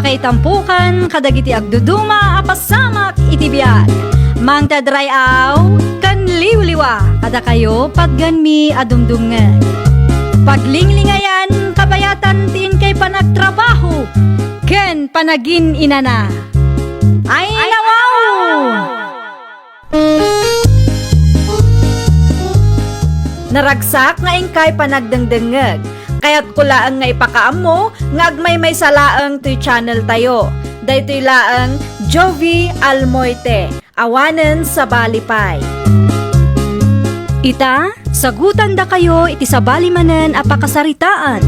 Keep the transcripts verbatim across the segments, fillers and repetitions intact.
Itampukan kadagiti agduduma a pasamak iti biag. Mangted ray-aw ken liwliwa kadakayo patgenmi a dumdumngeg. Paglinglingayan kabayatan ti inkay panagtrabaho ken panagin-inana. Ay, nawaw! Naragsak nga inkay panagdengdengngeg. Kayatko laeng nga ipakaammo nga agmaymaysa laeng toy channel tayo. Daytoy laeng Jovie Almoite, awanen sabali pay. Ita, sagutandakayo iti sabali manen a pakasaritaan.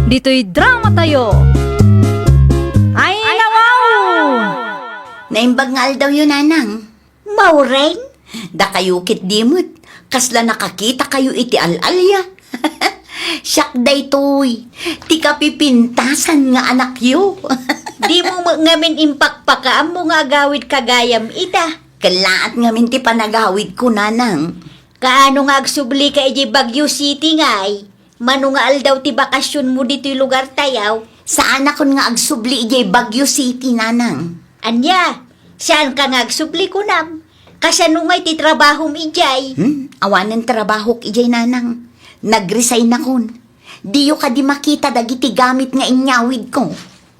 Ditoy drama tayo. Ay, nawaw! Naimbag nga aldawyo, Nanang. Maureen? Dakayo ketdi met, kasla nakakitakayo iti al-alia. Siak daytoy, ti kapipintasan nga anakyo. Dimo met ngamin impakpakaammo nga agawidka gayam ita. Kellaat ngamin ti panagawidko, Nanang. Kaano nga agsublika idiay Baguio City ngay? Mano nga aldaw ti bakasionmo ditoy lugartayo? Saanakon nga agsubli idiay Baguio City, Nanang. Ania? Saanka nga agsubli, kunam? Kasano ngay ti trabahom idiay? Hmm? Awanen trabahok idiay, Nanang. Nag-resignakon. Diyo kadi makita dagiti gamit nga inyawidko?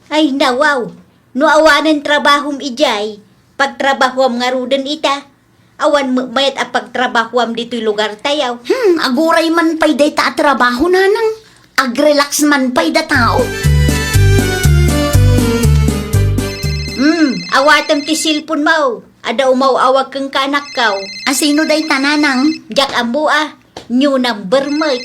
Ay, nawaw. No awanen trabahom idiay, pagtrabahuam ngaruden ita. Awan met mayat a pagtrabahuam ditoy lugartayo. Hmm, aguray man pay dayta a trabaho, Nanang. Agrelax man pay da tao. Hmm, awatem ti cellphone mo. Adda umaw-awag kenka, anakko. Asino dayta, Nanang? Diak ammo a. New number met.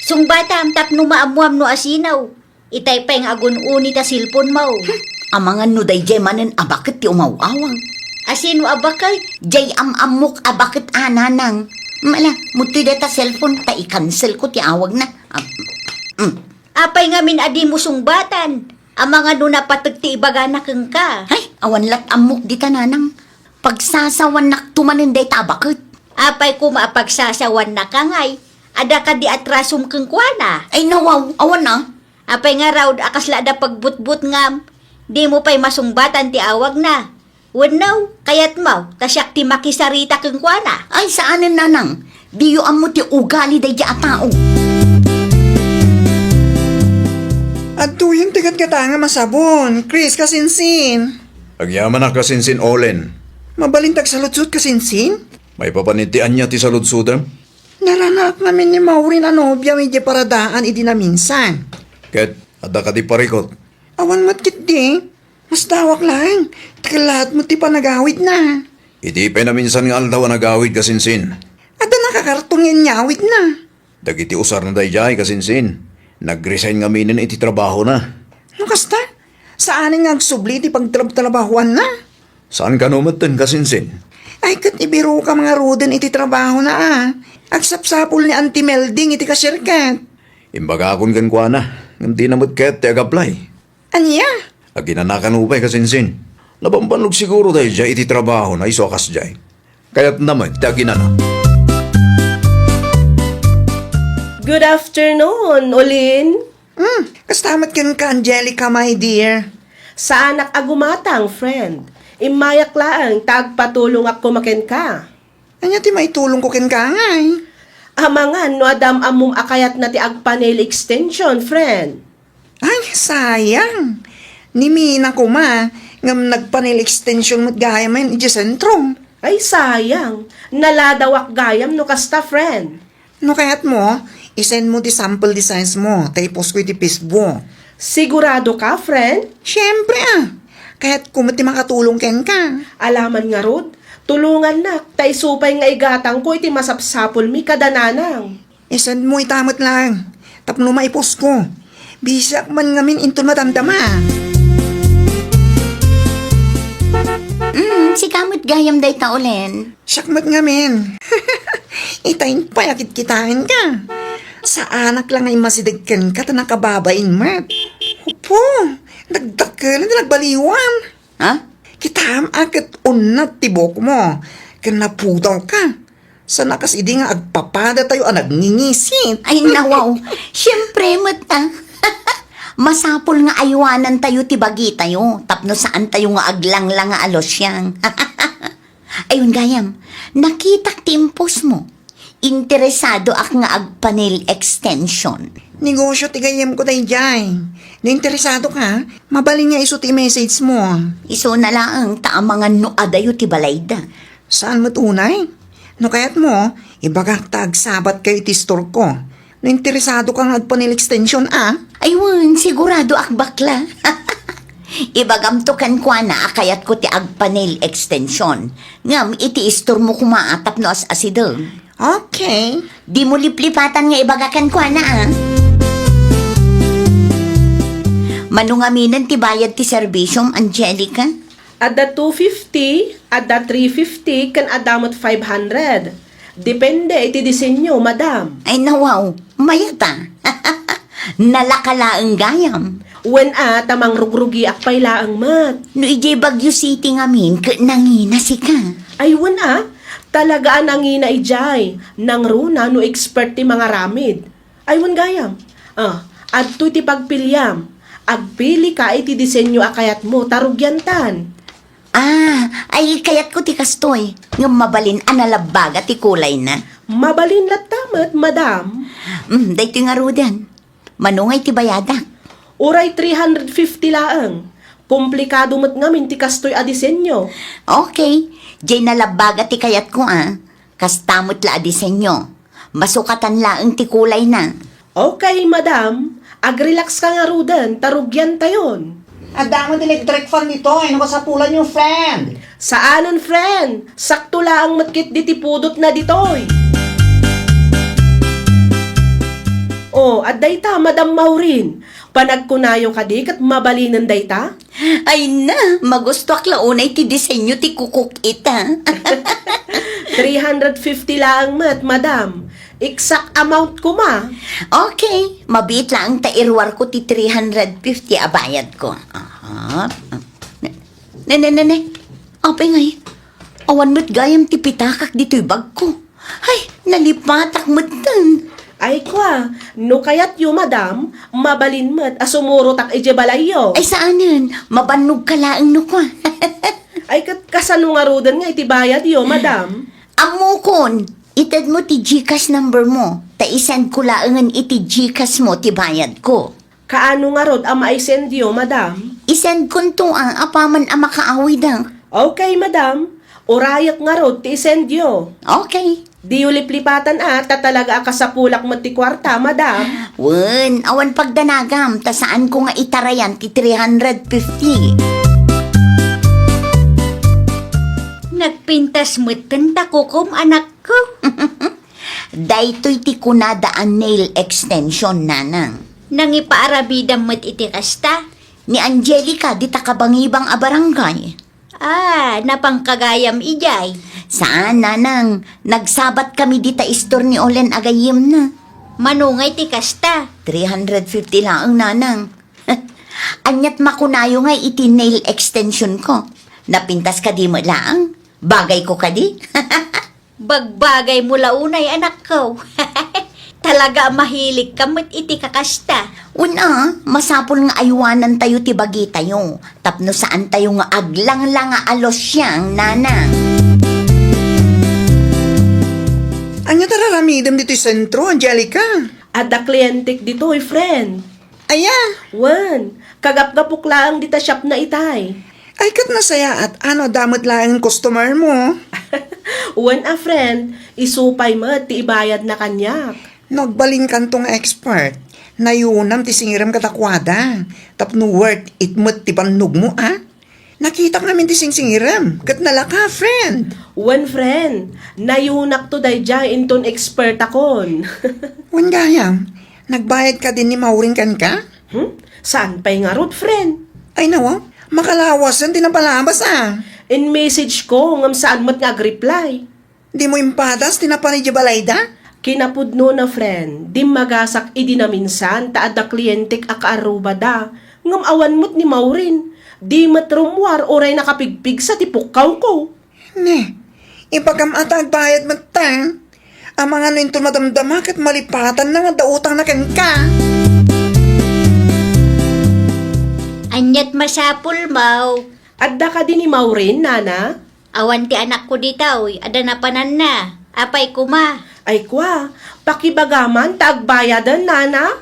Sungbatam tapno maammuam no asino. Itay pay nga agun-uni ta cellphone mo. Hmm, amangan no daydiay manen a baket ti umaw-awag. Asino a baket? Diay am-ammok a baket a, Nanang. Mala, muttoy dayta cellphone ta i-cancel ko ti awagna. Ah, mm. Apay ngamin a dimo sungbatan? Amangan no napateg ti ibagana kenka. Ay, awan lat ammok dita, Nanang. Pagsasawannak to manen dayta a baket. Apay koma a pagsasawannaka ngay? Adda kadi atrasom kenkuana? Ay, nawaw, awan a. Apay ngarud a kasla adda pagbutbutngam? Dimo pay masungbatan ti awagna. Wenno, kayatmo ta siak ti makisarita kenkuana? Ay, saanen, Nanang. Diyo ammo ti ugali daydiay a tao. Adtoyen ti gatgatangam a sabon, Chris, kasinsin. Agyamanak, kasinsin, Olen. Mabalin ti agsaludsod, kasinsin? Maipapan iti ania ti saludsodem? Naranaak ngamin ni Maureen a nobiam idiay paradaan idi naminsan. Ket adda kadi parikut? Awan met ketdi. Masdawak laeng. Ti kellaat met ti panagawidna. Idi pay naminsan nga aldaw a nagawid, kasinsin. Adda nakakarton nga inyawidna. Dagiti usarna daydiay, kasinsin. Nag-resign ngaminen iti trabahona. No kasta, saanen nga agsubli ti pagtrabtrabahuanna? Saan kano metten, kasinsin? Ay, ket ibirokam ngaruden iti trabahona a. Agsapsapul ni Auntie Melding iti cashier ket. Imbagakon kenkuana, ngem dina met ket ti agaplay. Ania? Aginanakan pay, kasinsin. Nabambannog siguro daydiay iti trabahona isu a kasdiay. Kayatna met ti aginana. Good afternoon, Olin. Hmm, kasta met kenka, Angelica, my dear. Saanak a gumatang, friend. Immayak laeng ta agpatulongak koma kenka. Ania ti maitulongko kenka ngay? Amangan no adda am-ammom a kayatna ti agpa-nail extension, friend. Ay, sayang. Ni Mina koma, ngem nagpa-nail extension met gayam idiay sentro. Ay, sayang. Naladawak gayam no kasta, friend. No kayatmo, i-send mo ti sample designs mo, ta i-post ko iti Facebook. Sigurado ka, friend? Siyempre, a. Kayatko met ti makatulong kenka. Alaman ngarud, tulongannak, ta isu pay nga igatangko iti masapsapulmi kada nanang. I-send mo ita met laeng, tapno maipost ko. Busyak man ngamin inton madamdama. Mm, sika met gayam dayta, Olen. Siak met ngamin. Ita pay a kitkitaenka. Saanak la nga immasideg kenka ta nakababain met. Apo, nagdakkel ti nagbaliwan. Ha? Kitam a ket unnat ti buokmo, ken napudawka. Saan a kas idi nga agpapadatayo a nagngingisit. Ay, nawaw. Siyempre met, a. Masapul nga aywanantayo ti bagitayo tapno saantayo nga aglangla nga a losyang. Ayun gayam, nakitak ti impostmo. Interesadoak nga agpa-nail extension. Negosyo ti gayyemko daydiay. No interesadoka, mabalin nga isu ti message mo. Isuna laeng ta amangan no adayo ti balayda. Saan met unay? No kayatmo, ibagak ta agsabatkayo iti istorko. No interesadoka nga agpa-nail extension, a? Ay wen, siguradoak bakla. Ibagamto kenkuana a kayatko ti agpa-nail extension. Ngem iti istormo koma a tapno as-asideg. Okay. Dimo liplipatan nga ibaga kenkuana, a? Mano ngaminen ti bayad ti serbisyom, Angelica? Adda two fifty, adda three fifty, ken adda met five hundred. Depende iti disenyo, madam. Ay, nawaw, mayat a. Nalaka laeng gayam. Wen a, ta mangrugrugiak pay laeng met. No idiay Baguio City ngamin, ket nangina sika. Ay, wen a, talaga a nangina idiay. Nangruna no expert ti mangaramid. Ay, wen gayam. Ah, adtoy ti pagpiliam. Agpilika iti disenyo a kayatmo, ta rugiantan. Ah, ay, kayatko ti kastoy. Ngem mabalin a nalabbaga ti kulayna. Mabalin latta met, madam. Mm, daytoy ngaruden. Mano ngay ti bayadak? Uray three hundred fifty laeng. Komplikado met ngamin ti kastoy a disenyo. Okay. Jay nalabbaga ti kayatko, a. Kasta met la a disenyo. Masukatan laeng ti kulayna. Okay, madam. Agrelax ka ngaruden, ta rugiantayon. Adda met electric fan ditoy, no kasapulanyo, friend. Saanen, friend. Sakto laeng met ketdi ti pudotna ditoy. Oh, adda ita, Madam Maureen. Panagkunayo kadi ket mabalinen dayta? Ay na, magustuak la unay ti disenyo ti kukok ita. Three hundred fifty laeng met, madam. Exact amount koma. Okay, mabiit laeng ta iruarko ti three hundred fifty a bayadko. Aha. Ne, ne, ne, ne. Apay ngay, awan met gayam ti pitakak ditoy bagko. Ay, nalipatak metten. Ay kua, no kayatyo, madam, mabalin met a sumurotak idiay balayyo. Ay, saanen, mabannog ka laeng no kua. Ay, ket kasano ngaruden nga iti bayadyo, madam? Ammokon, itedmo ti GCash number mo, ta isend ko laengen iti GCash mo ti bayad ko. Kaano ngarud a maisendyo, madam? Isend konto a, apaman a makaawida. Okay, madam. Urayek ngarud ti isendyo. Okay. Diyo liplipatan a, ta talaga a kasapulak met ti kuarta, madam. Wen, awan pagdanagam, ta saan ko nga itarayan ti three hundred fifty. Nagpintas metten ta kukom, anakko. Daytoy ti kunada a nail extension, nanang. Nangipaaramidam met iti kasta? Ni Angelica, dita kabangibang a barangay. Ah, napangkagayam idiay. Saan, nanang. Nagsabat kami dita istor ni Olen a gayyemna. Mano ngay ti kasta? Three hundred fifty laeng, nanang. Aniat makunayo ngay iti nail extension ko? Napintas kadi met laeng? Bagay ko kadi? Bagbagay mo la unay, anakko. Talaga a mahilig ka met iti kakasta. Wen a, masapul nga aywanantayo ti bagitayo, tapno saantayo nga aglangla nga a losyang, nanang. Ania ti ar-aramidem ditoy sentro, Angelica? Adda klientek ditoy, friend. Aya? Wen, kagapgapok laeng dita shopna itay. Ay, ket nasayaat, ano, adda met laeng customer mo? Wen a, friend, isu pay met ti ibayadna kaniak. No agbalinkanto nga expert, nayunam ti singirem kadakuada, tapno worth it met ti bannogmo, a? Nakitak ngamin ti singsingirem, ket nalaka, friend. Wen, friend, nayunakto daydiay inton expertakon. Wen gayam, nagbayad kadi ni Maureen kenka? Hmm? Saan pay ngarud, friend? Ay, nawa, makalawasen ti napalabas, a. In-message ko, ngem saan met nga agreply. Dimo impadas ti napan idiay balayda? Kinapudnona, friend, dimmagasak idi naminsan ta adda klientek a kaarrubada. Ngem awan met ni Maureen. Di met rummuar uray nakapigpigsa ti pukkawko. Ne, ibagam a ta agbayad metten. Amangan no inton madamdama ket malipatanna nga adda utangna kenka. Ania't masapulmo? Adda kadi ni Maureen, nana? Awan ti anakko ditoy, adda napananna. Apay koma? Ay kua, pakibaga man ta agbayaden, nana?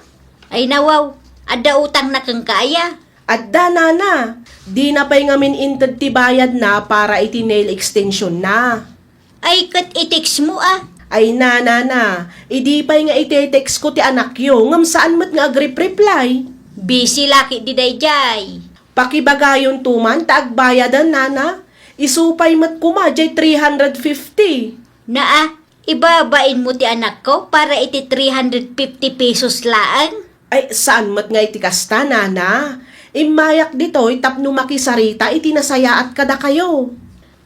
Ay nawaw, adda utangna kenka aya? Adda, nana. Dina pay ngamin inted ti bayadna para iti nail extensionna. Ay, ket i-textmo a. Ay, nana, idi pay nga ite-textko ti anakyo, ngem saan met nga agripreply. Busy la ketdi daydiay. Pakibagayonto man ta agbayaden, nana. Isu pay met koma jay three hundred fifty. Naa, ibabainmo ti anakko para iti three hundred fifty pesos laeng? Ay, saan met nga iti kasta, nana. Immayak ditoy tapno makisarita iti nasayaat kadakayo.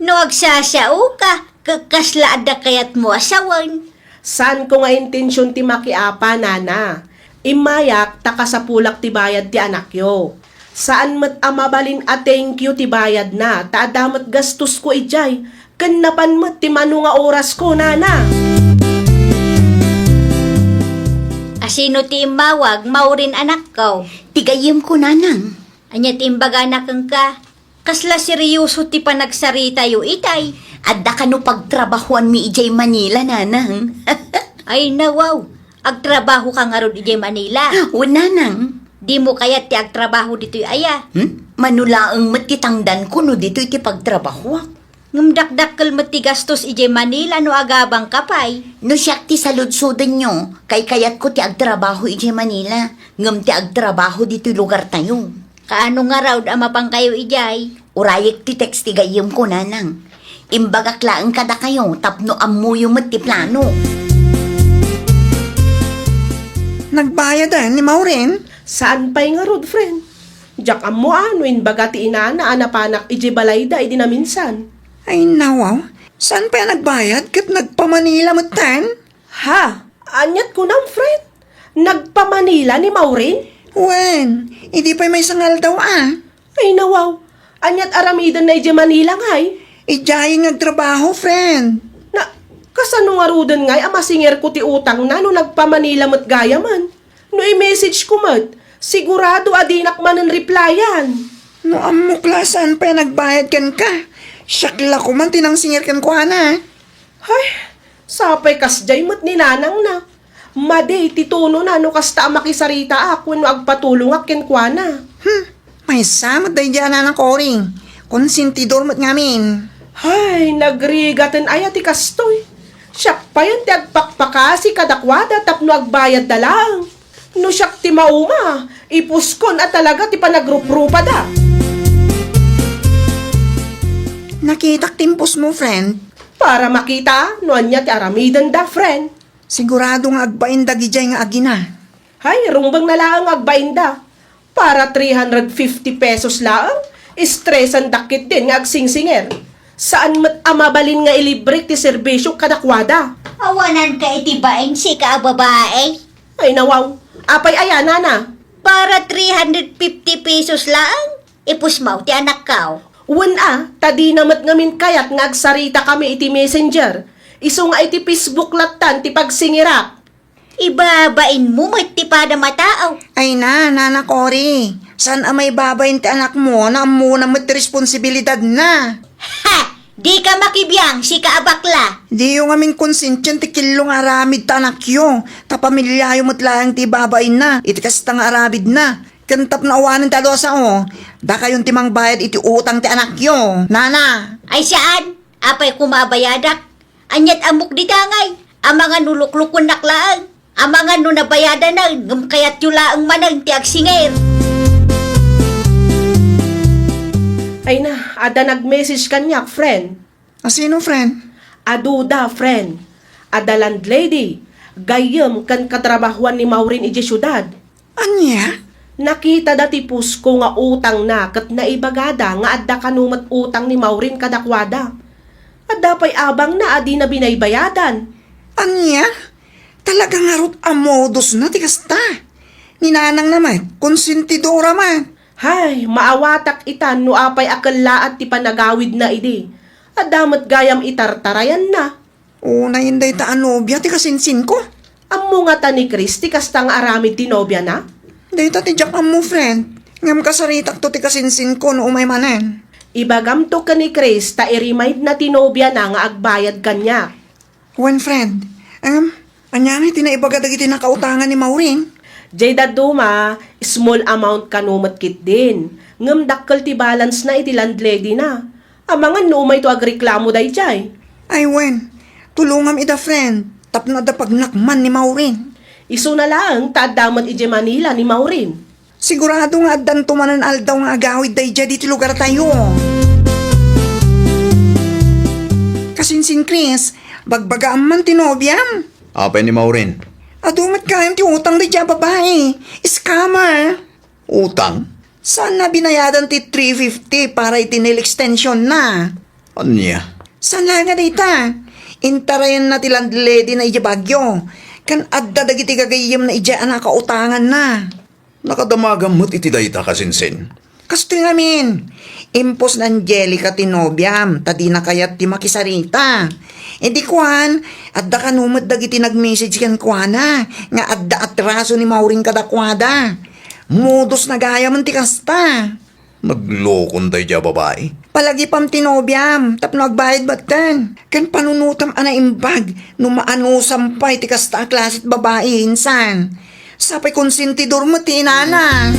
No agsasao ka, ket kasla adda kayatmo a sawen? Saanko nga intension ti makiapa, nana. Immayak ta kasapulak ti bayad ti anakyo. Saan met a mabalin a thank you ti bayadna, ta adda met gastosko idiay, ken napan met ti mano nga orasko, nana. Asino ti immawag, Maureen, anakko? Ti gayyemko, nanang. Ania ti imbagana kenka? Kasla serioso ti panagsaritayo itay. Adda kano pagtrabahoanmi idiay Manila, nanang. Ay, nawaw. Agtrabaho ka ngarud idiay Manila? Wen, nanang. Dimo kayat ti agtrabaho ditoy aya? Hmm? Mano laeng met ti tangdanko no ditoy ti pagtrabahoak. Ngem dakdakkel met ti gastos idiay Manila no agabangka pay. No siak ti saludsodenyo, kaykayatko ti agtrabaho idiay Manila, ngem ti agtrabaho ditoy lugartayo. Kaano ngarud a mapankayo idiay? Urayek ti text ti gayyemko, nanang. Imbagak laeng kadakayo tapno ammoyo met ti plano. Nagbayaden ni Maureen? Saan pay ngarud, friend. Diak ammo a no imbaga ti inana a napanak idiay balayda idi naminsan. Ay, nawaw. Saan pay a nagbayad ket nagpa-Manila metten? Ha? Aniat kunam, friend? Nagpa-Manila ni Maureen? Wen, idi pay maysa nga aldaw a. Ay, nawaw. Aniat aramidenna idiay Manila ngay? Idiay nga agtrabaho, friend. Na, kasano ngaruden ngay a masingerko ti utangna no nagpa-Manila met gayamen? No i-message ko met, sigurado a dinak manen replyan. No ammok la, saan pay a nagbayad kenka? Siak la koman ti nangsingir kenkuana. Hay, sapay kasdiay met ni nanangna. Madi ti tonona no kasta a makisaritaak wenno agpatulongak kenkuana. Hmm, maysa met daydiay a nanang Cory. Konsentidor met ngamin. Hay, nagrigaten aya ti kastoy. Siak payen ti agpakpakasi kadakuada tapno agbayadda laeng. No siak ti mauma, ipuskon a talaga ti panagruprupada. Nakitak ti impusmo, friend. Para makita no ania ti aramidenda, friend. Sigurado nga agbain dagidiay nga agina. Hay, rumbeng na laeng nga agbainda. Para three hundred fifty pesos laeng, estresandak ketdin nga agsingsinger. Saan met a mabalin nga ilibrek ti serbisio kadakuada. Awananka iti bain, sika a babai? Ay, nawaw. Apay aya, nana? Para three hundred fifty pesos laeng, ipusmaw ti anakkaw. Wen a, ta dina met ngamin kayat nga agsaritakami iti Messenger. Isu nga iti Facebook lattan ti pagsingirak. Ibabainmo met ti padam a tao. Ay na, Nana Cory, saan a maibabain ti anakmo no ammona met ti responsibilidadna? Ha! Dika makibiang, sika a bakla! Diyo ngamin konsentien ti killo nga aramid ta anakyo, ta pamiliayo met laeng ti ibabainna iti kasta nga aramidna. Ken tapno awanen ti adu a sao, dakayon ti mangbayad iti utang ti anakyo, nana. Ay saan? Apay koma a bayadak? Aniat ammok dita ngay? Amangan no luklukuennak laeng. Amangan no nabayadanen, ngem kayatyo laeng manen ti agsingir. Ay na, adda nag-message kaniak, friend. Asino, friend? Aduda, friend. Adda landlady, gayyem ken katrabahoan ni Maureen idiay siudad. Ania? Nakitada ti pusko nga utangna ket naibagada nga adda kano met utang ni Maureen kadakuada. Adda pay abangna a dina binaybayadan. Ania? Talaga ngarud a modusna ti kasta. Ni nanangna met, konsentidora met. Hay, maawatak ita no apay a kellaat ti panagawidna idi. Adda met gayam itartarayanna. Unayen dayta a nobia ti kasinsinko. Ammo ngata ni Chris ti kasta nga aramid ti nobiana? Dayta ti diak ammo, friend. Ngem kasaritakto ti kasinsinko no umay manen. Ibagamto ken ni Chris ta i-remind na ti nobiana nga agbayad kaniak. Wen, friend, em, ania ngay ti naibaga dagiti nakautangan ni Maureen? Jay dadduma, small amount kano met ketdin. Ngem dakkel ti balance na iti landlady na. Amangan no umayto agreklamo dayjay. Ay wen, tulongam ida, friend, tapno adda pagnakman ni Maureen. Isuna laeng ta adda met idiay Manila ni Maureen. Sigurado nga addanto manen aldaw nga agawid daydiay ditoy lugartayo. Kasinsin, Chris, bagbagaam man ti nobiam. Apay ni Maureen? Adu met gayam ti utang daydiay a babai. Scammer. Utang? Saan na binayadan ti three fifty para iti nail extension na? Ania? Saan laeng a dayta? Intarayan na ti landlady na idiay Baguio. Ken adda dagiti gagayyem na idiay a nakautangan na. Nakadamagam met iti dayta, kasinsin. Kastoy ngamin, impos ni Angelica ti nobiam, ta dina kayat ti makisarita. Idi kuan, adda kano met dagiti nag-message kenkuana nga adda atraso ni Maureen kadakuada. Modus na gayamen ti kasta. Naglokon daydiay a babai. Palagipam ti nobiam tapno agbayad metten. Ken panunotam a naimbag no maanusam pay ti kasta a klase ti babai insan. Sapay konsentidor met ti inana.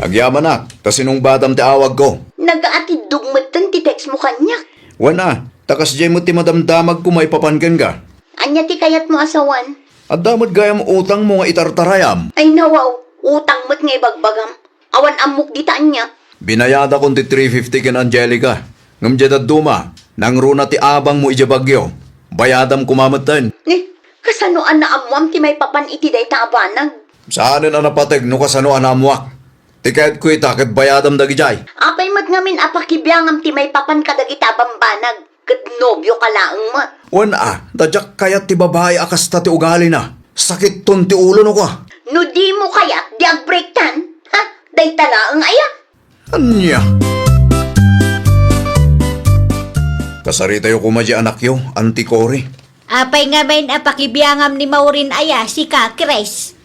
Agyamanak, ta sinungbatam ti awagko. Nagaatiddog metten ti text mo kaniak. Wen a, ta kasdiay met ti madamdamagko maipapan kenka. Ania ti kayatmo a sawen? Adda met gayam utangmo nga itartarayam. Ay nawaw, utang met nga ibagbagam. Awan ammok dita ania. Binayadakon ti three fifty ken Angelica. Ngem diay dadduma, nangruna ti abangmo idiay Baguio. Bayadam koma metten. Ni, kasano a naammoam ti maipapan iti dayta a banag? Saanen a napateg no kasano a naammoak. Ti kayatko ita ket bayadam dagidiay. Apay met ngamin a pakibiangam ti maipapan kadagita a bambanag, ket nobioka laeng met? Wen a, ta diak kayat ti babai a kasta ti ugalina. Sakitton ti ulo no kua. No dimo kayat, di agbreaktan? Ha? Dayta laeng aya? Ania? Kasaritayo koma diay anakyo, Auntie Cory. Apay ngamin a pakibiangam ni Maureen aya, sika, Chris?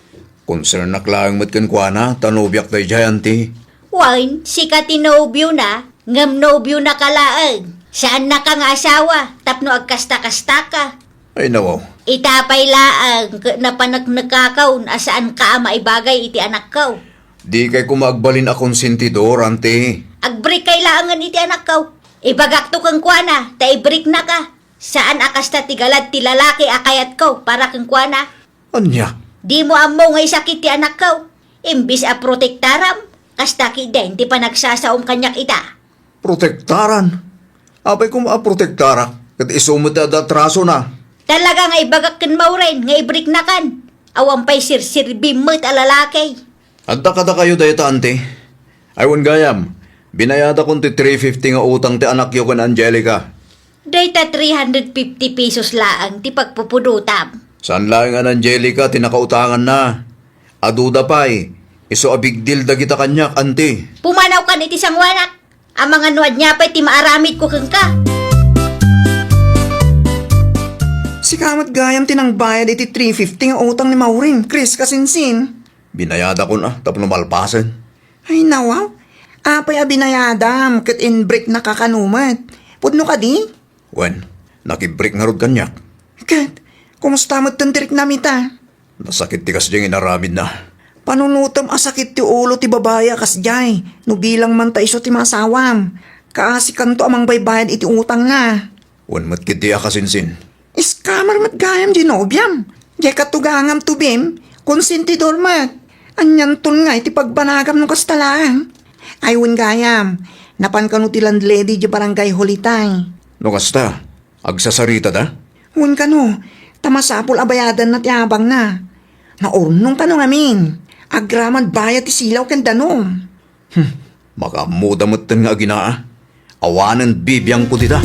Konsernak laeng met kenkuana, ta nobiak daydiay, Auntie. Wen, sika ti nobiona, ngem nobionaka laeng. Saannaka nga asawa, tapno agkasta-kastaka. Ay, nawaw. Ita pay laeng ket napaneknekakon a saanka a maibagay iti anakko. Dikay koma agbalin a konsentidor, Auntie. Agbreakkay laengen iti anakko. Ibagakto kenkuana, ta ibreaknaka. Saan a kasta ti galad ti lalaki a kayatko para kenkuana. Ania? Dimo ammo nga isakit ti anakko. Imbes a protektaram, kasta ketdin ti panagsasaom kaniak ita. Protektaran? Apay koma a protektarak, ket isu met ti adda atrasona. Talaga nga ibagak ken Maureen nga ibreaknakan. Awan pay serserbim met a lalaki. Adda kadakayo dayta, Auntie? Ay, wen gayam, binayadakon ti three fifty nga utang ti anakyo ken Angelica. Dayta three hundred fifty pesos laeng ti pagpupudotam. Saan laeng a ni Angelica ti nakautanganna. Aduda pay, isu a big deal dagita kaniak, Auntie. Pumanawkan iti sangoanak. Amangan no ania pay ti maaramidko kenka. Sika met gayam ti nangbayad iti three fifty nga utang ni Maureen, Chris, kasinsin. Binayadakon a, tapno malpasen. Ay, nawaw. Apay a binayadam ket inbreaknaka kano met? Pudno kadi? Wen, nakibreak ngarud kaniak. Ket, kumusta metten ti riknam ita? Nasakit ti kasdiay nga inaramidna. Panunotem a sakit ti ulo ti babai a kasdiay, no bilang man ta isu ti maasawam. Kaasikanto a mangbaybayad iti utangna. Wen met ketdi a kasinsin. Scammer met gayam diay nobiam. Diay katugangam to, Bim, konsentidor met. Anianton ngay ti pagbanagam no kasta laeng? Ay, wen gayam, napan kano ti landlady diay Barangay Holitay. No kasta, agsasaritada? Wen kano, ta masapul a bayadanna ti abangna. Naurnong kano ngamin. Agraman bayad ti silaw ken danum. Hmm, makaammoda metten nga aginaa. Awanen bibiangko dita.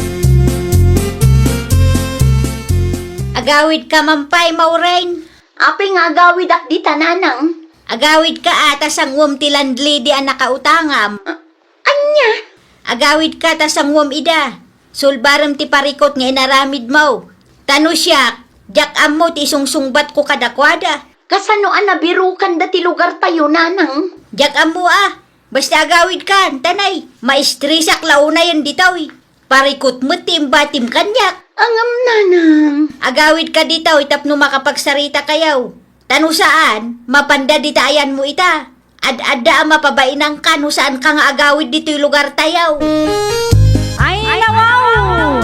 Agawidka man pay, Maureen. Apay nga agawidak dita, nanang? Agawidka a ta sanguem ti landlady a nakautangam. A-, ania? Agawidka ta sanguem ida. Sulbarem ti parikut nga inaramidmo. Ta no siak, diak ammo ti isungsungbatko kadakuada. Kasano a nabirukanda ti lugartayo, nanang? Diak ammo a. Basta agawidkan, ta nay, maistresak la unayen ditoy. Parikut met ti imbatim kaniak. Ngem, nanang. Agawidka ditoy tapno makapagsarita kayo. Ta no saan, mapanda dita ayanmo ita. Ad-adda a mapabainanka no saanka nga agawid ditoy lugartayo. Ay, nawaw!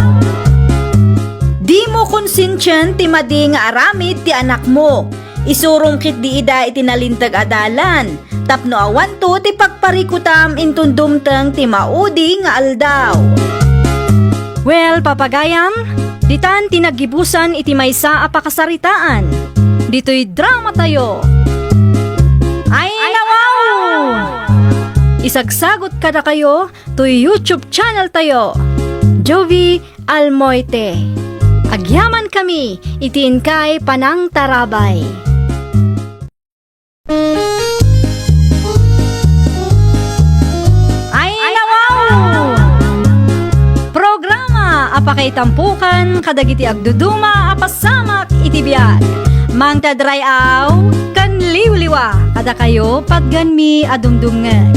Dimo konsensian ti madi nga aramid ti anakmo. Isurom ketdi ida iti nalinteg a dalan, tapno awanto ti pagparikutam inton dumteng ti maudi nga aldaw. Well, papagayam, ditan ti naggibusan iti maysa a pakasaritaan. Ditoy dramatayo. Ay, nawaw! Isagsagot kadakayo toy YouTube channel tayo, Jovie Almoite. Agyamankami iti inkay panangtarabay. Ay, nawaw! Programa a pakaitampukan kadagiti agduduma a pasamak iti biag. Mangted ray-aw ken liwliwa kadakayo patgenmi a dumdumngeg.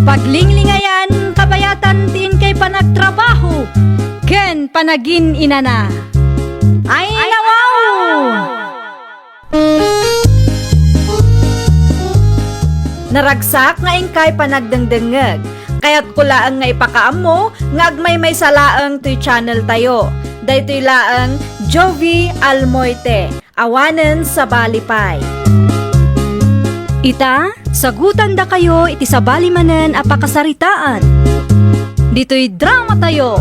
Paglinglingayan kabayatan ti inkay panagtrabaho ken panagin-inana. Ay, nawaw! Naragsak nga inkay panagdengdengngeg. Kayatko laeng nga ipakaammo nga agmaymaysa laeng toy channel tayo. Daytoy laeng Jovie Almoite, awanen sabali pay. Ita, sagutandakayo iti sabali manen a pakasaritaan. Ditoy dramatayo.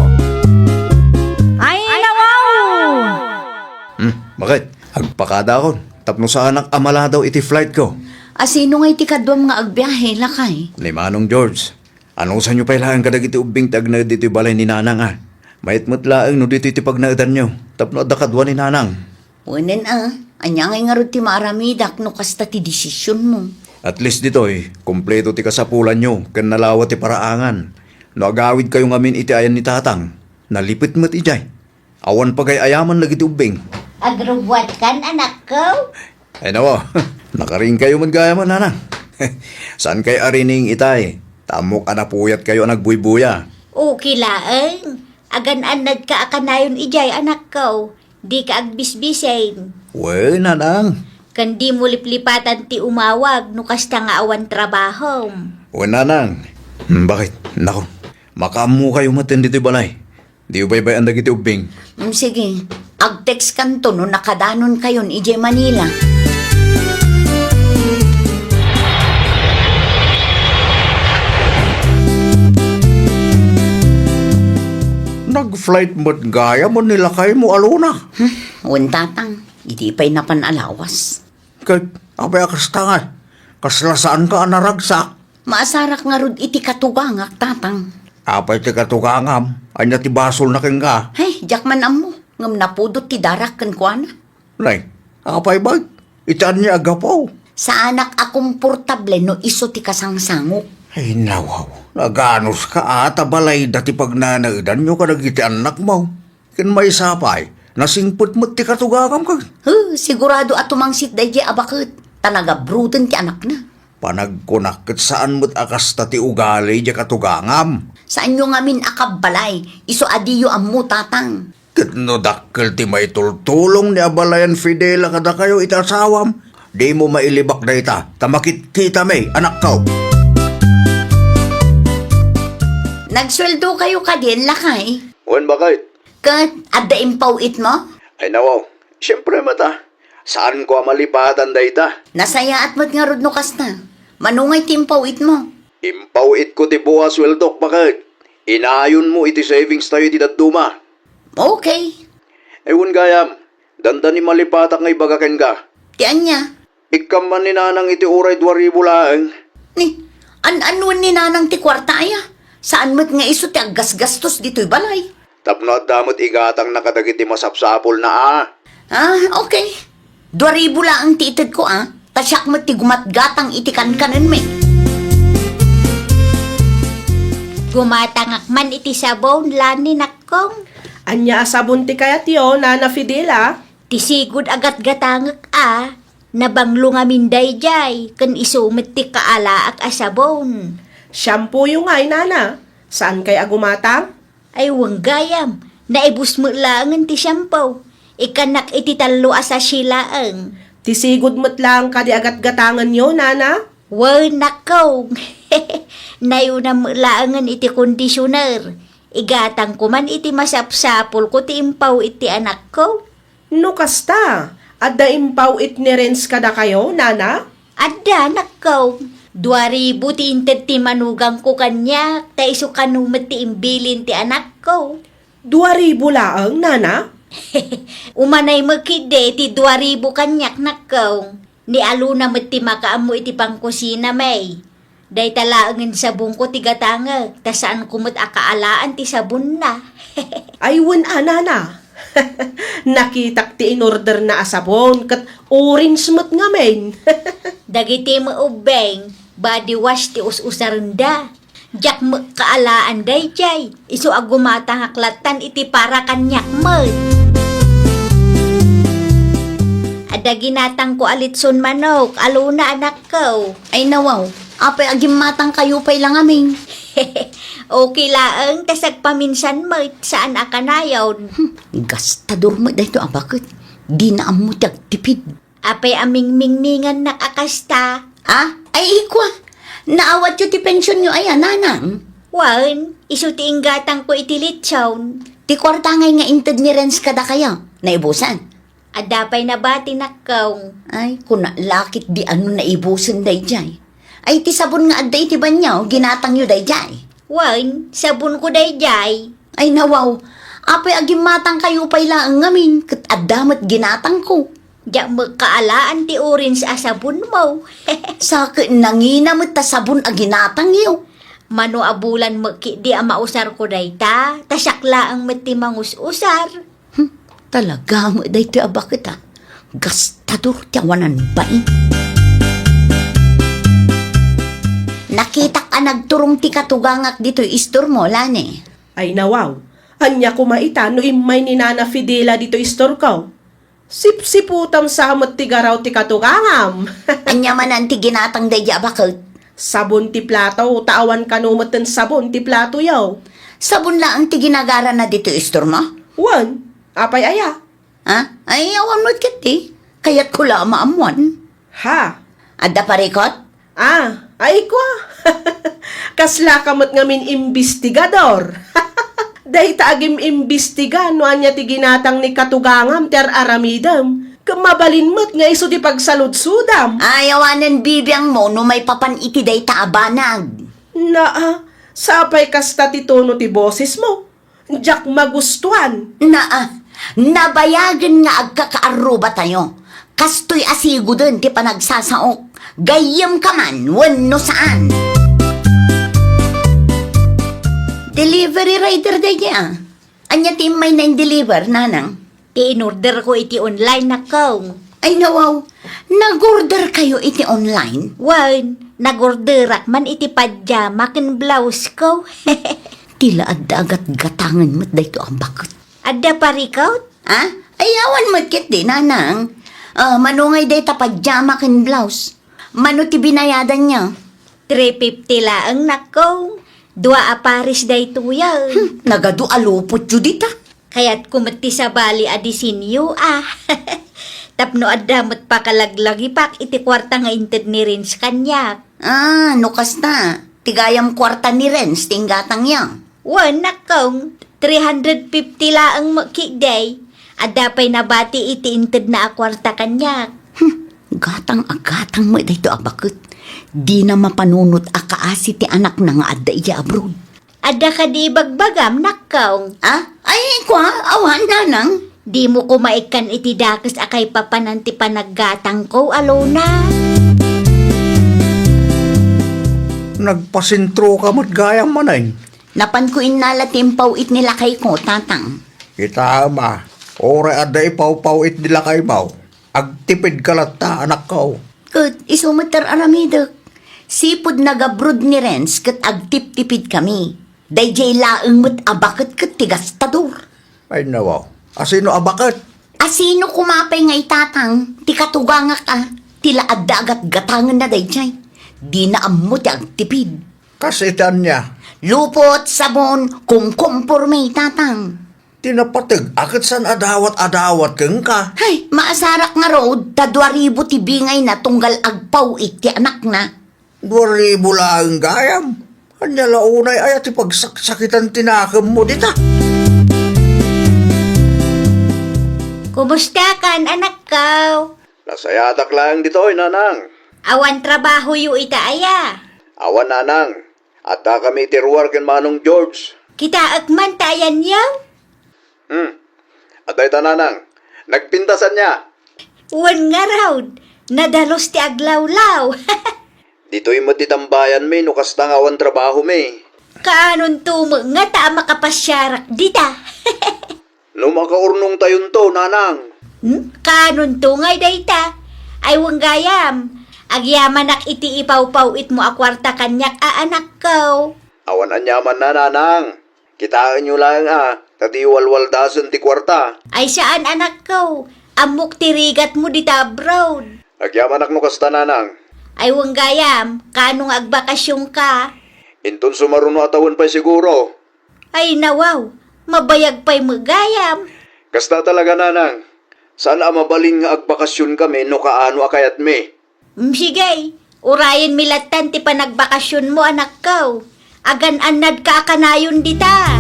Ay, nawaw! Hmm, bakit? Agpakadakon, tapno saanak a maladaw iti flight ko. A sino ngay ti kaduam nga agbiahe, lakay? Ni Manong George. Anusanyo pay laeng kadagiti ubbing ti agnaed ditoy balay ni Nanang, a? Mayat met laeng no ditoy ti pagnaedanyo, tapno adda kadua ni Nanang. Wenen a, ania ngay ngarud ti maaramidak no kasta ti desisionmo? At least ditoy, kompleto ti kasapulanyo ken nalawa ti paraangan. No agawidkayo ngamin iti ayan ni Tatang, nalipet met idiay. Awan pagay-ayaman dagiti ubbing. Agrubbuatkan, anakko? Ay, nawa, nakaringkayo met gayam, Nanang. Saankay a rining itay, ta ammok a napuyatkayo a nagbuybuya. Okay laeng. Agan-annadka a kanayon idiay, anakko. Dika agbisbisen. Wen, Nanang. Ken dimo liplipatan ti umawag no kasta nga awan trabahom. Wen, Nanang. Hmm, bakit? Nako, makaammokayo met ditoy balay. Diyo baybay-an dagiti ubbing. Mm, sige. Ag-textkanto no nakadanonkayon idiay Manila. Nag-flight met gayam ni lakaymo a Luna. Hmm, wen, Tatang, idi pay napan a lawas. Ket apay a kasta ngay? Kasla saanka a naragsak? Maasarak ngarud iti katugangak, Tatang. Apay ti katugangam? Ania ti basolna kenka? Hay, diak man ammo. Ngem napudot ti darak kenkuana. Nay, apay bay? Iti ania a gapu? Saanak a komportable no isu ti kasangsangok. Ay, nawaw. Naganuska a ta balayda ti pagnanaedanyo kadagiti annakmo. Ken maysa pay, nasingpet met ti katugangam ket. Huh, sigurado a tumangsit daydiay a baket, ta nagabruten ti anakna. Panagkunak ket saan met a kasta ti ugali diay katugangam. Saanyo ngamin a kabbalay, isu a diyo ammo, Tatang. Ket no dakkel ti maitultulong ni abalayan Fidela kadakayo iti asawam, dimo mailibak dayta, ta makitkitami, anakko. Nagsueldokayo kadin, lakay? Wen, bakit? Ket adda impaw-itmo? Ay, nawaw. Siempre met a. Saanko a malipatan dayta. Nasayaat met ngarud no kasta. Mano ngay ti impaw-itmo? Impaw-itko ti buas sueldok, baket. Inayonmo iti savings tayo iti dadduma. Okay. Ay, wen gayam, dandani malipatak nga ibaga kenka. Ti ania? Ikkan man ni Nanang iti uray dua ribu laeng. Ni, an-anuen ni Nanang ti kuarta aya? Saan met nga isu ti aggasgastos ditoy balay? Tapno adda met igatangna kadagiti masapsapulna a. Ah, okay. Dua ribu laeng ti itedko a. Ta siak met ti gumatgatang iti kankanenmi. Gumatangak man iti sabon, Lani, nakkong. Ania a sabon ti kayatyo, Nana Fidela? Ti sigud a gatgatangek a. Nabanglo ngamin daydiay, ken isu met ti kaalaak a sabon. Shampooyo ngay, nana? Saankay a gumatang? Ay, wen gayam. Naibus met laengen ti shampoo. Ikkannak iti tallo a sachet laeng. Ti sigud met laeng kadi a gatgatangenyo, nana? Wen, nakkaw. Nayunam met laengen iti conditioner. Igatangko man iti masapsapulko ti impaw-it ti anakko. No kasta, adda impaw-it ni Renz kadakayo, nana? Adda, nakkaw. Dua ribu ti inted ti manugangko kaniak, ta isu kano met ti imbilin ti anakko. Dua ribu laeng, nana? Umanay met ketdi ti dua ribu kaniak, nakkaw. Ni Alona met ti makaammo iti pangkusina, may. Dayta laengen sabonko ti gatangek, ta saanko met a kaalaan ti sabonna. Ay, wen a, nana. Nakitak ti inorderna a sabon, ket orange met ngamin. Dagiti met ubbing, body wash ti us-usarenda. Diak met kaalaan daydiay, isu a gumatangak lattan iti para kaniak met. Adda ginatangko a litson manok, Alona, anakko. Ay, nawaw, apay a gimmatangkayo pay la ngamin? Okay laeng, ta sagpaminsan met, saan a kanayon. Hmm, gastador met daytoy a baket. Dina ammo ti agtipid. Apay a mingmingmingannak a kasta? Ah? Ay, ikwa, naawatyo ti pensionyo aya, nanang? Wen, isu ti inggatangko iti litson. Ti kuarta ngay nga inted ni Renz kadakayo, naibusan? Adda pay nabati, nakkaw. Ay, kuna lakit di ano naibusen daydiay. Ay, ti sabon nga adda iti banio, ginatangyo daydiay? Wen, sabonko daydiay. Ay, nawaw, apay a gimmatangkayo pay laeng ngamin, ket adda met ginatangko. Diak met kaalaan ti orange a sabonmo. Sa ket nangina met ta sabon a ginatangyo. Mano a bulan met ketdi a mausarko dayta, ta siak laeng met ti mangus-usar. Hmm, talaga met daytoy a baket, a. Gastador ti awanan bain. Nakitak a nagturong ti katugangak ditoy istormo, Lani. Ay, nawaw. Ania koma ita no immay ni Nana Fidela ditoy istorko? Sipsiputam sa met ti garaw ti katugangam. Ania manen ti ginatang daydiay a baket? Sabon ti plato, ta awan kano metten sabon ti platoyo. Sabon laeng ti ginagarana ditoy istormo? Wen, apay aya? Ha? Ay, awan met ketdi. Kayatko la a maammuan. Ha? Adda parikot? Ah, ay kwa. Kaslaka met ngamin imbestigador. Dayta agim-imbestiga no ania ti ginatang ni katugangam ti ar-aramidem. Ket mabalin met nga isu ti pagsaludsodam. Ay, awanen bibiangmo no maipapan iti dayta a banag. Naa, sapay kasta ti tono ti bosesmo. Diak magustuan. Naa, nabayagen nga agkakaarrubatayo. Kastoy a siguden ti panagsasaok. Gayyemka man wenno saan. Delivery rider daydiay, a. Ania ti immayna in-deliver, nanang? Ti inorderko iti online, nakkaw. Ay, nawaw. Nag-orderkayo iti online? Wen, nag-orderak man iti pajama ken blouse ko. Ti la adda a gatgatangen met daytoy a baket. Adda parikot? Ha? Ay, awan met ketdi, nanang. Ah, mano ngay dayta pajama ken blouse? Mano ti binayadanyo? Three fifty laeng, nakkaw. Dua a pares daytoy, a. Hmm, nagadu a lupotyo dita. Kayatko met ti sabali a disenyo, a. Tapno adda met pakalaglagipak iti kuarta nga inted ni Renz kaniak. Ah, no kasta, ti gayam kuarta ni Renz ti inggatangyo? Wen, nakkaw, three hundred fifty laeng met ketdi. Adda pay nabati iti intedna a kuarta kaniak. Hmm, gatang a gatang met daytoy a baket. Dina mapanunot a kaasi ti anakna nga adda idiay abroad. Adda kadi ibagbagam, nakkaw? Ah? Ay, kwa, awan, nanang. Dimo koma ikkan iti dakes a kaipapanan ti panaggatangko, Alona. Nagpasentroka met gayam manen. Napanko innala ti impaw-it ni lakayko, tatang. Kitaem a, uray adda ipawpaw-it ni lakaymo, agtipidka latta, anakko. Ket isu met ti ar-aramidek. Sipud nag-abroad ni Renz ket agtiptipidkami. Daydiay laeng met a baket ket ti gastador. Ay, nawaw. A, sino a baket? Asino koma pay nga itatang ti katugangak a ti la adda agatgatangenna daydiay? Dina ammo ti agtipid. Kas iti ania? Lupot, sabon, kumkumporme, tatang. Ti napateg a ket saan a dawat a dawat kenka. Hay, maasarak ngarud ta dua ribu ti bingayna tunggal agpaw-it ti anakna. Dua ribu laeng gayam. Ania la unay aya ti pagsaksakitan ti nakemmo dita? Kumustakan, anakko? Nasayaatak laeng ditoy, nanang. Awan trabahoyo ita aya? Awan, nanang. Addakami iti ruar ken Manong George. Kitaek man ta ayanyo? Hmm. Adda ita, nanang. Nagpintas ania? Wen ngarud, nadalus ti aglawlaw. Ditoy met ti tambayanmi no kasta nga awan trabahomi. Kaanonto met ngata a makapasiarak dita? No makaurnongtayonto, nanang. Hmm? Kaanonto ngay dayta? Ay wen gayam, agyamanak iti ipawpaw-itmo a kuarta kaniak a anakko. Awan aniaman, nanang. Kitaenyo laeng a, ta diyo walwaldasen ti kuarta. Ay saan, anakko. Ammok ti rigatmo dita abroad. Agyamanak no kasta, nanang. Ay wen gayam, kaano nga agbakasionka? Inton sumaruno a tawen pay siguro. Ay nawaw, mabayag pay met gayam. Kasta talaga, nanang. Saan a mabalin nga agbakasionkami no kaano a kayatmi. Mm, sige, urayenmi lattan ti panagbakasionmo, anakko. Agan-annadka a kanayon dita.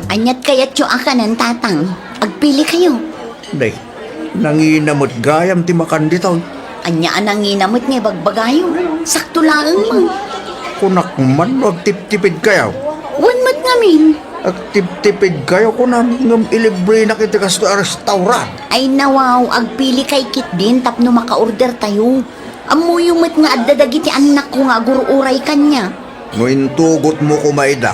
Aniat kayatyo a kanen, tatang? Agpilikayo. Day, nangina met gayam ti makan ditoy. Ania a nangina met nga ibagbagayo? Sakto laeng man. Kunak man no agtiptipidkayo. Wen met ngamin. Agtiptipidkayo kunam ngem ilibrenak iti kastoy a restaurant. Ay nawaw, agpilikay ketdin tapno makaordertayo. Ammoyo met nga adda dagiti annakko nga agur-uray kaniak. No intugotmo koma ida,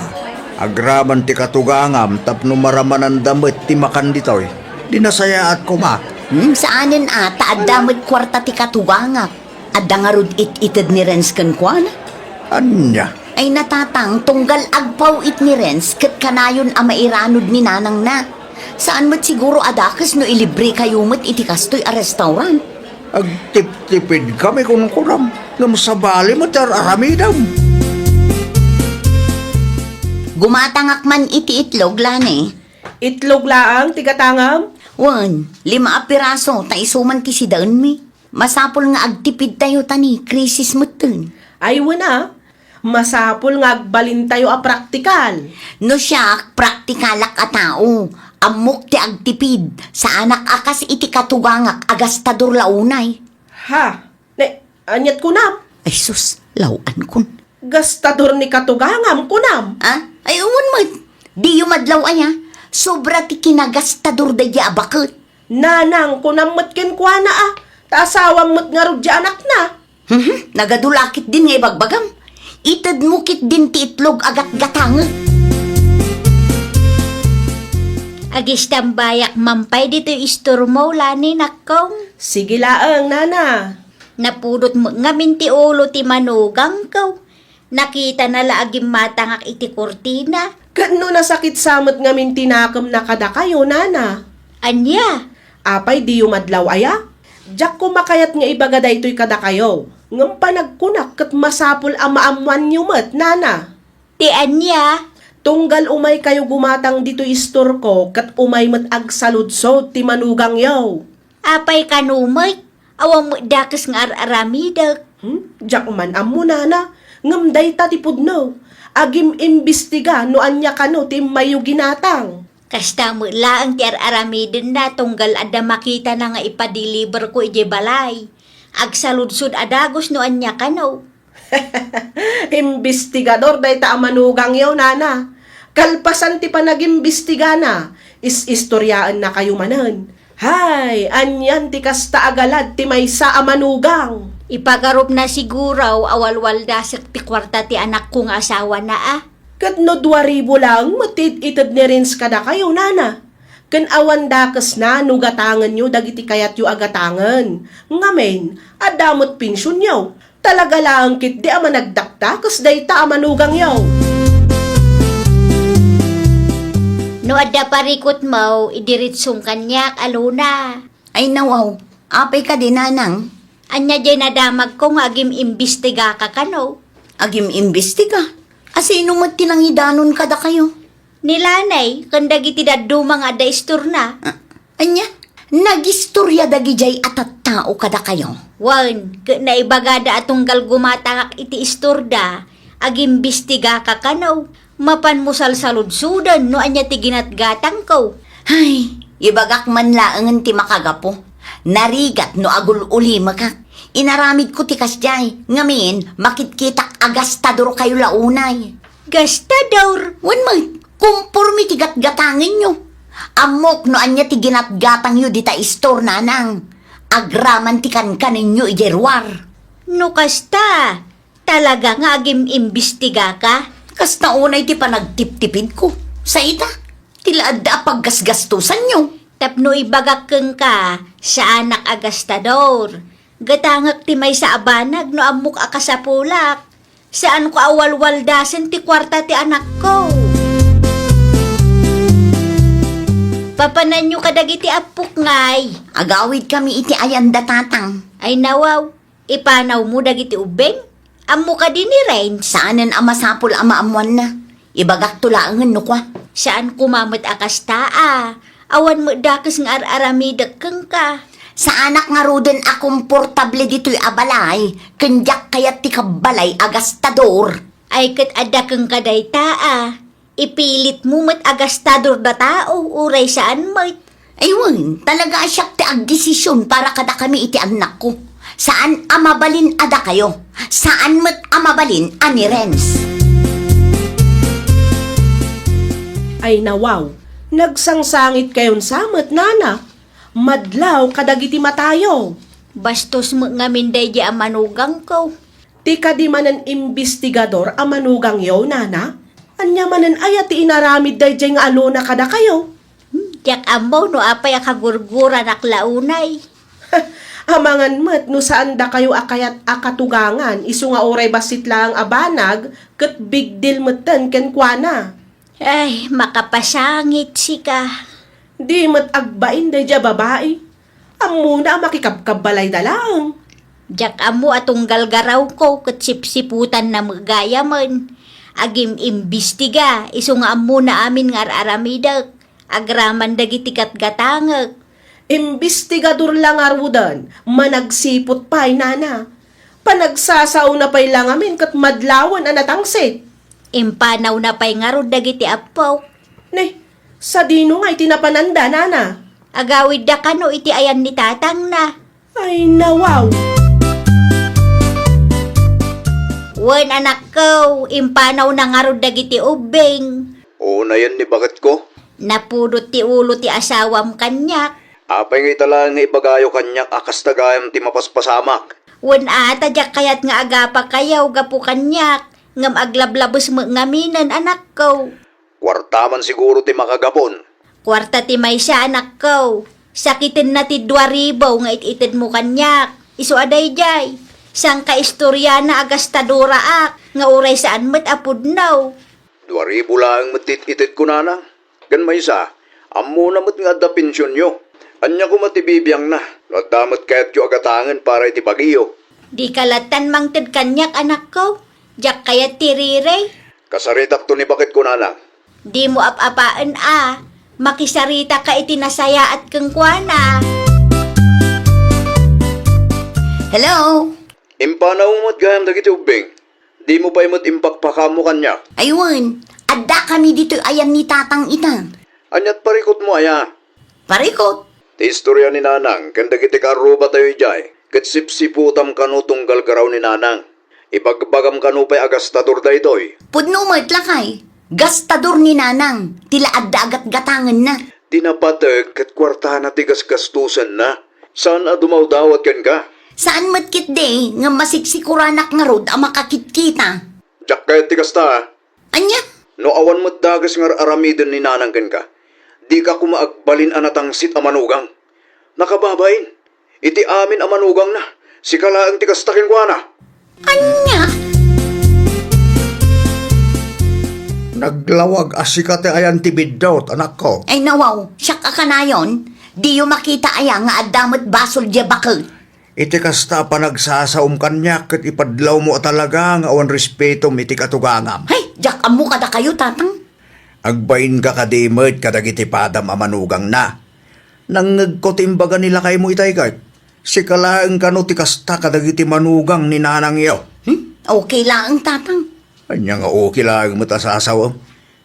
agraman ti katugangam tapno maramananda met ti makan ditoy. Di nasayaat koma. Hmm, saanen a, ta adda met kuarta ti katugangak. Adda ngarud it-ited ni Renz kenkuana? Ania? Ay natatang, tunggal agpaw-it ni Renz ket kanayon a mairanod ni nanangna. Saan met siguro a dakes no ilibrekayo met iti kastoy a restaurant. Agtiptipidkami kunkunam, ngem sabali met ti ar-aramidem. Gumatangak man iti itlog, Lani. Itlog laeng ti gatangam? Wen, lima a piraso, ta isu man ti sidaenmi. Masapul nga agtipidtayo ta ni krisis metten. Ay, wen a, masapul nga agbalintayo a praktikal. No siak, praktikalak a tao. Ammok ti agtipid. Saanak a kas iti katugangak a gastador la unay. Ha? Ne, aniat kunam? Ay sus, law-ankon. Gastador ni katugangam, kunam? Ah? Ay, wen met. Diyo madlaw aya. Sobra ti kinagastador daydi a baket. Nanang, kunam met kenkuana a, ta asawam met ngarud di anakna. Mhm, nagadu la ketdin nga ibagbagam. Itedmo ketdin ti itlog a gatgatangen. Agistambayak man pay ditoy istormo, Lani, nakkong. Sige laeng, nana. Napudot met ngamin ti ulo ti manugangko. Nakitana la a gimmatangak iti kurtina. Ket no nasakit sa met ngamin ti nakemna kadakayo, nana? Ania? Apay diyo madlaw aya? Diak koma kayat nga ibaga daytoy kadakayo, ngem panagkunak ket masapul a maammoanyo met, nana. Ti ania? Tunggal umaykayo gumatang ditoy istorko ket umay met agsaludsod ti manugangyo. Apay kano met? Awan met dakes nga ar-aramidek. Hmm? Diak man ammo, nana. Ngem dayta ti pudno. Agim-imbestiga no ania kano ti immayyo ginatang. Kasta met laeng ti ar-aramidenna tunggal adda makitana nga ipadeliverko idiay balay. Agsaludsod a dagus no ania kano. Imbestigador dayta a manugangyo, nana. Kalpasan ti panagimbestigana, is-istoriaennakayo manen. Hay, anian ti kasta a galad ti maysa a manugang? Ipagarupna siguro a walwaldasek ti kuarta ti anakko nga asawana a. Ket no dua ribu laeng met ti id-ited ni Renz kadakayo, nana. Ken awan dakesna no gatangenyo dagiti kayatyo a gatangen. Ngamin, adda met pensionyo. Talaga laeng ketdi a managdakdakes dayta a manugangyo. No adda parikutmo, idiritsum kaniak a Luna. Ay, nawaw. Apay kadi, nanang? Ania diay nadamagko nga agim-imbistigaka kano? Agim-imbistiga? A sino met ti nangidanon kadakayo? Ni Lanay, ken dagiti dadduma nga adda istorna. Ah, ania? Nagistoria dagidiay a tattao kadakayo? Wen, ket naibagada a tunggal gumatangak iti istorda, agimbistigaka kano. Mapanmo salsaludsoden no ania ti ginatgatangko. Hay, ibagak man laengen ti makagapu. Narigat no agul-ulimekak. Inaramidko ti kasdiay, ngamin, makitkitak a gastadorkayo la unay. Gastador? Wen met, kumporme ti gatgatangenyo. Ammok no ania ti ginatgatangyo dita istor, nanang. Agraman ti kankanenyo idiay ruar. No kasta, talaga nga agim-imbistigaka? Kasta unay ti panagtiptipidko. Sa ita, ti la adda a paggasgastosanyo. Tapno ibagak kenka, saanak a gastador. Gatangek ti maysa a banag no ammok a kasapulak. Saanko a walwaldasen ti kuarta ti anakko. Papananyo kadagiti appok ngay. Agawidkami iti ayanda, tatang. Ay nawaw, ipanawmo dagiti ubbing? Ammo kadi ni Renz? Saanen a masapul a maammoanna. Ibagakto laengen no kua. Saan koma met a kasta a. Awan met dakes nga ar-aramidek kenka. Saanak ngaruden a komportable ditoy a balay, ken diak kayat ti kabbalay a gastador. Ay ket adda kenka dayta a. Ipilitmo met a gastador da tao, uray saan met. Ay wen, talaga a siak ti agdesision para kadakami iti annakko. Saan a mabalin a dakayo. Saan met a mabalin a ni Renz. Ay nawaw, nagsangsangitkayon sa met, nana. Madlaw kadagiti matayo. Bastos met ngamin daydi a manugangko. Ti kadi manen imbestigador a manugangyo, nana? Ania manen aya ti inaramid daydiay nga alona kadakayo? Hmm, diak ammo no apay a kagurguranak la unay. Amangan met no saan dakayo a kayat a katugangan, isu nga uray bassit laeng a banag ket big deal metten kenkuana. Ay, makapasangit sika. Di met agbain daydiay a babai. Ammona a makikabkabbalayda laeng. Diak ammo a tunggal garawko ket sipsiputanna met gayamen. Agim-imbistiga, isu nga ammona amin nga ar-aramidek. Agraman dagiti gatgatangek. Imbestigador la ngaruden, managsiput pay, nana. Panagsasaona pay la ngamin ket madlawen a natangsit. Impanawna pay ngarud dagiti appok. Ne, sadino nga iti napananda, nana? Agawidda kano iti ayan ni tatangna. Ay, nawaw! Wen, anakko, impanawna ngarud dagiti ubbing. Unayen ni baketko. Napudot ti ulo ti asawam kaniak. Apay nga ita laeng nga ibagayo kaniak a kasta gayam ti mapaspasamak? Wen a, ta diak kayat nga agapakayo gapu kaniak, ngem aglablabes met ngaminen, anakko. Kuarta man siguro ti makagapun. Kuarta ti maysa, anakko. Sakitenna ti dua ribu nga it-itedmo kaniak. Isu a daydiay. Sangka istoriana a gastadoraak nga uray saan met a pudno. Dua ribu laeng met ti it-itedko, nanang. Ken maysa, ammona met nga adda pensionyo. Ania koma ti bibiangna? No adda met kayatyo a gatangen para iti bagiyo. Dika lattan mangted kaniak, anakko. Diak kayat ti riri. Kasaritakto ni baketko, nanang. Dimo ap-apaen a. Makisaritaka iti nasayaat kenkuana. Hello? Impanawmo met gayam dagiti ubbing. Dimo pay met impakpakaammo kaniak. Ay wen, addakami ditoy ayan ni tatang ita. Aniat parikutmo aya? Parikut? Ti istoria ni nanang ken dagiti kaarrubatayo idiay, ket sipsiputam kano tunggal garaw ni nanang. Ibagbagam kano pay a gastador daytoy. Pudno met, lakay. Gastador ni nanang, ti la adda a gatgatangenna. Ti napateg ket kuartana ti gasgastosenna. Saan a dumawdawat kenka. Saan met ketdi, ngem masiksikoranak ngarud a makakitkita. Diak kayat ti kasta, a. Ania? No awan met dakes nga ar-aramiden ni nanang kenka, dika koma agbalin a natangsit a manugang. Nakababain, iti amin a manugangna, sika laeng ti kasta kenkuana. Ania? Naglawag a sika ti ayan ti biddut, anakko. Ay, nawaw, siak a kanayon. Diyo makita aya nga adda met basol diay baket? Iti kasta a panagsasaom kaniak ket ipadlawmo a talaga nga awan respetom iti katugangam. Hay, diak ammo kadakayo, Tatang. Agbainka kadi met kadagiti padam a manugangna. Nangngegko ti imbaga ni lakaymo itay ket. Sika laeng kano ti kasta kadagiti manugang ni nanangyo? Hmm? Okay laeng, Tatang. Ania nga okay laeng met a sasaw?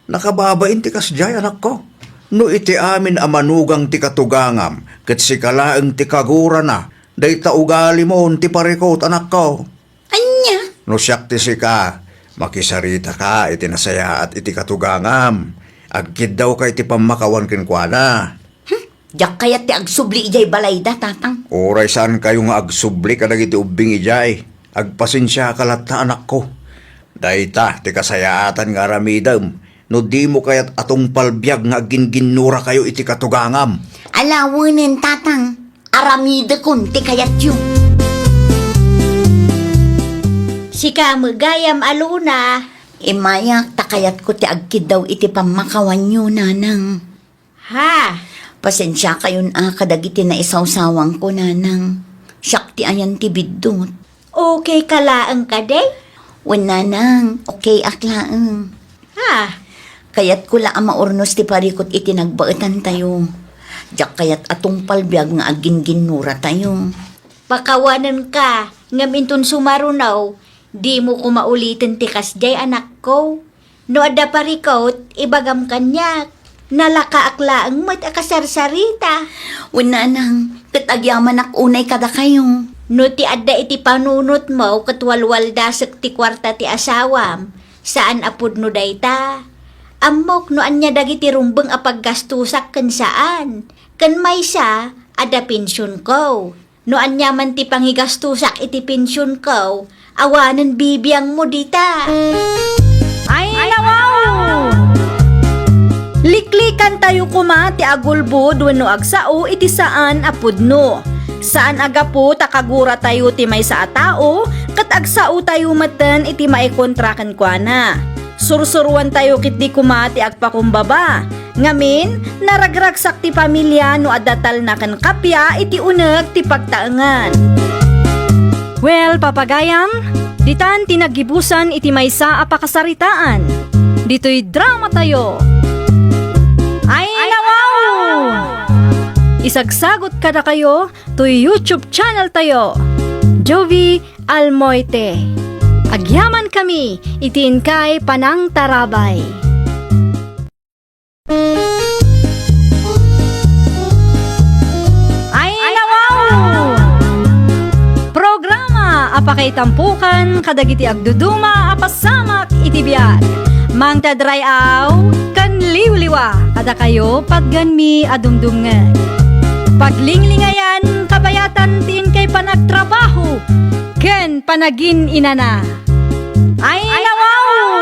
Nakababain ti kasdiay, anakko. No iti amin a manugang ti katugangam, ket sika laeng ti kagurana, dayta ugalimon ti parikut, anakko. Ania? No siak ti sika, makisaritaka iti nasayaat iti katugangam. Agkiddawka iti pammakawan kenkuana. Hmm? Diak kayat ti agsubli idiay balayda, Tatang. Uray saankayo nga agsubli kadagiti ubbing idiay, agpasensiaka latta, anakko. Dayta ti kasayaatan nga aramidem no dimo kayat a tungpalbiag nga agginginnurakayo iti katugangam. Alawenen, Tatang. Aramidekon ti kayatyo. Sika met gayam a Luna. Immayak ta kayatko ti agkiddaw iti pammakawanyo, Nanang. Ha? Pasensiakayon a kadagiti naisawsawangko, Nanang. Siak ti ayan ti biddut. Okay ka laeng kadi? Wen, Nanang, okay ak laeng. Ha? Kayatko la a maurnos ti parikut iti nagbaetantayo. Diak kayat a tungpalbiag nga agginginnuratayo. Pakawanenka, ngem inton sumaruno, dimo koma uliten ti kasdiay, anakko. No adda parikut, ibagam kaniak. Nalakaak laeng met a kasarsarita. Wen, Nanang, ket agyamanak unay kadakayo. No ti adda iti panunotmo ket walwaldasek ti kuarta ti asawam, saan a pudno dayta. Ammok no ania dagiti rumbeng a paggastusak ken saan. Ken maysa, adda pensionko. No ania man ti pangigastusak iti pensionko, awanen bibiangmo dita. Ay, nawaw! Liklikantayo koma ti agulbod wenno agsao iti saan a pudno. Saan a gapu ta kaguratayo ti maysa a tao, ket agsaotayo metten iti maikontra kenkuana. Sursuroantayo ketdi koma ti agpakumbaba. Ngamin, naragragsak ti pamilia no adda talna ken kappia iti uneg ti pagtaengan. Well, papagayam, ditan ti naggibusan iti maysa a pakasaritaan. Ditoy dramatayo. Ay, nawaw! Isagsagot kadakayo toy YouTube channel tayo, Jovie Almoite. Agyamankami iti inkay panangtarabay. Ay, nawaw! Programa a pakaitampokan kadagiti agduduma a pasamak iti biag. Mangted ray-aw ken liwliwa kadakayo patgenmi a dumdumngeg. Paglinglingayan, kabayatan ti inkay panagtrabaho ken panagin-inana. Ay, nawaw!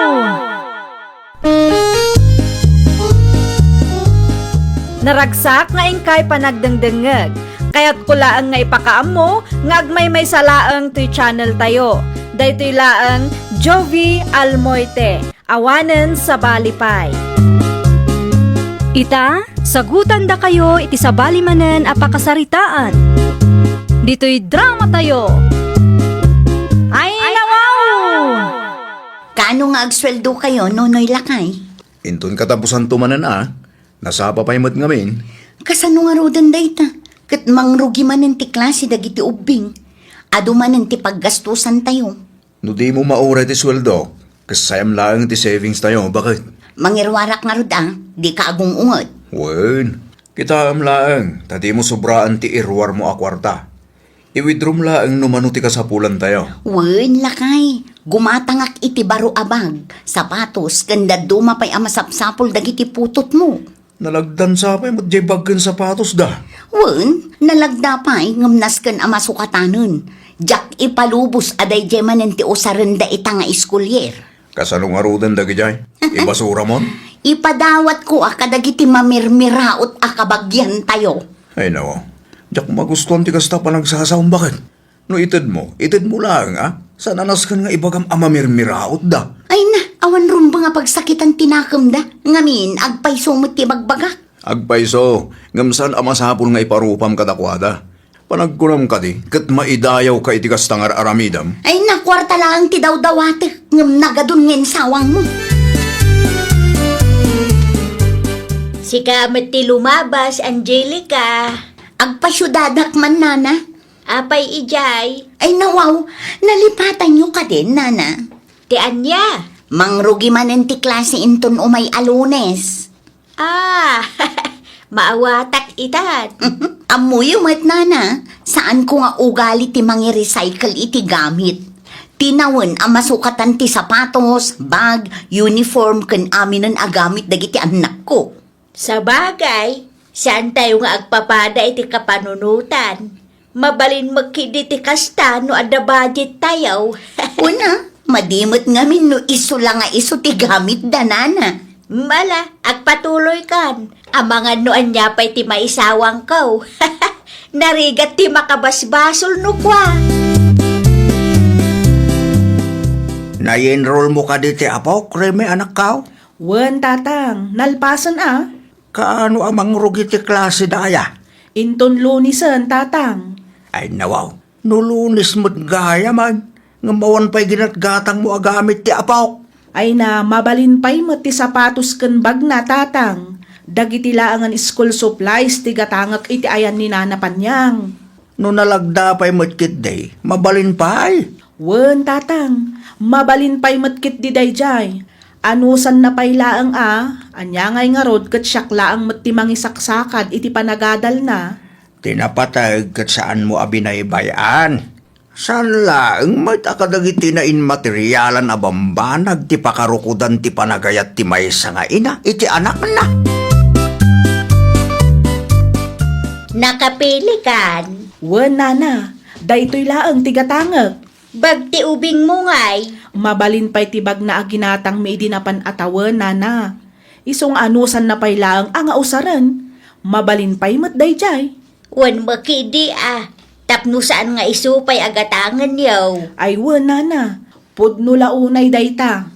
Naragsak nga inkay panagdengdengngeg. Kayatko laeng nga ipakaammo nga agmaymaysa laeng toy channel tayo. Daytoy laeng Jovie Almoite, awanen sabali pay. Ita, sagutandakayo iti sabali manen a pakasaritaan. Ditoy dramatayo. Ay, nawaw! Kaano nga agsueldokayo, Nonoy Lakay? Inton katapusanto manen a, nasapa pay met ngamin. Kasano ngaruden dayta? Ket mangrugi manen ti klase dagiti ubbing. Adu manen ti paggastusantayo. No dimo mauray ti sueldo, kasayam laeng ti savings tayo, baket? Mangiruarak ngarud a, dika agung-unget. Wen, kitaem laeng, ta dimo sobraan ti iruarmo a kuarta. I-withdraw-m laeng no mano ti kasapulantayo. Wen, lakay, gumatangak iti baro a bag, sapatos, ken dadduma pay a masapsapul dagiti putotmo. Nalagdan sa pay met jay bag ken sapatos da. Wen, nalagda pay ngem nasken a masukatanen. Diak ipalubos a daydiay manen ti usarenda ita nga school year. Kasano ngaruden dagijay? Ibasura mon? Ipadawatko a kadagiti mamirmiraot a kabagiantayo. Ay, nao. Diak magustuan ti kasta panagsasaom, baket? No itedmo, itedmo laeng, a? Saan a nasken nga ibagam a mamirmirautda. Ay na, awan rumbeng a pagsakitan ti nakemda. Ngamin, agpayso met ti bagbagak. Agpayso, ngem saan a masapul nga iparupam kadakuada. Panagkunam kadi, ket maidayawka iti kasta nga ar-aramidem? Ay na, kuarta laeng ti dawdawatek, ngem nagadun nga insawangmo. Sika met ti lumabas, Angelica. Agpasiudadak man, nana. Apay idiay? Ay, nawaw, nalipatanyo kadin, nana. Ti ania? Mangrugi manen ti klase inton umay a Lunes. Ah, maawatak itan. Ammoyo met, nana, saanko nga ugali ti mangi-recycle iti gamit. Tinawen a masukatan ti sapatos, bag, uniform, ken aminen a gamit dagiti annakko. Sabagay, saantayo nga agpapada iti kapanunotan. Mabalin met ketdi ti kasta no adda budgettayo. Wen a, madi met ngamin no isu la nga isu ti gamitda, nana. Ala, agpatuloykan. Amangan no ania pay ti maisawangko. Narigat ti makabasbasol no kua. Nai-enrollmo kadi ti apok, Reme, anakko? Wen, tatang, nalpasen a. Kaano a mangrugi ti klaseda aya? Inton Lunesen, tatang. Ay, nawaw, no Lunes met gayam, ngem awan pay ginatgatangmo a gamit ti apok. Ay na, mabalin pay met ti sapatos ken bagna, tatang. Dagiti laengen school supplies ti gatangek iti ayan ni Nana Panyang. No nalagda pay met ketdi, mabalin pay. Wen, tatang, mabalin pay met ketdi daydiay. Anusanna pay laeng a, ania ngay ngarud ket siak laeng met ti mangisaksakad iti panagadalna. Ti napateg ket saanmo a binaybay-an. Saan laeng met a kadagiti nainmaterialan a bambanag ti pakarukodan ti panagayat ti maysa nga ina iti anakna. Nakapilikan? Wen, nana, daytoy laeng ti gatangek. Bag ti ubingmo ngay? Mabalin pay ti bagna a ginatangmi idi napan a tawen, nana. Isu nga anusanna pay laeng a nga usaren. Mabalin pay met daydiay. Wen met ketdi a, tapno saan nga isu pay a gatangenyo. Ay wen, nana, pudno la unay dayta.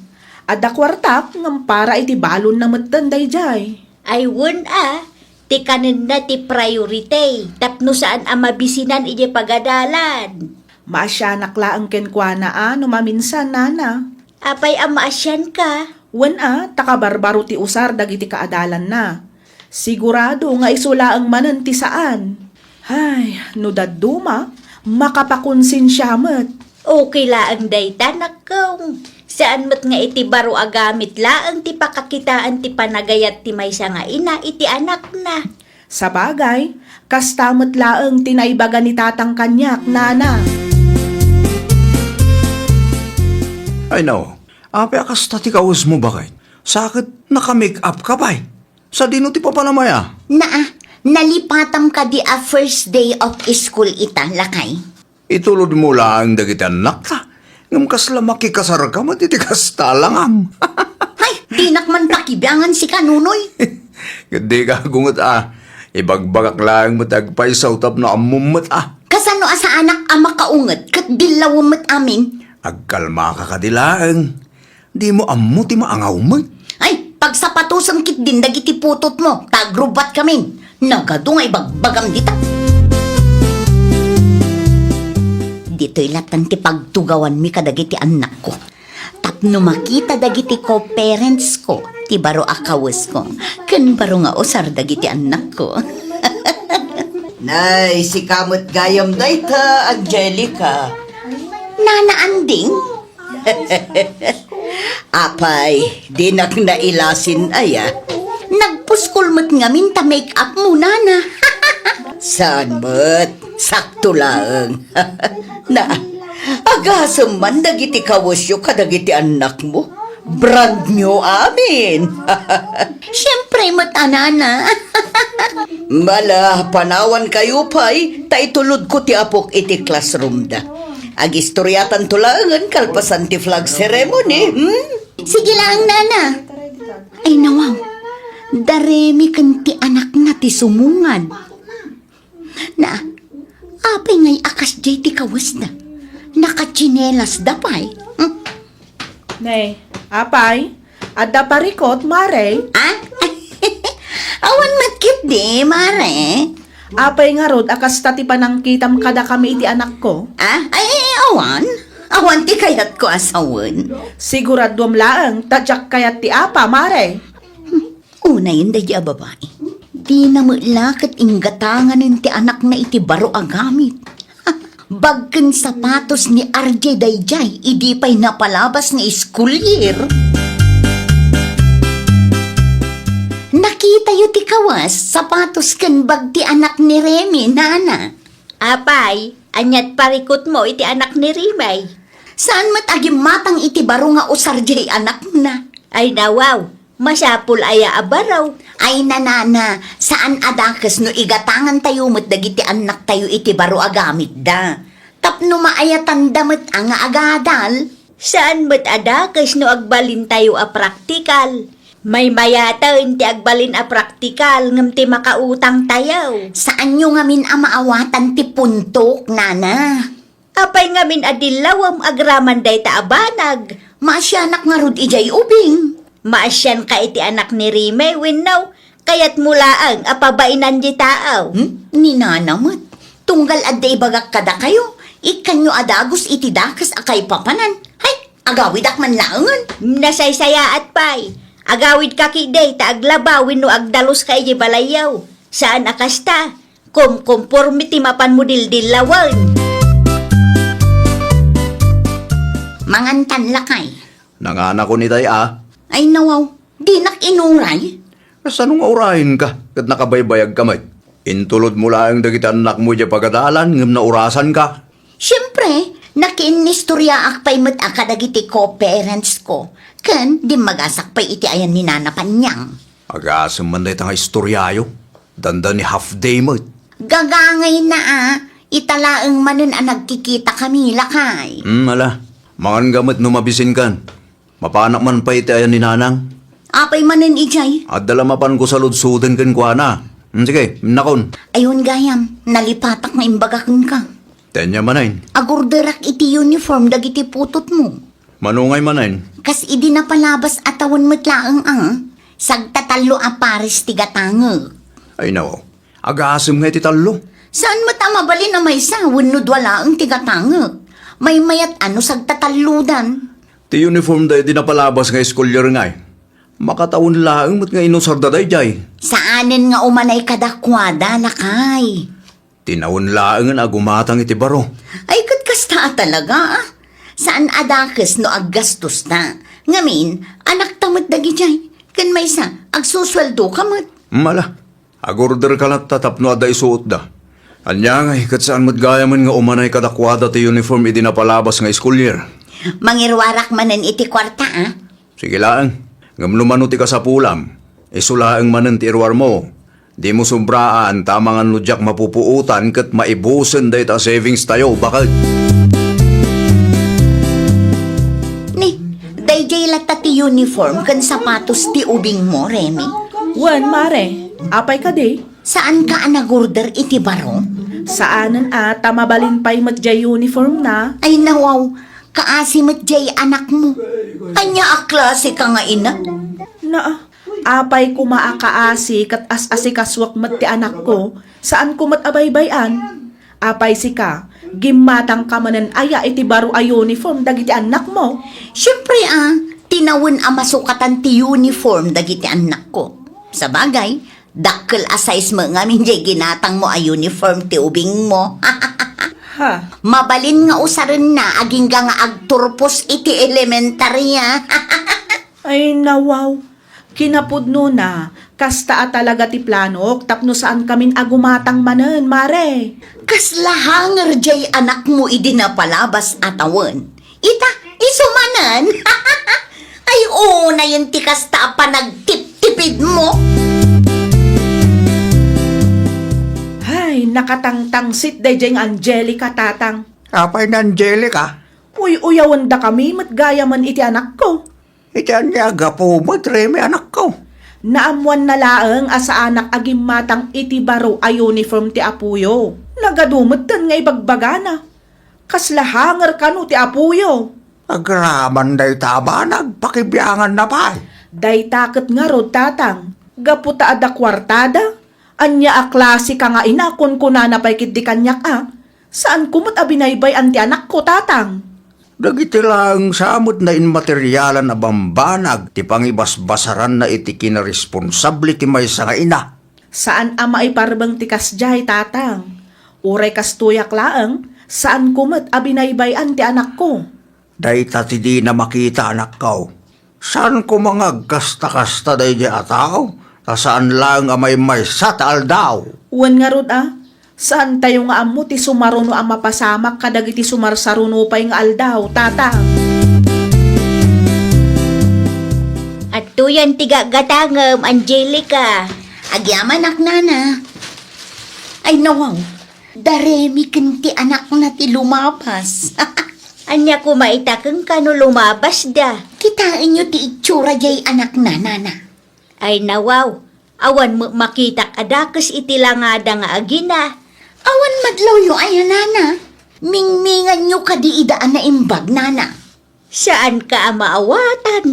Adda kuartak ngem para iti balonna metten daydiay. Ay wen a, ti kanenna ti priority, tapno saan a mabisinan idiay pagadalan. Maasianak laeng kenkuana a no maminsan, nana. Apay a maasianka? Wen a, ta kabarbaro ti usar dagiti kaadalanna. Sigurado nga isu laeng manen ti saan. Hay, no dadduma, makapakonsensia met. Okay laeng dayta, nakkong. Saan met nga iti baro a gamit laeng ti pakakitaan ti panagayat ti maysa nga ina iti anakna. Sabagay, kasta met laeng ti naibaga ni tatang kaniak, nana. Ay, no. Apay a kasta ti kawesmo, baket? Sa ket naka-make up ka pay. Sadino ti papanam aya? Naa, nalipatam kadi a first day of school ita, lakay. Itulodmo laeng dagiti annakta, ngem kasla makikasarka met iti kasta a langam. Hay, dinak man pakibiangan sika, Nonoy. Ket dika agunget a, ibagbagak laeng met agpayso tapno ammom met a. Kasano a saanak a makaunget ket billawem met amin? Agkalmaka kadi laeng. Dimo ammo ti maangawem? Ay, pagsapatosem ketdin dagiti putotmo, ta agrubbuatkamin. Nagadu nga ibagbagam dita. Ditoy latan ti pagtugawanmi kadagiti annakko. Tapno makita dagiti co-parentsko ti baro a kawesko ken baro nga usar dagiti annakko. Nay, sika met gayam dayta, Angelica. Nana Anding? Apay, dinak nailasin aya. Nagpuskol met ngamin ta make up mo, nana. Saan met? Sakto laeng. Na, agasem man dagiti kawesyo kadagiti annakmo. Brand new amin. Siempre met a, nana. Mala, panawan kayo pay, ta itulodko ti apok iti classroom da. Agistoryatanto laengen kalpasan ti flag ceremony, hmm? Sige laeng, nana. Ay, nawaw. Da Remy ken ti anakna ti sumungad. Na, apay ngay a kasdiay ti kawesda? Nakatsinelasda pay. Hmm. Ne, apay, adda parikut, Mare? Ah? Awan met ketdi, Mare. Apay ngarud a kasta ti panangkitam kadakami iti anakko? Ah? Ay, awan. Awan ti kayatko a sawen. Siguraduam laeng ta diak kayat ti apa, Mare. Unayen daydi a babai. Dina met la ket inggatanganen ti anakna iti baro a gamit. Bag ken sapatos ni R J daydiay idi pay napalabas nga school year. Nakitayo ti kawas, sapatos ken bag ti anak ni Remy, nana. Apay, ania't parikutmo iti anak ni Remy? Saan met a gimmatang iti baro nga usar diay anakna? Ay, nawaw, masapul aya a baro? Ay, nanana, saan a dakes no igatangantayo met dagiti annaktayo iti baro a gamitda. Tapno maayatanda met a nga agadal. Saan met a dakes no agbalintayo a praktikal? Maymayaten ti agbalin a praktikal ngem ti makautangtayo. Saanyo ngamin a maawatan ti puntok, nana. Apay ngamin a dillawem agraman dayta a banag? Maasianak ngarud idiay ubing. Maasianka iti anak ni Rime wenno kayatmo laeng a pabainandiay taaw? Hmm? Ni nana met. Tunggal adda ibagak kadakayo, ikkanyo a dagus iti dakes a kaipapanan. Hay, agawidak man laengen. Nasaysayaat pay. Agawidka ketdi ta aglaba wenno agdaluska idiay balayyo. Saan a kasta. Kumkumporme ti mapanmo dildillawen. Mangantan, lakay. Nanganakon itay a. Ay, nawaw, dinak inuray. Kasano nga urayenka ket nakabaybayagka met? Intulodmo laeng dagiti annakmo idiay pagadalan ngem naurasanka. Siempre, nakiinnistoriaak pay met a kadagiti co-parents ko, ken dimmagasak pay iti ayan ni Nana Panyang. Agasem man dayta nga istoriayo. Dandani half day met. Gagangayna a, ita laeng manen a nagkikitakami, lakay. Hmm, ala. Manganga met no mabisinkan. Mapanak man pay iti ayan ni Nanang. Apay manen idiay? Adda la mapanko saludsoden kenkuana. Hmm, sige, innakon. Ay, wen gayam, nalipatak nga imbaga kenka. Ania manen? Agorderak iti uniform dagiti putotmo. Mano ngay manen? Kas idi napalabas a tawen met laeng a, sagtatallo a pares ti gatangek. Ay, nawaw. Agasem nga iti tallo. Saan met a mabalin a maysa wenno dua laeng ti gatangek? Maymayat a no sagtatallodan. Ti uniformda idi napalabas nga school year ngay. Makatawen laeng met nga inusarda daydiay. Saanen nga umanay kadakuada, lakay. Tinawen laengen a gumatang iti baro. Ay, ket kasta a talaga, a. Saan a dakes no aggastosta. Ngamin, anakta met dagidiay. Ken maysa, agsusueldoka met. Mala, agorderka latta tapno adda isuotda. Ania ngay, ket saan met gayamen nga umanay kadakuada ti uniform idi napalabas nga school year. Mangiruarak manen iti kuarta, a. Sige laeng, ngem no mano ti kasapulam, isu laeng manen ti iruarmo. Dimo sobraan ta amangan no diak mapupuotan ket maibusen dayta a savings tayo, baket. Ni, daydiay latta ti uniform ken sapatos ti ubingmo, Remy. Wen, Mare. Apay kadi? Saanka a nagorder iti baro? Saanen a, ta mabalin pay met diay uniformna. Ay, nawaw, kaasi met diay anakmo. Ania a klaseka nga ina? Naa, apay koma a kaasi ket as-asikasuak met ti anakko, saanko met a baybay-an. Apay sika, gimmatangka manen aya iti baro a uniform dagiti annakmo? Siempre a, tinawen a masukatan ti uniform dagiti annakko. Sabagay, dakkel a size met ngamin diay ginatangmo a uniform ti ubingmo. Ha? Mabalin nga usarenna agingga nga agturpos iti elementarya. Ay, nawaw. Kinapudnona, kasta a talaga ti planok tapno saankamin a gumatang manen, Mare. Kasla hanger diay anakmo idi napalabas a tawen. Ita, isu manen. Ay, unayen ti kasta a panagtiptipidmo. Ay, nakatangtangsit daydiay nga Angelica, Tatang. Apay ni Angelica? Uy-uyawendakami met gayamen iti anakko. Iti ania a gapu met, Remy, anakko? Naammoanna laeng a saanak a gimmatang iti baro a uniform ti apoyo. Nagadu metten nga ibagbagana. Kasla hanger kano ti apoyo. Agraman dayta a banag, pakibianganna pay. Dayta ket ngarud, Tatang, gapu ta adda kuartada, ania a klase ka nga ina, kunkunana pay ketdi kaniak a, saanko met a binaybay-an ti anakko, Tatang. Dagiti laeng sa met nainmaterialan a bambanag ti pangibasbasaranna iti kinaresponsable ti maysa nga ina. Saan a maiparbeng ti kasdiay, Tatang. Uray kastoyak laeng, saanko met a binaybay-an ti anakko. Dayta ti dina makita, anakko. Saan koma nga agkasta-kasta daydiay a tao, ta saan laeng a maymaysa ti aldaw. Wen ngarud a, saantayo nga ammo ti sumaruno a mapasamak kadagiti sumarsaruno pay nga aldaw, Tatang. Adtoyan ti gagatangem, Angelica. Agyamanak, Nana. Ay, nawaw. Da Remy ken ti anakna ti lumabas. Ania koma ita kenka no lumabasda? Kitaenyo ti itsura diay anakna, Nana. Ay, nawaw. Awan met makitak a dakes iti langada nga agina. Awan madlawyo aya, Nana? Mingminganyo kadi ida a naimbag, Nana? Saanka a maawatan.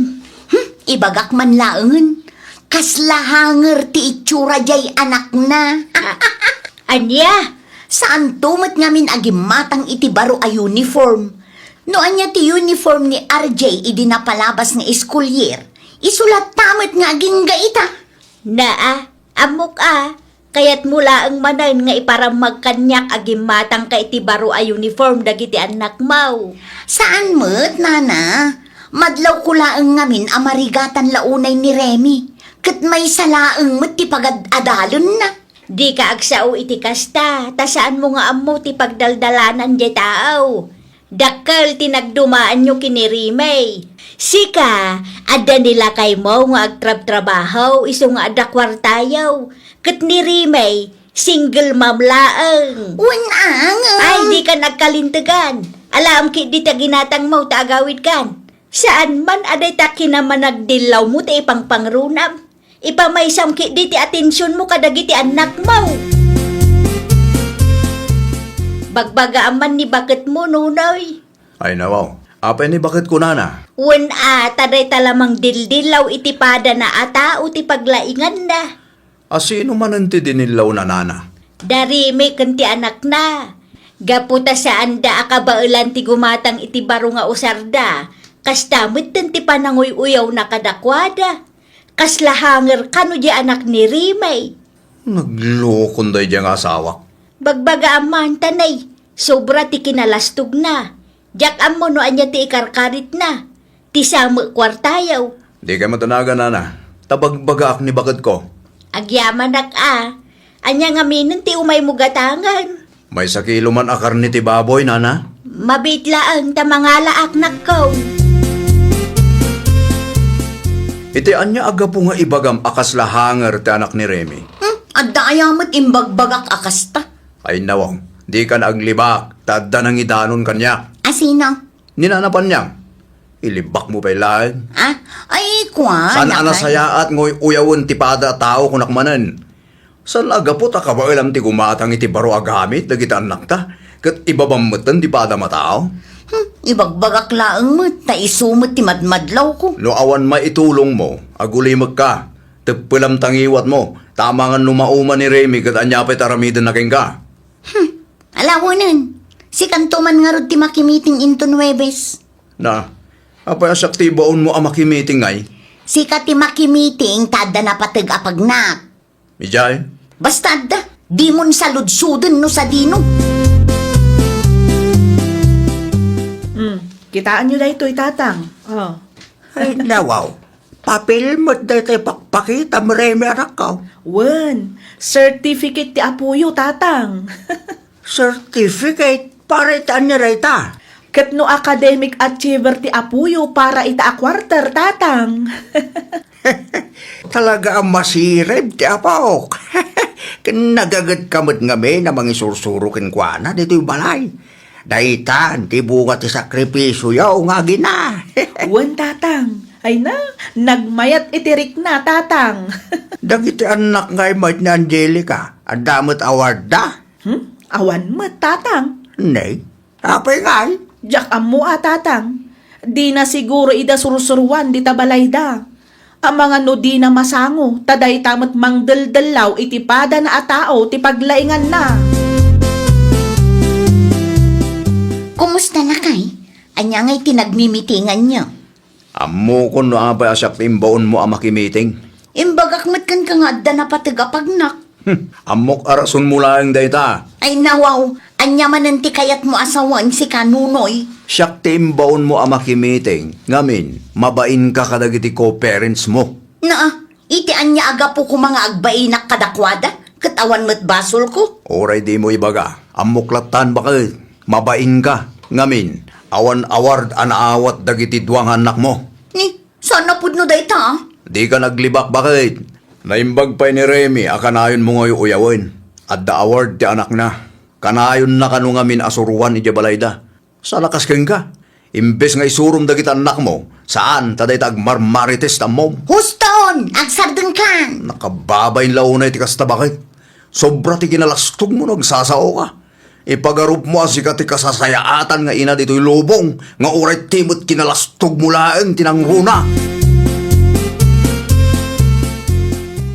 Hmm, ibagak man laengen. Kasla hanger ti itsura diay anakna. A-, ania? Saanto met ngamin a gimmatang iti baro a uniform. No ania ti uniform ni R J idi napalabas nga school year, isu latta met nga agingga ita. Naa, ammok a, kayatmo laeng manen nga iparammag kaniak a gimmatangka iti baro a uniform dagiti annakmo. Saan met, Nana. Madlawko laeng ngamin a marigatan la unay ni Remy, ket maysa laeng met ti pagad-adalenna. Dika agsao iti kasta, ta saanmo nga ammo ti pagdaldalanan diay tao. Dakkel ti nagdumaanyo ken ni Remy. Sika, adda ni lakaymo nga agtrabtrabaho, isu nga adda kuartayo. Ket ni Remy, single mom laeng. Wen a, ngem. Ay, dika nagkalintegan. Alaem ketdi ti ginatangmo ta agawidkan. Saan man a dayta kinamanagdillawmo ti ipangpangrunam. Ipamaysam ketdi ti atensionmo kadagiti annakmo. Bagbagaam man ni baketmo, Nonoy. Ay, nawaw. Apay ni baketko, Nana? Wen a, ta dayta la mangdildillaw iti padana a tao ti paglainganna. A sino manen ti dinillawna, Nana? Da Remy ken ti anakna. Gapu ta saanda a kabaelan ti gumatang iti baro nga usarda, kasta metten ti pananguy-uyawna kadakuada. Kasla hanger kano diay anak ni Remy. Naglokon daydiay nga asawak. Bagbagaam man, ta nay, sobra ti kinalastogna. Diak ammo no ania ti ikarkaritna. Ti sa met kuartayo. Dikay matanagan, Nana. Ta bagbagaak ni baketko. Agyamanak a. Ania ngamin ti umaymo gatangen? Maysa kilo man a karne ti baboy, Nana. Mabiit laeng ta mangalaak, nakko. Iti ania a gapu nga ibagam a kasla hanger ti anak ni Remy? Hmm, adda aya met imbagbagak a kasta? Ay, nawang, dika aglibak, ta adda nangidanon kaniak. A sino? Ni Nana Panyang. Ilibakmo pay laeng. Ah? Ay, kuan, saan a nasayaat nga uyawen ti pada a tao, kunak manen? Saan a gapu ta kabaelam ti gumatang iti baro a gamit dagiti annakta, ket ibabam metten ti padam a tao? Hmm, ibagbagak laeng met, ta isu met ti madmadlawko. No awan maitulongmo, agulimekka. Teppelam ta ngiwatmo, ta amangan no mauma ni Remy ket ania pay ti aramidenna kenka. Hmm, alawenen. Sikanto man ngarud ti makimiting inton Huwebes. Na, apay a siak ti ibaonmo a makimiting ngay? Sika ti makimiting ta adda napateg a pagnak. Idiay? Basta adda, dimon saludsoden no sadino. Hmm, kitaenyo daytoy, Tatang. Oh. Ay, nawaw. Papel met dayta ipakpakitam, Remy, anakko. Wen, certificate ti apoyo, Tatang. Certificate? Para iti ania dayta? Ket no academic achiever ti apoyo, para ita a quarter, Tatang. Talaga a masirib ti apok. Ken nagagetka met ngamin a mangisursuro kenkuana ditoy balay. Daytan ti bunga ti sakripisioyo nga agina. Wen, Tatang. Ay na, nagmayat iti rikna, Tatang. Dagiti annak ngay met ni Angelica, adda met awardda? Hmm? Awan met, Tatang. Nay, Apay ngay? Diak ammo a, tatang. Dina siguro ida sursuruan dita balayda. Amangan no dina masango, ta dayta met mangdeldellaw iti padana a tao ti paglainganna. Kumusta, lakay? Ania ngay ti nagmimitinganyo? Ammokon no apay a siak ti imbaonmo a makimiting. Imbagak met kenka nga adda napateg a pagnak. Hmm, ammok a rasonmo laeng dayta. Ay, nawaw, ania manen ti kayatmo a sawen, sika, Nunoy? Siak ti imbaonmo a makimiting, ngamin, mabainka kadagiti co-parentsmo. Naa, iti ania a gapu koma nga agbainak kadakuada, ket awan met basolko? Uray dimo ibaga, ammok lattan, baket. Mabainka, ngamin, awan award a naawat dagiti dua nga annakmo. Ni, saan a pudno dayta, a? Dika naglibak, baket. Naimbag pay ni Remy a kanayonmo nga uyawen. Adda award ti anakna. Kanayonna kano ngamin a suroan idiay balayda. Saan a kas kenka? Imbes nga isurom dagiti annakmo, saan, ta dayta agmarmarites ti ammom. Huston! Agsardengkan! Nakababain la unay ti kasta, baket. Sobra ti kinalastogmo no agsasaoka. Ipagarupmo a sika ti kasasayaatan nga ina ditoy lubong, nga uray ti met kinalastogmo laeng ti nangruna.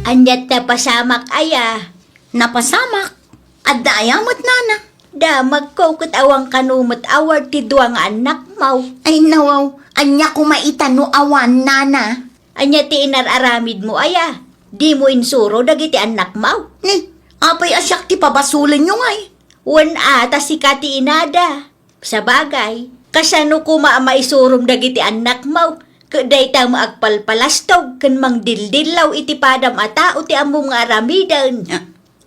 Ania ti napasamak aya? Napasamak? Adda aya met, nana? Damagko ket awan kano met award ti dua nga annakmo. Ay, nawaw, ania koma ita no awan, nana? Ania ti inar-aramidmo aya? Dimo insuro dagiti annakmo? Ni, apay a siak ti pabasolenyo ngay? Wen a, ta sika ti inada. Sabagay, kasano koma a maisurom dagiti annakmo? Ket dayta met agpalpalastog ken mangdildillaw iti padam a tao ti ammom nga aramiden.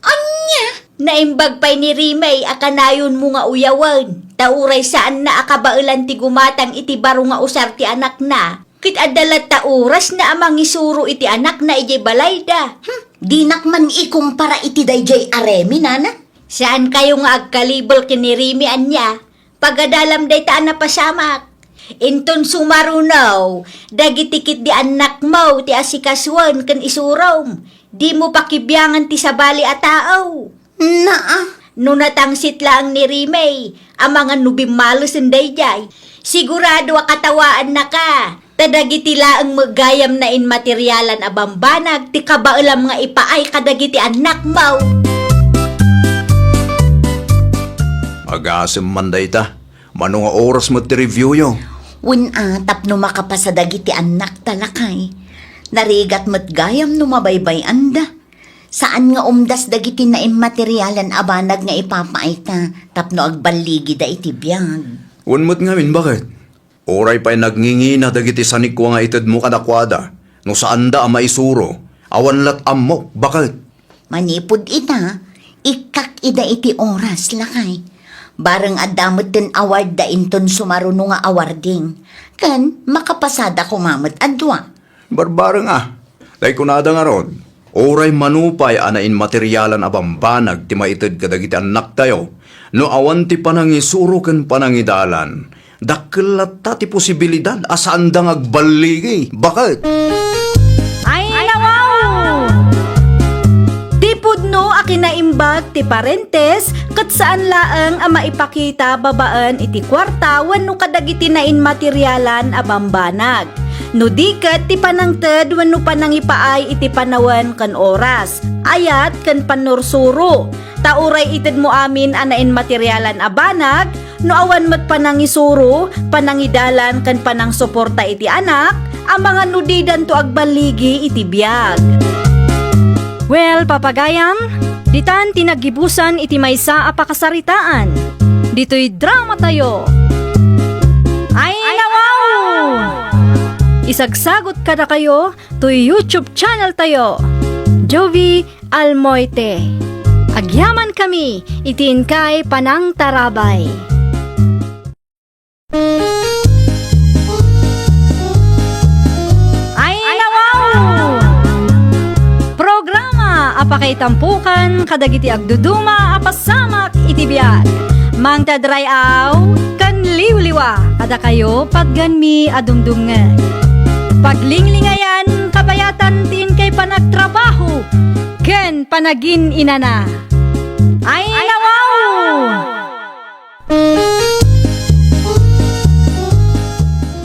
Ania? Naimbag pay ni Rimey a kanayonmo nga uyawen, ta uray saanna a kabaelan ti gumatang iti baro nga usar ti anakna, ket adda latta orasna a mangisuro iti anakna idiay balayda. Hmm, dinak man ikumpara iti daydiay a Remy, nana. Saankayo nga agkalibel ken ni Remy, ania? Pagadalam dayta a napasamak. Inton sumaruno dagiti ketdi annakmo ti asikasuen ken isurom, dimo pakibiangan ti sabali a tao. Naa. No natangsit laeng ni Rimey, amangan no bimmalesen daydiay, sigurado a katawaannaka. Ta dagiti laeng met gayam nainmaterialan a bambanag ti kabaelam nga ipaay kadagiti annakmo. Agasem man dayta. Mano nga oras met ti reviewyo? Wen a, tapno makapasa dagiti annakta, lakay. Narigat met gayam no mabaybay-anda. Saan nga umdas dagiti nainmaterialan a banag nga ipapaayta tapno agballigida iti biag. Wen met ngamin, baket? Uray pay nagngingina dagiti sanikua nga itedmo kadakuada, no saanda a maisuro, awan lat ammok, baket? Manipud ita, ikkak ida iti oras, lakay. Bareng adda metten awardda inton sumaruno nga awarding, ken makapasada koma met a dua. Barbareng a, tay kunada ngarud, uray mano pay a nainmaterialan a bambanag ti maited kadagiti annaktayo, no awan ti panangisuro ken panangidalan, dakkel latta ti posibilidad a saanda nga agballigi. Baket? Ay, nawaw! Ti pudno a kinaimbag ti parentes ket saan laeng a maipakita babaen iti kuarta wenno kadagiti nainmaterialan a bambanag. No di ket ti panangted wenno panangipaay iti panawen ken oras, ayat ken pannursuro. Ta uray itedmo amin a nainmaterialan a banag, no awan met panangisuro, panangidalan ken panangsuporta iti anak, amangan no didanto agballigi iti biag. Well, papagayam, ditan ti naggibusan iti maysa a pakasaritaan. Ditoy dramatayo. Ay, nawaw! Isagsagot kadakayo toy YouTube channel tayo, Jovie Almoite. Agyamankami iti inkay panangtarabay. Ay, nawaw! Programa a pakaitampukan kadagiti agduduma a pasamak iti biag. Mangted ray-aw ken liwliwa kadakayo patgenmi a dumdumngeg. Paglinglingayan kabayatan ti inkay panagtrabaho ken panagin-inana. Ay, nawaw!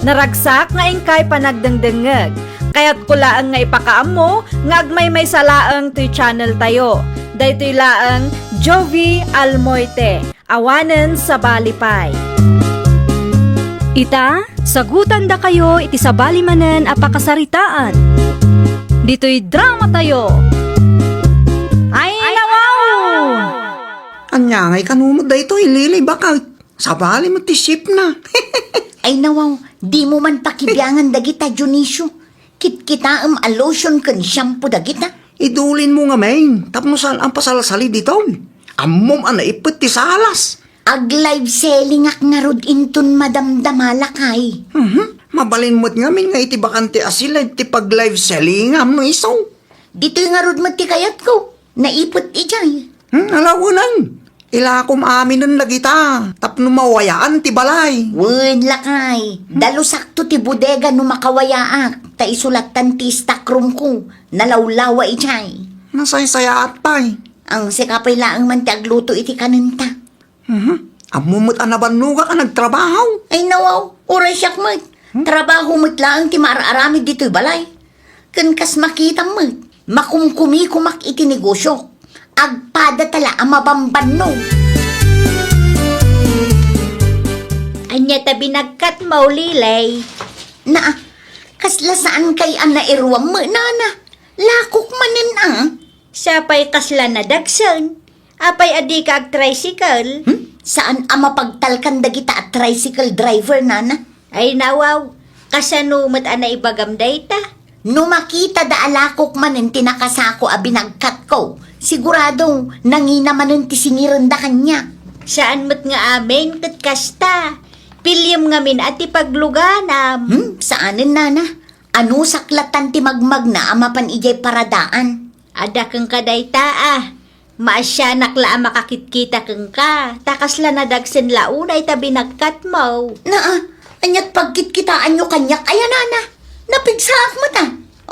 Naragsak nga inkay panagdengdengngeg. Kayatko laeng nga ipakaammo nga agmaymaysa laeng toy channel tayo. Daytoy laeng Jovie Almoite. Awanen sabali pay. Ita, sagutandakayo iti sabali manen a pakasaritaan. Ditoy drama tayo. Ay, nawaw! Ania ngay kano met daytoy, Lily, baket? Sabali met ti ship na. Ay, nawaw, dimo man pakibiangan dagita, Dionisio. Kitkitaem a lotion ken shampoo dagita. Idulinmo ngamin, tapno saan a pasalsali ditoy. Ammom a naipet ti salas. Ag-live sellingak ngarud inton madamdama, lakay. Mhm. Mabalin met ngamin nga iti bakante a sila ti pag-live sellingam no isu. Ditoy ngarud met ti kayatko. Naipet idiay. Hmm, ala, wen. Ilakom aminen dagita tapno mawayaan ti balay. Wen, lakay. Dalosakto ti bodega no makawayaak, ta isu lattan ti stockroomko. Nalawlawa idiay. Nasaysayaat pay. Ang sika pay laeng man ti agluto iti kanenta. Mhm. Ammo met a nabannogak a nagtrabaho. Ay, nawaw, uray siak met. Hmm? Trabaho met laeng ti maar-aramid ditoy balay. Ken kas makitam met, makumkumikomak iti negosio. Agpada tala a mabambanno. Ania ta binagkatmo, Lily? Naa, kasla saan kay a nairuam met, nana. Lakok manen a. Sapay kasla nadagsen. Apay a dika ag-tricycle? Hmm? Saan a mapagtalkan dagita a tricycle driver, nana? Ay, nawaw, kasano met a naibagam dayta? No makitada a lakok manen ti nakasako a binagkatko, sigurado nangina manen ti singirenda kaniak. Saan met nga amin ket kasta. Piliem ngamin a ti pagluganam. Hmm, saanen, nana. Anusak lattan ti magmagna a mapan idiay paradaan. Adda kenka dayta a. Maasianak la a makakitkita kenka, ta kasla nadagsen la unay ta binagkatmo. Naa, aniat pagkitkitaanyo kaniak aya, nana? Napigsaak met a.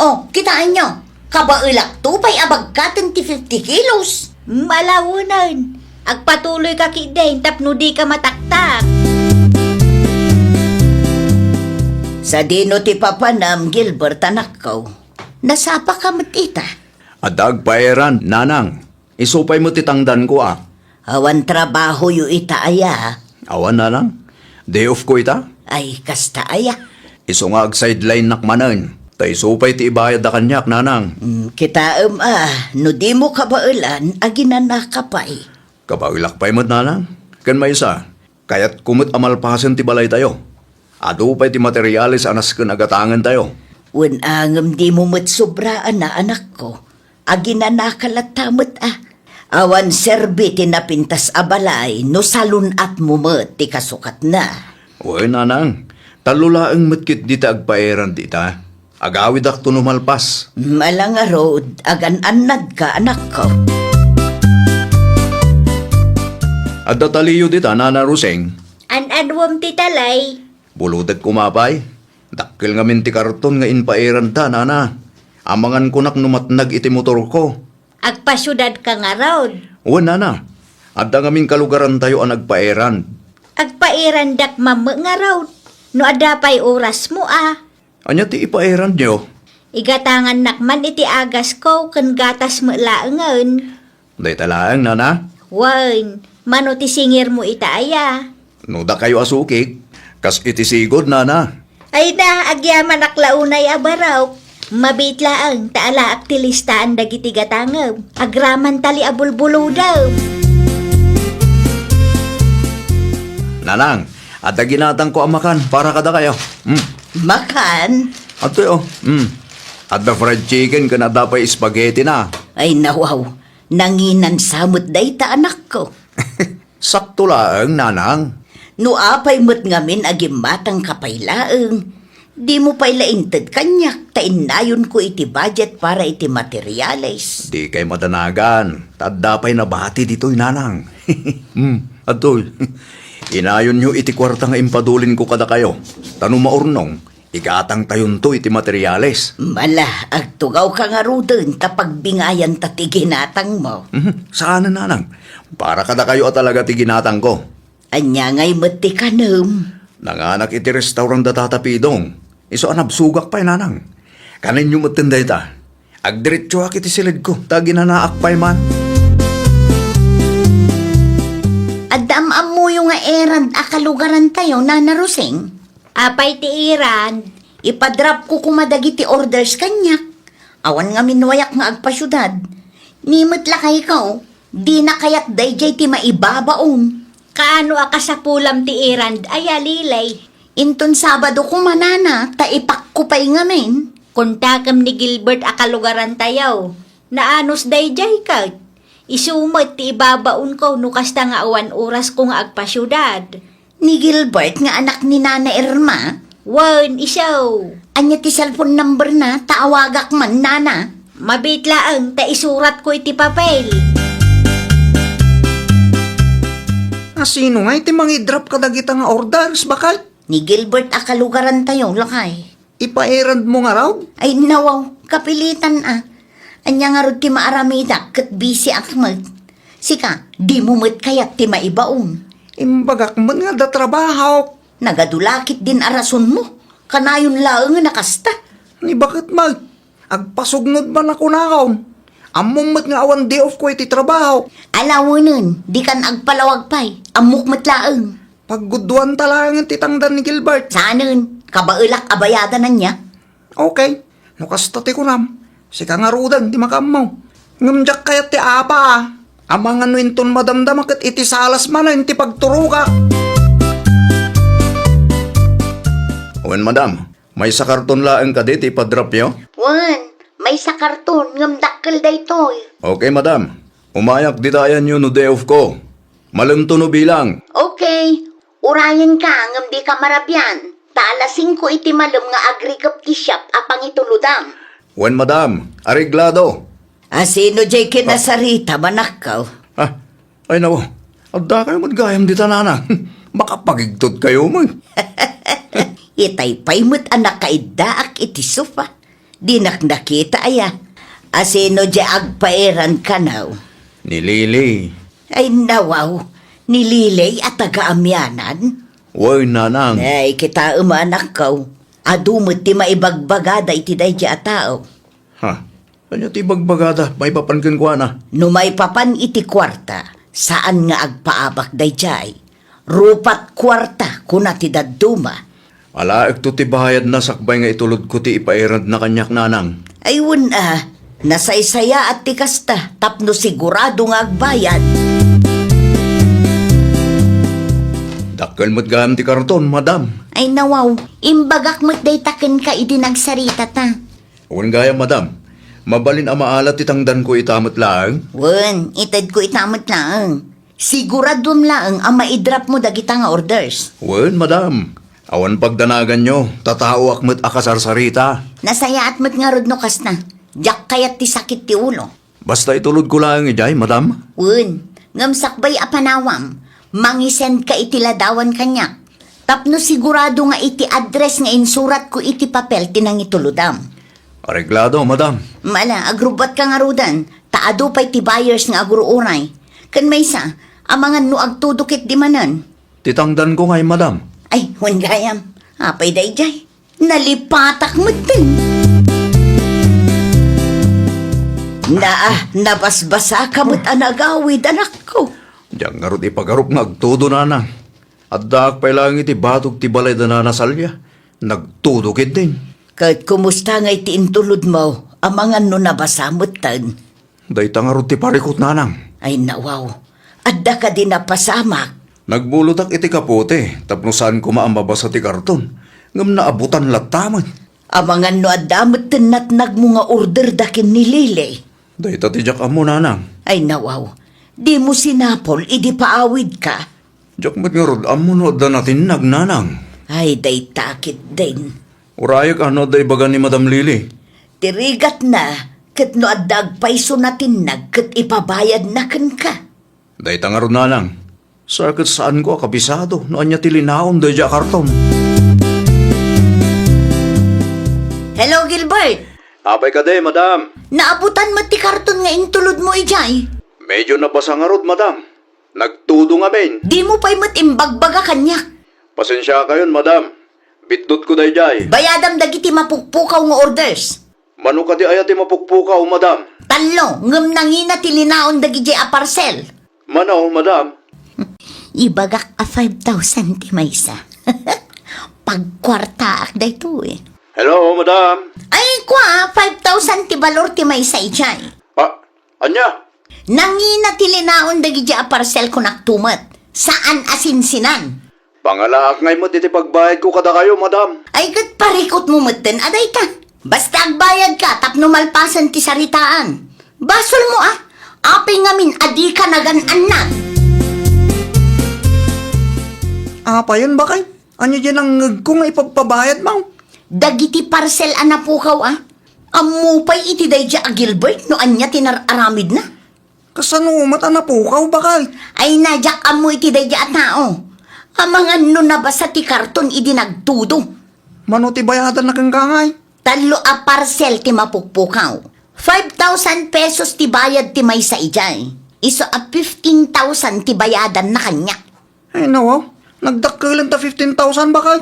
Oh, kitaenyo, kabaelakto pay a bagkaten ti fifty kilos. Malawenen, agpatuloyka ketdin tapno dika mataktak. Sadino ti papanam, Gilbert, anakko? Nasapaka met ita? Adda agpaeran, nanang. Isu pay met ti tangdanko a. Awan trabahoyo ita aya? Awan, nanang. Day off ko ita. Ay, kasta aya? Isu nga ag-sidelineak manen. Ta isu pay ti ibayadda kaniak, nanang. Mm, kitaem a, no dimo kabaelan, aginanaka pay. Kabaelak pay met, nanang. Ken maysa, kayatko met a malpasen ti balaytayo. Adu pay ti materiales a nasken a gatangentayo. Wen a ngem dimo met sobraan a, anakko. Aginanaka latta met a. Awan serbi ti napintas a balay no salun-atmo met ti kasukatna. Wen, nanang, tallo laeng met ketdi ti agpaeran dita. Agawidakto no malpas. Mala ngarud, agan-annadka, anakko. Adda taliyo dita, Nana Roseng? An-anuem ti talay? Bulutek koma pay. Dakkel ngamin ti karton nga impaeranta, nana. Amangan konak no matnag iti motorko. Agpasiudadka ngarud? Wen, nana. Adda ngamin kalugarantayo a nagpaeran. Agpaerandak man met ngarud. No adda pay orasmo a. Ania ti ipaeranyo? Igatangannak man iti agasko ken gatas met laengen. Dayta laeng, nana? Wen, mano ti singirmo ita aya? No dakayo a sukik, kas iti sigud, nana. Ay na, agyamanak la unay a barok. Mabiit laeng ta alaak ti listaan dagiti gatangem. Agraman tali a bulbulodem. Nanang, adda ginatangko a makan para kadakayo. Mm. Makan? Adtoy, oh. Mm. Adda fried chicken ken adda pay spaghetti na. Ay, nawaw. Nanginan sa met dayta, anakko. Sakto laeng, nanang. No apay met ngamin a gimmatangka pay laeng, dimo pay la inted kaniak ta innayonko iti budget para iti materiales. Dikay madanagan, ta adda pay nabati ditoy, nanang. Hmm, adtoy. Inayonyo iti kuarta nga impadulinko kadakayo, ta no maurnong, igatangtayonto iti materiales. Mala, agtugawka ngaruden ta pagbingayanta ti ginatangmo. Mhm, saanen, nanang. Para kadakayo a talaga ti ginatangko. Ania ngay met ti kanem? Nanganak iti restaurant da Tata Pidong. Isu a nabsogak pay, nanang. Kanenyo metten dayta. Agdiretsoak iti siledko, ta aginanaak pay man. Adda am-ammoyo nga errand a kalugarantayo, Nana Rosing? Apay ti errand? Ipadropko koma dagiti orders kaniak. Awan ngamin wayak nga agpasiudad. Ni met lakayko, dina kayat daydiay ti maibabaon. Kaano a kasapulam ti errand aya, Lilay? Inton Sabado koma, nana, ta ipakko pay ngamin. Kontakem ni Gilbert a kalugarantayo. Naanus daydiay ket. Isu met ti ibabaonko no kasta nga awan orasko nga agpasiudad. Ni Gilbert nga anak ni Nana Irma? Wen, isu. Ania ti cellphone number na, ta awagak man, nana? Mabiit laeng ta isuratko iti papel. A sino ngay ti mangidrop kadagita nga orders, baket? Ni Gilbert a kalugarantayo, lakay. Ipaerrand mo ngarud? Ay, nawaw, kapilitan a. Ania ngarud ti maaramidak ket busy ak met. Sika, dimo met kayat ti maibaon? Imbagak met nga adda trabahok. Nagadu la ketdin a rasonmo. Kanayon laeng a kasta. Ni baket met. Agpasugnod man a kunakon. Ammom met nga awan day off ko iti trabaho. Ala wenen, dikan agpalawag pay. Ammok met laeng. Paggudduanta laengen ti tangdan ni Gilbert. Saanen, kabaelak a bayadan ania? Okay, no kasta ti kunam, sika ngaruden ti makaammo. Ngem diak kayat ti apa, a. Amangan no inton madamdama ket iti salas manen ti pagturogak. Wen, madam, maysa karton laeng kadi ti ipadropyo? Wen, maysa karton ngem dakkel daytoy. Okay, madam. Umayak dita ayanyo no day off ko. Malemto no bilang. Okay. Urayenka ngem dika marabian, ta alas singko iti malem nga agrikep ti shop a pangitulodam. Wen, madam, areglado. A sino diay kinasarita, manakkaw? Ah, ay, nawa. Adda kayo met gayam dita, nanang. Makapagigtot kayo met. Itay pay met a nakaiddaak iti sofa. Dinak nakita aya. A sino diay agpaerrand kano? Ni Lily. Ay, nawaw. Ni Lily a taga-Amianan? Wen, nanang. Ay, kitaem, anakko. Adu met ti maibagbagada iti daydiay a tao. Ha? Ania ti ibagbagada maipapan kenkuana? No maipapan iti kuarta, saan nga agpaabak daydiay. Rupat kuarta, kuna ti dadduma. Alaekto ti bayadna sakbay nga itulodko ti ipaerrandna kaniak, nanang. Ay, wen a, nasaysayaat ti kasta tapno sigurado nga agbayad. Dakkel met gayam ti karton, madam. Ay, nawaw, imbagak met dayta kenka idi nagsaritata. Wen gayam, madam. Mabalin a maala ti tangdanko ita met laeng? Wen, itedko ita met laeng. Siguraduem laeng a maidropmo dagita nga orders. Wen, madam. Awan pagdanaganyo, ta taoak met a kasarsarita. Nasayaat met ngarud no kasta. Diak kayat ti sakit ti ulo. Basta itulodko laeng idiay, madam? Wen, ngem sakbay a panawam, mangisendka iti ladawan kaniak. Tapno sigurado nga iti address nga insuratko iti papel ti nangitulodam. Areglado, madam. Ala, agrubbatka ngaruden, ta adu pay ti buyers nga agur-uray. Ken maysa, amangan no agtudo ketdi manen. Ti tangdanko ngay, madam. Ay, wen gayam. Apay daydiay? Nalipatak metten. Naa, nabasbasaka met a nagawid, anakko. Diak ngarud ipagarup nga agtudo, nanang. Addaak pay laeng iti batog ti balay da Nana Salia. Nagtudo ketdin. Ket kumusta ngay ti intulodmo? Amangan no nabasa metten. Dayta ngarud ti parikut, nanang. Ay, nawaw. Adda kadi napasamak? Nagbulodak iti kapote tapno saan koma a mabasa ti karton. Ngem naabutan latta met. Amangan no adda metten natnagmo nga order da ken ni Lily. Dayta ti diak ammo, nanang. Ay, nawaw. Dimo sinapol idi paawidka. Diak met ngarud ammo no adda natinnag, nanang. Ay, dayta ketdin. Urayek a no adda ibaga ni Madam Lily. Ti rigatna, ket no adda agpayso natinnag ket ipabayadna kenka. Dayta ngarud, nanang. Sa ket saanko a kabisado no ania ti linaon daydiay a karton. Hello, Gilbert! Apay kadi, madam? Naabutan met ti karton nga intulodmo idiay? Medyo nabasa ngarud, madam. Nagtudo ngamin. Dimo pay met imbagbaga kaniak. Pasensiakayon, madam. Bitdotko daydiay. Bayadam dagiti mapukpukaw nga orders. Mano kadi aya ti mapukpukaw, madam? Tallo, ngem nangina ti linaon dagidiay a parcel. Mano, madam? Ibagak a five thousand ti maysa. Pagkuartaak daytoy. Hello, madam? Ay, kua, five thousand ti balor ti maysa idiay. Ah, ania? Nangina ti linaon dagidiay a parcel, kunak tumet. Saan a sinsinan. Pangalaak ngay met iti pagbayadko kadakayo, madam. Ay, ket parikutmo metten a dayta. Basta agbayadka tapno malpasen ti saritaan. Basolmo a. Apay ngamin a dika nagan-annad. Apayon, bakay? Ania diay nangngegko nga ipagpabayadmo? Dagiti parcel a napukaw a. Ammo pay iti daydiay a Gilbert no ania ti nar-aramidna. Kasano met a napukaw, bakay? Ay, na, diak ammo iti daydiay a tao. Amangan no nabasa ti karton idi nagtudo. Mano ti bayadanna kenka ngay? Tallo a parcel ti mapukpukaw. Five thousand pesos ti bayad ti maysa idiay. Isu a fifteen thousand ti bayadanna kaniak. Ay, nawaw. Nagdakkelen ta fifteen thousand, bakay.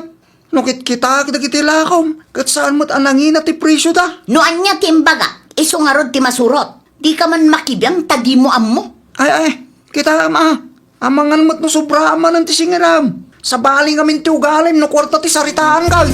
No kitkitaak dagiti lakom, ket saan met a nangina ti presioda. No ania ti imbagak, isu ngarud ti masurot. Dika man makibiang ta dimo ammo. Ay, ay, kitaem a. Amangan met no sobraam manen ti singiram. Sabali ngamin ti ugalim no kuarta ti saritaanka.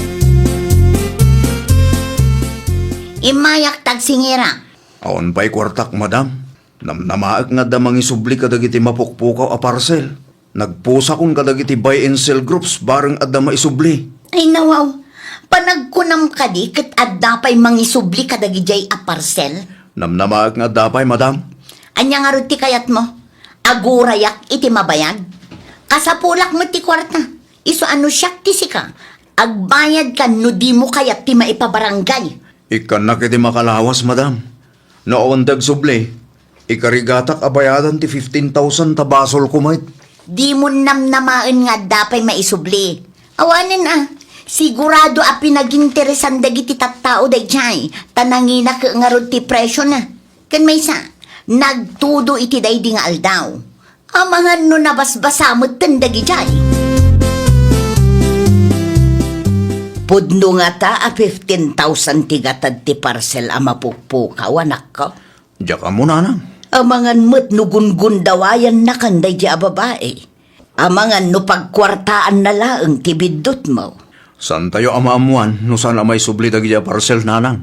Immayak ta agsingira. Awan pay kuartak, madam. Namnamaek nga adda mangisubli kadagiti mapukpukaw a parcel. Nagpusakon kadagiti buy and sell groups bareng adda maisubli. Ay, nawaw, panagkunam kadi ket adda pay mangisubli kadagidiay a parcel? Namnamaek nga adda pay, madam. Ania ngarud ti kayatmo? Agurayak iti mabayag? Kasapulak met ti kuarta. Isu a no siak ti sika, agbayadka no dimo kayat ti maipabarangay. Ikkannak iti makalawas, madam. No awan ti agsubli, ikarigatak a bayadan ti fifteen thousand ta basolko met. Dimo namnamaen nga adda pay maisubli. Awanen a, sigurado a pinaginteresan dagiti tattao daydiay, ta nangina ket ngarud ti presiona. Ken maysa, nagtudo iti daydi nga aldaw. Amangan no nabasbasa metten dagidiay. Pudno ngata a fifteen thousand ti gatad ti parcel a mapukpukaw, anakko? Diak ammo, nanang. Amangan met no gungundawayannakan daydi a babai. Amangan no pagkuartaanna laeng ti biddutmo. Saantayo a maammoan no saan a maisubli dagidi a parcel, nanang.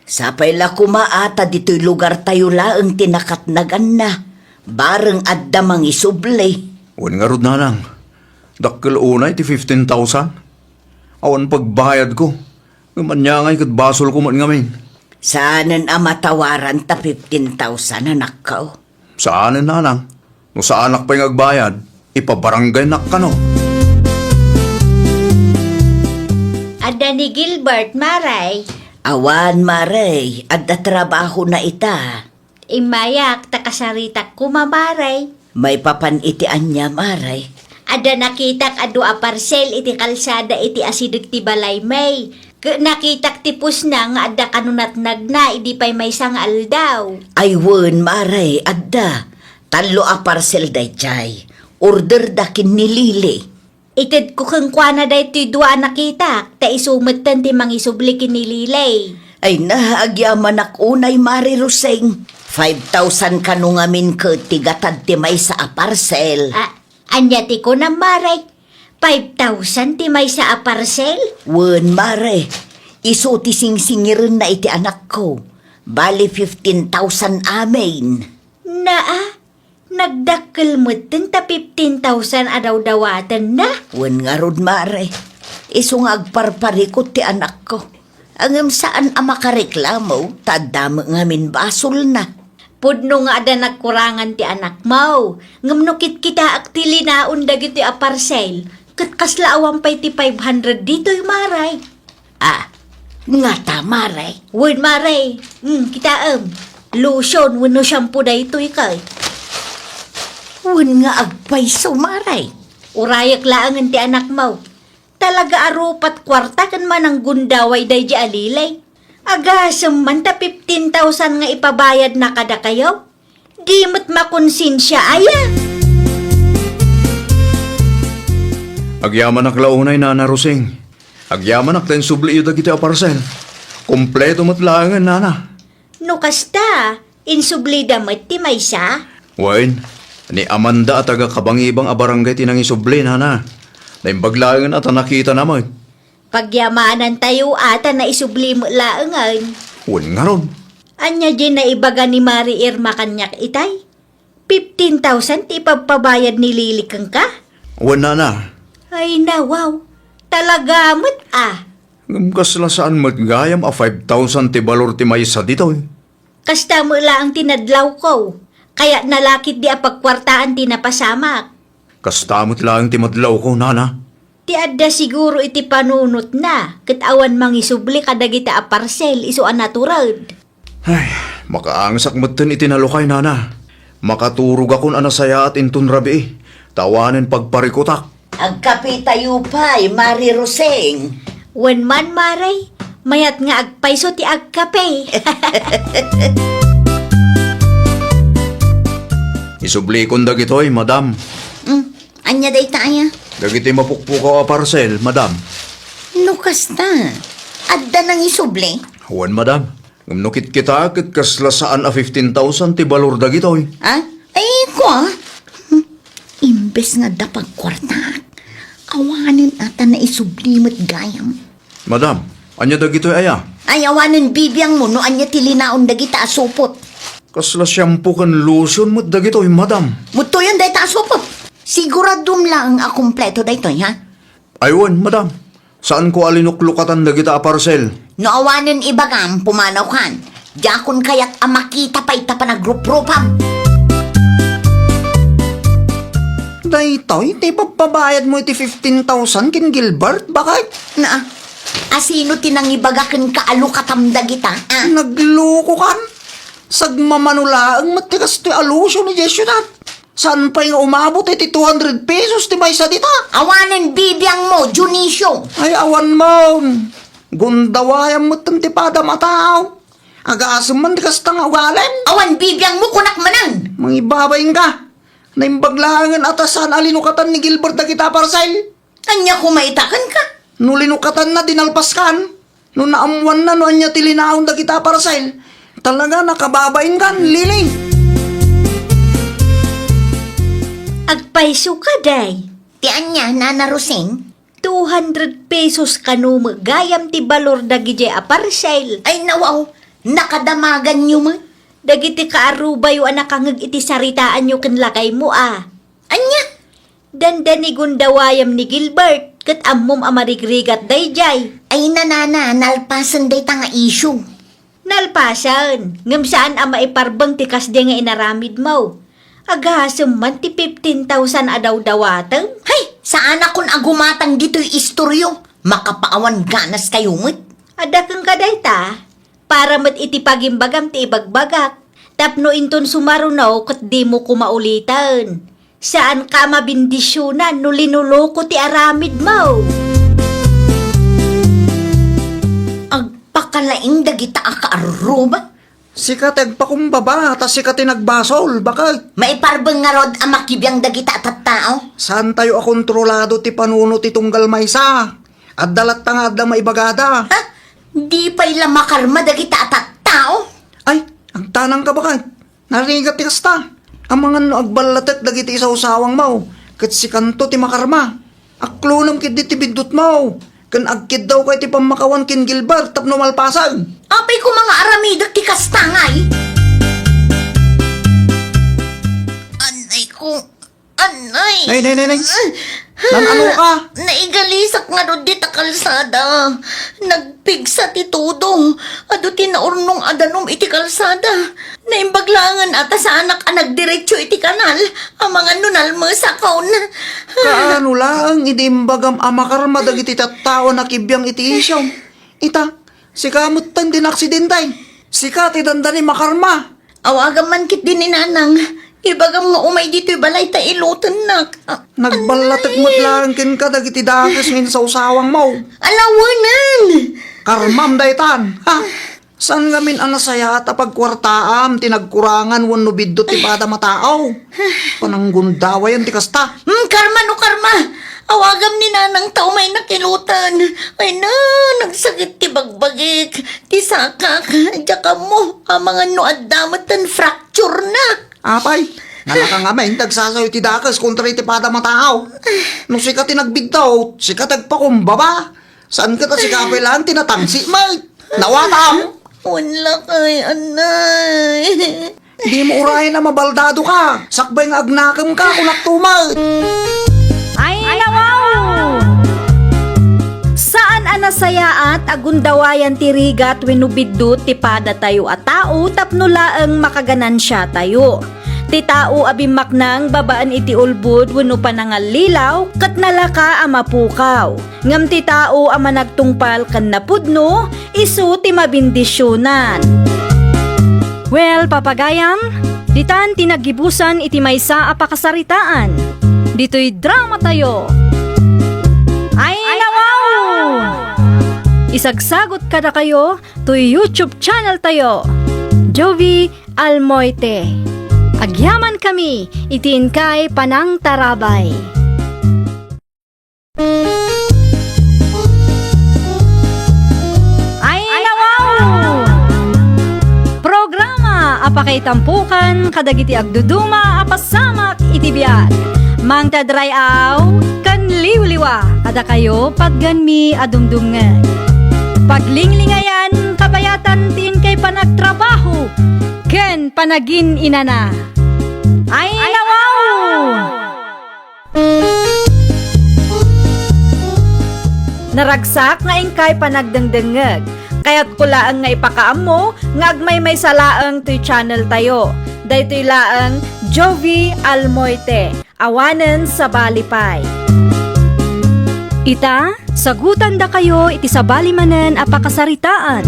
Sapay la koma a ta ditoy lugartayo laeng ti nakatnaganna, bareng adda mangisubli. Wen ngarud, nanang, dakkel unay ti fifteen thousand. Awan pagbayadko. Ngem ania ngay ket basolko met ngamin. Saanen a matawaran ta fifteen thousand, anakko? Saanen, nanang. No saanak pay nga agbayad, ipabarangaynak kano. Adda ni Gilbert, Mare? Awan, Mare. Adda trabahona ita. Immayak ta kasaritak koma, Mare. Maipapan iti ania, Mare? Adda nakitak a dua a parsel iti kalsada iti asideg ti balaymi. Ket nakitak ti pusna nga adda kano natnagna idi pay maysa nga aldaw. Ay wen, Mare, adda. Tallo a parsel daydiay. Orderda ken ni Lily. Itedko kenkuana daytoy dua a nakitak, ta isu metten ti mangisubli ken ni Lily. Ay na, agyamanak unay, Mare Roseng. Five thousand kano ngamin ket ti gatad ti maysa a parsel. A, ania ti kunam, Mare? Five thousand ti maysa a parsel? Wen, Mare. Isu ti singsingirenna iti anakko. Bali fifteen thousand amin. Naa, nagdakkel metten ta fifteen thousand a dawdawatenna? Wen ngarud, Mare. Isu nga agparparikut ti anakko. Ngem saan a makareklamo, ta adda met ngamin basolna. Pudno nga adda nagkurangan ti anakmo, ngem no kitkitaek ti linaon dagitoy a parsel, ket kasla awan pay ti five hundred ditoy, Mare. Ah, ngata, Mare? Wen, Mare. Hmm, kitaem. Lotion wenno shampoo daytoy kay. Wen nga agpayso, Mare. Urayek laengen ti anakmo. Talaga a rupat kuarta ken mananggundaway daydi a Lily. Agasem man ta fifteen thousand nga ipabayadna kadakayo. Di met makonsensia aya. Agyamanak la unay, Nana Rosing. Agyamanak ta insubliyo dagiti a parcel. Kompleto met laengen, Nana. No kasta, insublida met ti maysa? Wen, ni Amanda a taga Kabangibang a barangay ti nangisubli, Nana. Naimbag laengen a ta nakitana met. Pagyamanantayo a ta naisubli met laengen. Wen ngarud. Ania diay naibaga ni Mari Irma kaniak itay? Fifteen thousand ti ipagpabayad ni Lily kenka? Wen, Nana. Ay, nawaw. Talaga met a. Ngem kasla saan met gayam a five thousand ti balor ti maysa ditoy? Kasta met laeng ti nadlawko. Kayatna la ketdi a pagkuartaan ti napasamak. Kasta met laeng ti madlawko, Nana. Ti adda siguro iti panunotna, ket awan mangisubli kadagita a parcel isu a natured. Ay, makaangsak metten iti nalukay, Nana. Makaturogakon a nasayaat inton rabii, ta awanen pagparikutak. Agkapitayo pay, Mari Rosing. Wen man, Mari, mayat nga agpayso ti agkape. Isublikon dagitoy, Madam. Mm, ania dayta aya? Dagiti mapukpukaw a parcel, Madam. No kasta, adda nangisubli? Wen, Madam. Ngem no kitkitaak ket kasla saan a fifteen thousand ti balor dagitoy. Ha? Ay, kua? Hmm. Imbes nga adda pagkuartaak, awanen a ta naisubli met gayam. Madam, ania dagitoy aya? Ay, awanen bibiangmo no ania ti linaon dagita a supot. Kasla shampoo ken lotion met dagitoy, Madam. Muttoyen dayta a supot. Siguradom laeng a kompleto daytoy, ha? Ay wen, Madam. Saanko a linuklukatan dagita a parcel. No awanen ibagam, pumanawkan. Diakon kayat a makita pay ta panagruprupam. Daytoy ti ipagpabayadmo iti fifteen thousand ken Gilbert, baket? Na, asino ti nangibaga kenka a lukatam dagita, a? Naglukokan? Sagmamano laeng met ti kastoy a lotion idiay siudad. Saan pay nga umabot iti two hundred pesos ti maysa dita? Awanen bibiangmo, Dionisio. Ay, awan man. Gundawayam metten ti padam a tao. Agasem man ti kasta nga ugalim. Awan bibiangmo, kunak manen. Mangibabain ka. Naimbag laengen a ta saan a linukatan ni Gilbert dagita a parcel. Ania koma ita kenka? No linukatanna, di nalpaskan. No naammoanna no ania ti linaon dagita a parcel, talaga nakababainkan, Lily. Agpayso ka, day. Ti ania, Nana Rosing? Two hundred pesos kano met gayam ti balor dagidiay a parcel. Ay, nawaw, nakadamaganyo met. Dagiti kaarubayo a nakangeg iti saritaanyo ken lakaymo a. Ania? Dandani gundawayam ni Gilbert, ket ammom a marigrigat daydiay. Ay, nanana, nalpasen dayta nga issue. Nalpasen, ngem saan a maiparbeng ti kasdi nga inaramidmo. Agasem man ti fifteen thousand a dawdawatem. Hay, saanakon a gumatang ditoy istoryo. Makapaawan ganas kayo met. Adda kenka dayta? Para met iti pagimbagam ti ibagbagak, tapno inton sumaruno ket dimo koma uliten. Saanka a mabindisionan no linuko ti aramidmo. Agpakalaing dagita a kaarruba. Sika ti agpakumbaba, ta sika ti nagbasol, baket. Maiparbeng ngarud a makibiang dagita a tattao? Saantayo a kontrolado ti panunot ti tunggal maysa. Adda latta nga adda maibagada. Ha? Di pay la makarma dagita a tattao? Ay, agtanangka, baket. Narigat ti kasta. Amangan no agballatek dagiti isawsawangmo, ket sikanto ti makarma. Aklonem ketdi ti biddutmo, ken agkiddawka iti pammakawan ken Gilbert tapno malpasen. Apay koma nga aramidek ti kasta ngay? Anay ko. Anay! Nay, nay, nay, nay. Ah. Nan-ano ka? Naigalisak ngarud dita kalsada. Nagpigsa ti todo. Adu ti naurnong a danum iti kalsada. Naimbag laengen a ta saanak a nagdiretso iti kanal. Amangan no nalmesakon. Kaano laeng idi imbagam a makarma dagiti tattao a nakibiang iti isyom? Ita, sika metten ti naaksidente. Sika ti dandani makarma. Awagam man ketdi ni Nanang. Ibagam nga umay ditoy balay ta ilutennak. Ah, nagballatek met laeng kenka dagiti dakes nga insawsawangmo. Alawenen! Karmam daytan, ha? Saan ngamin a nasayaat a pagkuartaam ti nagkurangan wenno biddut ti padam a tao? Pananggundawayan ti kasta. Hmm, karma no karma. Awagam ni nanang ta umay nakilutan. Ay na, nagsakit ti bagbagik, ti sakak, diak ammo, amangan no adda met ten fracture na. Apay, nalaka nga main ti agsasayo ti dakes kontra iti pada mataaw. No sika ti nagbiddaw, sika ti agpakumbaba. Saan ka ta sika pay laeng ti natangsi met? Nawatam! Wen lakay, anay. Dimo urayen a mabaldado ka. Sakbay nga agnakem ka, kunak tumet. Ay, nawaw! Saan a nasayaat a gundawayan ti rigat wenno biddut ti padatayo a tao tapno laeng makaganansiatayo. Ti tao a bimmaknang babaen iti ulbod wenno panangallilaw ket nalaka a mapukaw. Ngem ti tao a managtungpal ken napudno, isu ti mabendisionan. Well, papagayam, ditan ti naggibusan iti maysa a pakasaritaan. Ditoy dramatayo. Ay, nawaw! Isagsagot kadakayo toy YouTube channel tayo, Jovie Almoite. Agyaman kami iti inkay panangtarabay. Ay, nawaw! Programa a pakaitampukan kadagiti agduduma a pasamak iti biag. Mangted ray-aw ken liwliwa kadakayo patgenmi a dumdumngeg. Paglinglingayan kabayatan ti inkay panagtrabaho ken panagin-inana. Ay, nawaw! Naragsak nga inkay panagdengdengngeg. Kayatko laeng nga ipakaammo nga agmaymaysa laeng toy channel tayo. Daytoy laeng Jovie Almoite, awanen sabali pay. Ita, sagutandakayo iti sabali manen a pakasaritaan.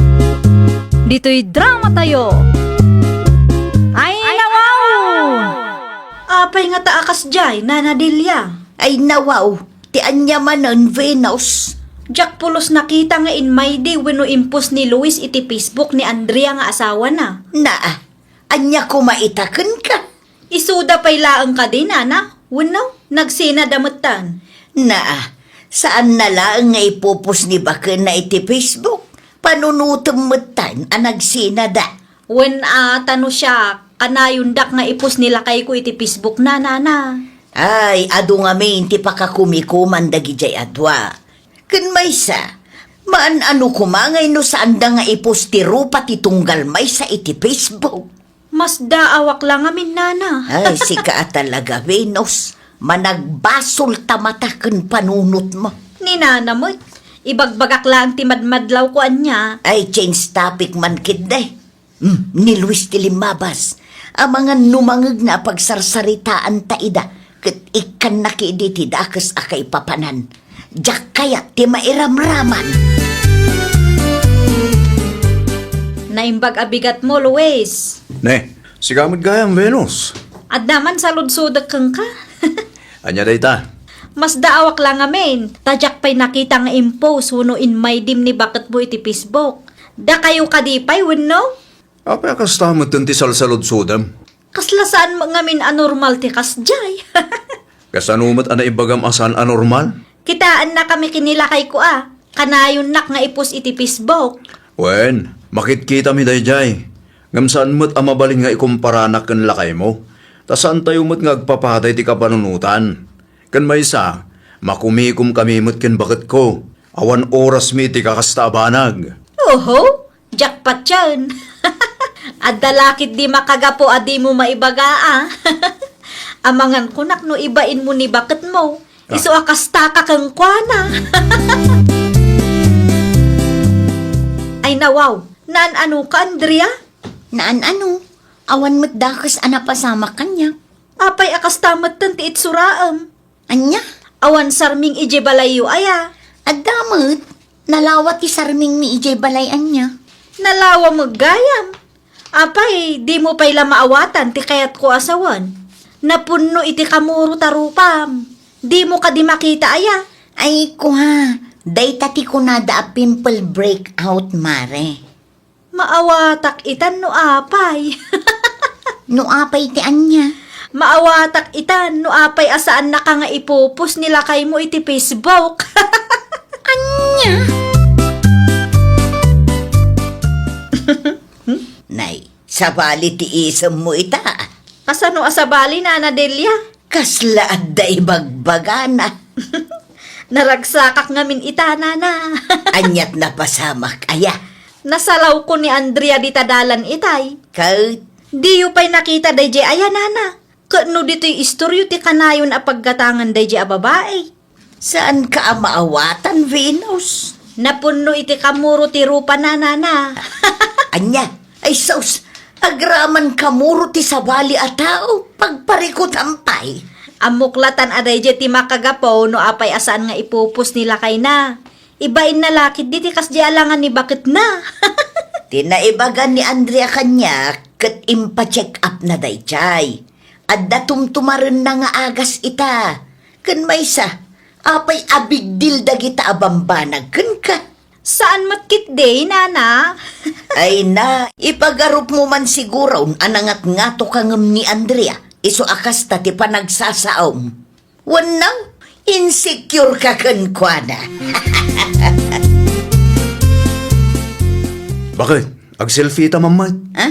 Ditoy dramatayo. Ay, nawaw! Apay ngata a kasdiay, Nana Delia? Ay, nawaw, ti ania manen, Venus? Diak pulos nakita nga inmaydi wenno impos ni Luis iti Facebook ni Andrea nga asawana. Naa, ania koma ita kenka? Isuda pay laeng kadi, Nana? Wenno, nagsinada metten? Naa, saanna laeng nga ipupos ni bakenna iti Facebook. Panunotem metten a nagsinada. Wen a, ta no siak, kanayondak nga ipos ni lakayko iti Facebook na, Nana. Ay, adu ngamin ti pakakumikuman dagidiay a dua. Ken maysa, maan-ano koma ngay no saanda nga ipos ti rupa ti tunggal maysa iti Facebook? Masdaawak la ngamin, Nana. Ay, sika a talaga, Venus. Managbasol ta mata ken panunotmo. Ni Nana met, ibagbagak laeng ti madmadlawko ania. Ay, change topic man ketdi. Hmm, ni Luis ti limmabas. Amangan no mangngegna a pagsarsaritaanta ida, ket ikkanna ketdi ti dakes a kaipapanan. Diak kayat ti mairamraman. Naimbag a bigatmo, Luis. Ne, sika met gayam, Venus. Adda man saludsodek kenka. Ania dayta? Masdaawak la ngamin, ta diak pay nakita nga impos wenno inmaydim ni baketmo iti Facebook. Dakayo kadi pay wenno? Apay a kasta metten ti salsaludsodem? Kasla saan met ngamin a normal ti kasdiay. Kasano met a naibagam a saan a normal? Kitaennakami ken ni lakayko a, kanayonnak nga ipos iti Facebook. Wen, makitkitami daydiay. Ngem saan met a mabalin nga ikumparanak ken lakaymo, ta saantayo met nga agpapaday ti kapanunotan. Ken maysa, makumikomkami met ken baketko. Awan orasmi iti kakasta a banag. Oho, diak patien. Adda la ketdi makagapu a dimo maibaga a. Amangan kunak no ibainmo ni baketmo. Ah. Isu a kastaka kenkuana. Ay, nawaw, naan-anoka, Andrea? Naan-ano? Awan met dakes a napasamak kaniak. Apay a kasta metten ti itsuraem? Ania? Awan sarming idiay balayyo aya? Adda met. Nalawa ti sarmingmi idiay balay ania. Nalawa met gayam. Apay, dimo pay la maawatan ti kayatko a sawen? Napunno iti kamurot a rupam. Dimo kadi makita aya? Ay, kua, dayta ti kunada a pimple breakout, mare. Maawatak itan no apay. No apay ti ania? Maawatak itan no apay a saannaka nga ipopost ni lakaymo iti Facebook. Ania? Nay, sabali ti isemmo ita. Kasano a sabali, Nana Delia? Kasla adda ibagbagana. Naragsakak ngamin ita, Nana. Aniat napasamak, aya? Nasalawko ni Andrea dita dalan itay. Ket? Diyo pay nakita dayjay aya, Nana? Ket no ditoy istoryo ti kanayon a paggatangan dayjay a babai? Saanka a maawatan, Venus? Napunno iti kamuro ti rupana, Nana. Ania? Ay sus, agraman kamuro ti sabali a tao, pagparikutan pay. Ammok latan a dayjay ti makagapu no apay a saan nga ipopost ni lakayna. Ibainna la ketdi ti kasdi a langan ni baketna. Ti naibaga ni Andrea kaniak ket impacheck up na dayjay. Adda tumtumarenna nga agas ita. Ken maysa, apay a big deal dagita a bambanag kenka? Saan met ketdi, Nana. Ay na, ipagarupmo man siguron a nangatngato ka ngem ni Andrea, isu a kasta ti panagsasaom. Wenno, insecure ka kenkuana. Bakit? Agselfie ta man met? Ha?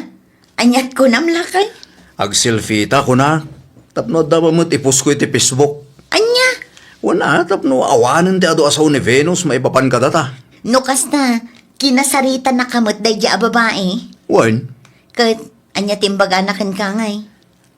Aniat kunam, lakay? Agselfie ta, kuna. Tapno adda met ipost ko iti Facebook. Ania? Kuna, tapno awanen ti adu a sao ni Venus maipapan kadata. No kasta, kinasaritanaka met daydi a babai? Wen. Ket, ania ti imbagana kenka ngay?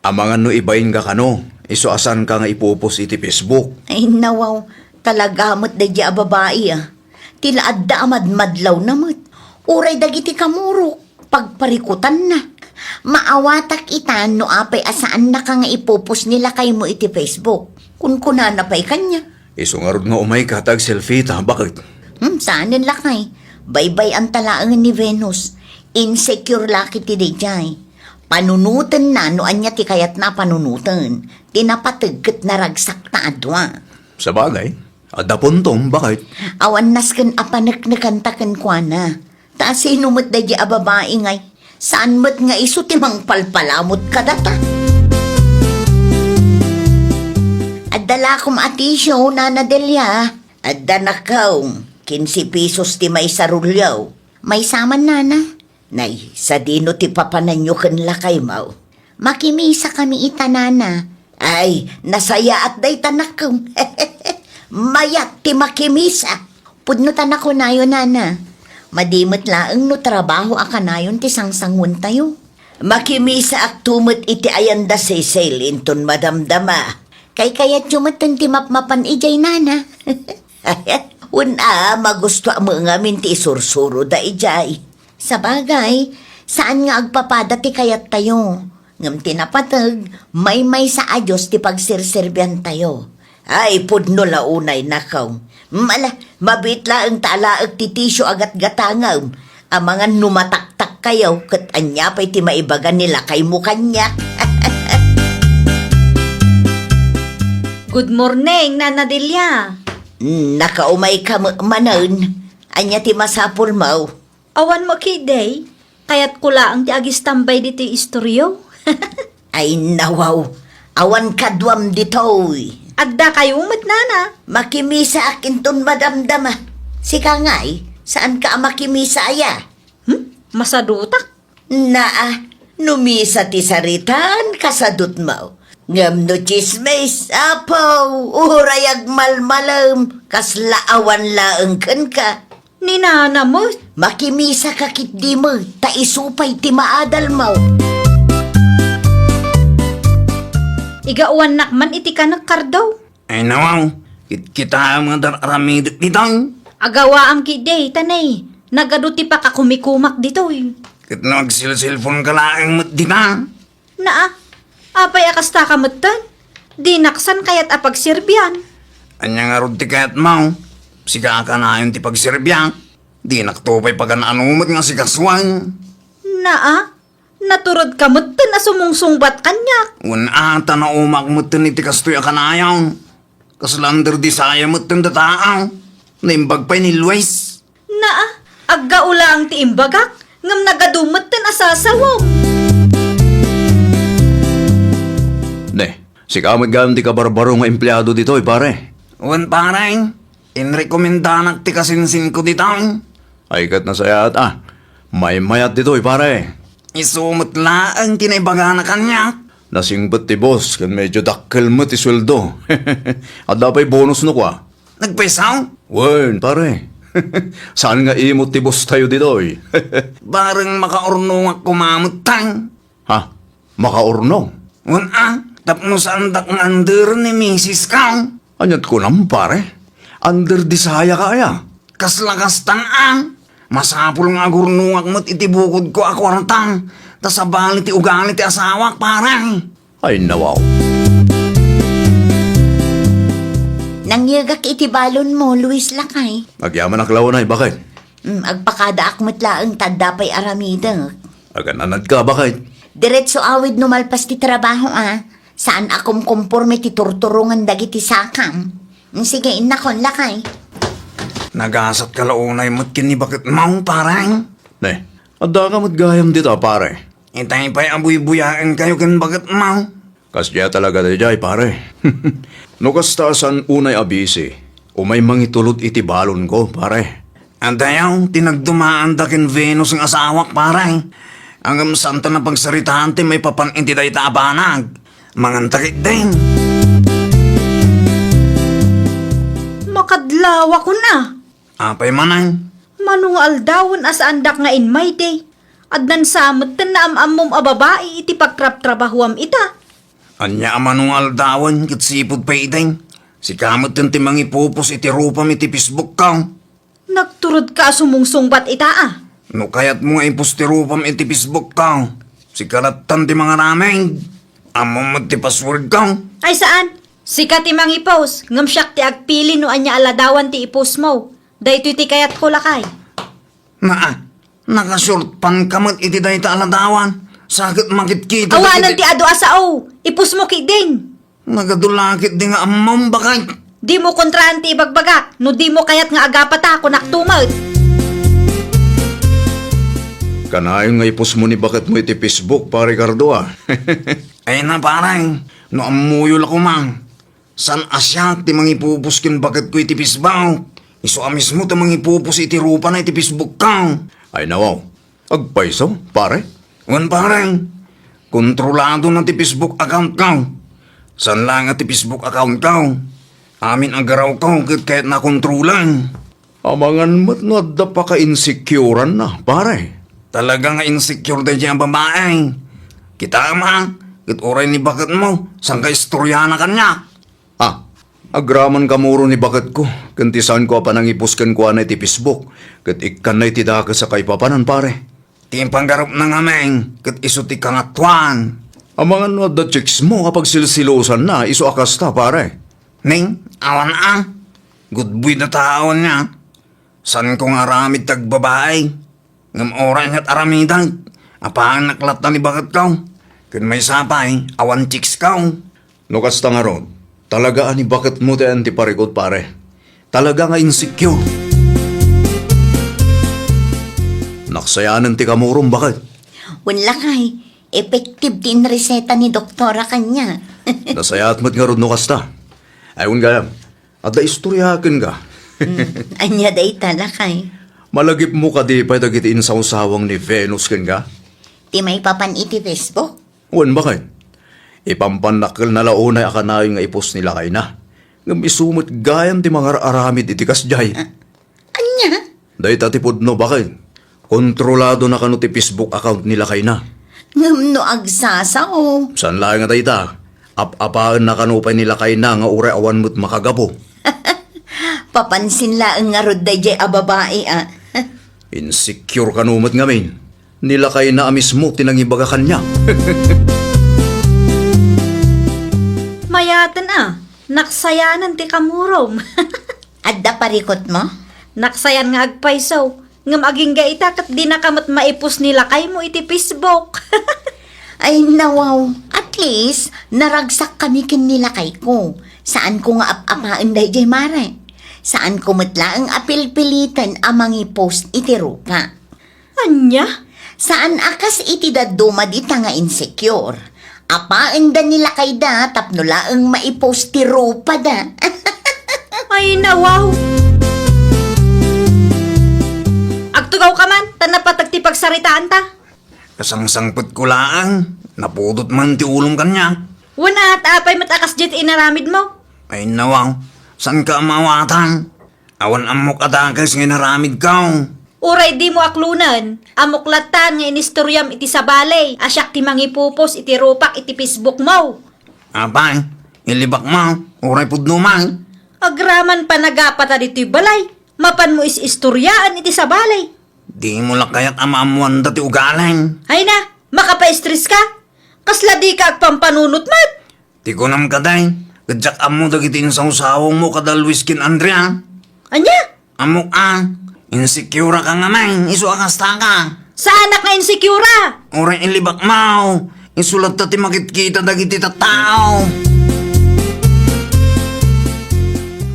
Amangan no ibainka kano, isu a saanka nga ipopost iti Facebook. Ay, nawaw, talaga met daydi a babai, a. Ti la adda a madmadlawna met. Uray dagiti kamurok, pagparikutanna. Maawatak ita no apay a saannaka nga ipopost ni lakaymo iti Facebook. Kunkunana pay kaniak. Isu ngarud nga umayka ta agselfie ta, bakit? Hmm, saanen lakay. Baybay-anta laeng ni Venus. Insecure la ketdi dayjay. Panunotenna no ania ti kayatna a panunoten. Ti napateg ket naragsak ta a dua. Sabagay, adda puntom, bakit? Awan nasken a paneknekanta kenkuana. Ta asino met daydi a babai ngay? Saan met nga isu ti mangpalpalamut kadata? Adda lakom a tissue, Nana Delia. Adda nakaw, kinse pesos ti maysa rulyo. Maysa man, Nana. Nay, sadino ti papananyo ken lakaymo? Makimisakami ita, Nana. Ay, nasayaat dayta, nakem. Mayat ti makimisa. Pudno ta nakunayo, Nana. Madi met laeng no trabaho a kanayon ti sangsanguentayo. Makimisaakto met iti ayan da Cecil inton madamdama. Kaykayatyo metten ti mapmapan idiay, Nana. Wen a, magustoak met ngamin ti isursuroda idiay. Sabagay, saan nga agpapada ti kayattayo. Ngem ti napateg, maymaysa a Dios ti pagserserbiantayo. Ay, pudno la unay, nakaw. Mala, mabiit laeng ta alaek ti tissue a gatgatangem. Amangan no mataktakkayo, ket ania pay ti maibaga ni lakaymo kaniak? Good morning, Nana Delia. Nakaumayka met manen. Ania ti masapulmo? Awan mo ketdi, kayatko laeng ti agistambay ditoy istoryo. Ay, nawaw, awan kaduam ditoy. Addakayo met, Nana. Makimisaak inton madamdama. Sika ngay, saanka a makimisa aya? Hmm? Masadutak? Naa, no misa ti saritaan, kasadutmo. Ngem no tsismis, apo, uray agmalmalem, kasla awan laeng kenka. Ni Nana met. Makimisaka ketdi met, ta isu pay ti maadalmo. Igawannak man iti kanek, Kardo. Ay, nawaw, kitkitaem nga dar-aramidek ditoy. Agawaam ketdi, ta nay, nagadu ti pakakumikumak ditoy. Ket no agselselponka laeng met dita. Naa, apay a kastaka metten? Dinak san kayat a pagserbian. Ania ngarud ti kayatmo? Sika a kanayon ti pagserbiak. Dinakto pay pagan-ano met nga asikasuan. Naa, naturedka metten a sumungsungbat kaniak. Wen a, ta naumak metten iti kastoy a kanayon. Kasla under desire metten dataak. Naimbag pay ni Luis. Naa, aggao laeng ti imbagak, ngem nagadu metten a sasawem. Sika met gayam ti kabarbaro nga empleado ditoy, pare. Wen, pare. Inrekomendanak ti kasinsinko ditoy. Ay, ket nasayaat a. Maymayat ditoy, pare. Isu met laeng ti naibagana kaniak. Nasingpet ti boss, ken medyo dakkel met ti sueldo. Adda pay bonus no kua. Nagpayso? Wen, pare. Saan nga imot ti boss tayo ditoy? Bareng makaurnongak koma met, tay. Ha? Makaurnong? Wen a, tapno saandak nga underen ni misis ko. Aniat kunam, pare? Under disaya ka aya? Kasla kastan a. Masapul nga agurnongak met iti bukodko a kuarta. Ta sabali ti ugali ti asawak, pare. Ay, nawaw. Nangyegak iti balonmo, Luis, lakay. Agyamanak la unay, baket? Mm, agpakadaak met laeng ta adda pay aramidek. Agan-anad ka, baket? Diretso awid no malpas ti trabaho, a. Saan a kumkomporme ti turturongen dagiti sakam. Mm, sige, innakon, lakay. Nagasat ka la unay met ken ni baketmo, pare. Ne, adda ka met gayam dita, pare. Itay pay a buybuyaenkayo ken baketmo. Kasdiay talaga daydiay, pare. No kasta a saan unay a bisi, umay mangitulod iti balonko, pare. Adayo ti nagdumaanda ken Venus nga asawak, pare. Ngem saanta napagsaritaan ti maipapan iti dayta a banag. Manganta ketdin. Makadlawakon a. Apay manen? Mano nga aldawen a saandak nga inmaydi? Addan sa metten naam-ammom a babai iti pagtrabtrabahuam ita. Ania a mano nga aldawen ket sipud pay idi? Sika metten ti mangipupos iti rupam iti Facebook ko. Nagturodka a sumungsungbat ita a. No kayatmo nga ipos ti rupam iti Facebook ko, sika lattan ti mangaramid. Ammom met ti password ko. Ay saan? Sika ti mangipos, ngem siak ti agpili no ania a ladawan ti ipos mo. Daytoy ti kayatko, lakay. Naa, nakashort pants ka met iti dayta a ladawan. Sa ket makitkita. Awanen ti adu a sao. Ipos mo ketdin. Nagadu la ketdi nga ammom, baket. Dimo kontraan ti ibagbagak. No dimo kayat nga agapata, kunak to met. Kanayon nga ipos mo ni baketmo iti Facebook, pare Ricardo, a. Ay na, pare. No ammoyo la koma. Saan a siak ti mangipupos ken baketko iti Facebook? Isu a mismo ti mangipupos iti rupana iti Facebook ko. Ay, nawaw. Agpayso, pare? Wen, pare. Kontrolado na ti Facebook account ko. Saan la nga ti Facebook account ko. Amin a garaw ko ket kayatna kontrolan. Amangan met no adda pakainsecureanna, pare. Talaga nga insecure daydiay a babai. Kitaem a, ket uray ni baketmo, saan ka istoriana kaniak? Ah, agraman kamuro ni baketko, ken ti saanko a panangipos kenkuana iti Facebook, ket ikkanna iti dakes a kaipapanan, pare. Ti paggarupna ngamin, ket isu ti kangatoan. Amangan no adda chicks mo a pagsilsilusanna, isu a kasta, pare. Ning, awan a. Gudboy da tao niya. Saanko nga aramid ti agbabai. Ngem uray nga aramidek, apaannak latta ni baketko. Ken maysa pay, awan chicks ko. No kasta ngarud, talaga a ni baketmo ti antiparikut, pare. Talaga nga insecure. Naksayanen ti kamurom, baket? Wen, lakay, effective ti inreseta ni doktora kaniak. Nasayaat met ngarud no kasta. Ay, wen gayam, adda istorya kenka. Hmm, ania dayta, lakay? Malagipmo kadi pay dagiti insawsawang ni Venus kenka? Ti maipapan iti Facebook? Wen, baket. Ipampannakelna la unay a kanayon nga ipos ni lakayna. Ngem isu met gayam ti mangar-aramid iti kasdiay. Ah, ania? Dayta ti pudno, baket. Kontroladona kano ti Facebook account ni lakayna. Ngem no agsasao? Saan laeng a dayta. Ap-apaenna kano pay ni lakayna nga uray awan met makagapu. Papansin laeng ngarud daydiay a babai, a. Insecure kano met ngamin. Ni lakayna a mismo ti nangibaga kaniak. Mayaten a, naksayanen ti kamurom. Adda parikutmo? Naksayan nga agpayso, ngem agingga ita ket dinaka met maipos ni lakaymo iti Facebook. Ay, nawaw. At least, naragsakkami ken ni lakayko. Saanko nga ap-apaen daydiay, mare. Saanko met laeng a pilpiliten a mangipost iti rupa. Ania? Saan a kas iti dadduma dita nga insecure. Apaenda ni lakayda tapno laeng maipost ti rupada. Ay, nawaw! Agtugawka man, ta napateg ti pagsaritaanta. Kasangsangpetko laeng, napudot man ti ulom kaniak. Wen a, ta apay met a kasdiay ti inaramidmo? Ay, nawaw, saanka a maawatan? Awan ammok a dakes nga inaramidko. Uray dimo aklonen, ammok lattan nga inistoriam iti sabali a siak ti mangipopost iti rupak iti Facebookmo. Apay, ilibakmo, uray pudno man. Agraman panagapata ditoy balay, mapanmo is-istoriaan iti sabali. Dimo la kayat a maammoanda ti ugalim. Ay na, makapaistres ka? Kasla dika agpampanunot met? Ti kunam kadi, ket diak ammo dagiti insawsawangmo kada Luis ken Andrea. Ania? Ammok a, insecure ka ngamin, isu a kasta ka. Saanak nga insecure a? Uray ilibakmo, isu latta ti makitkita dagiti tattao.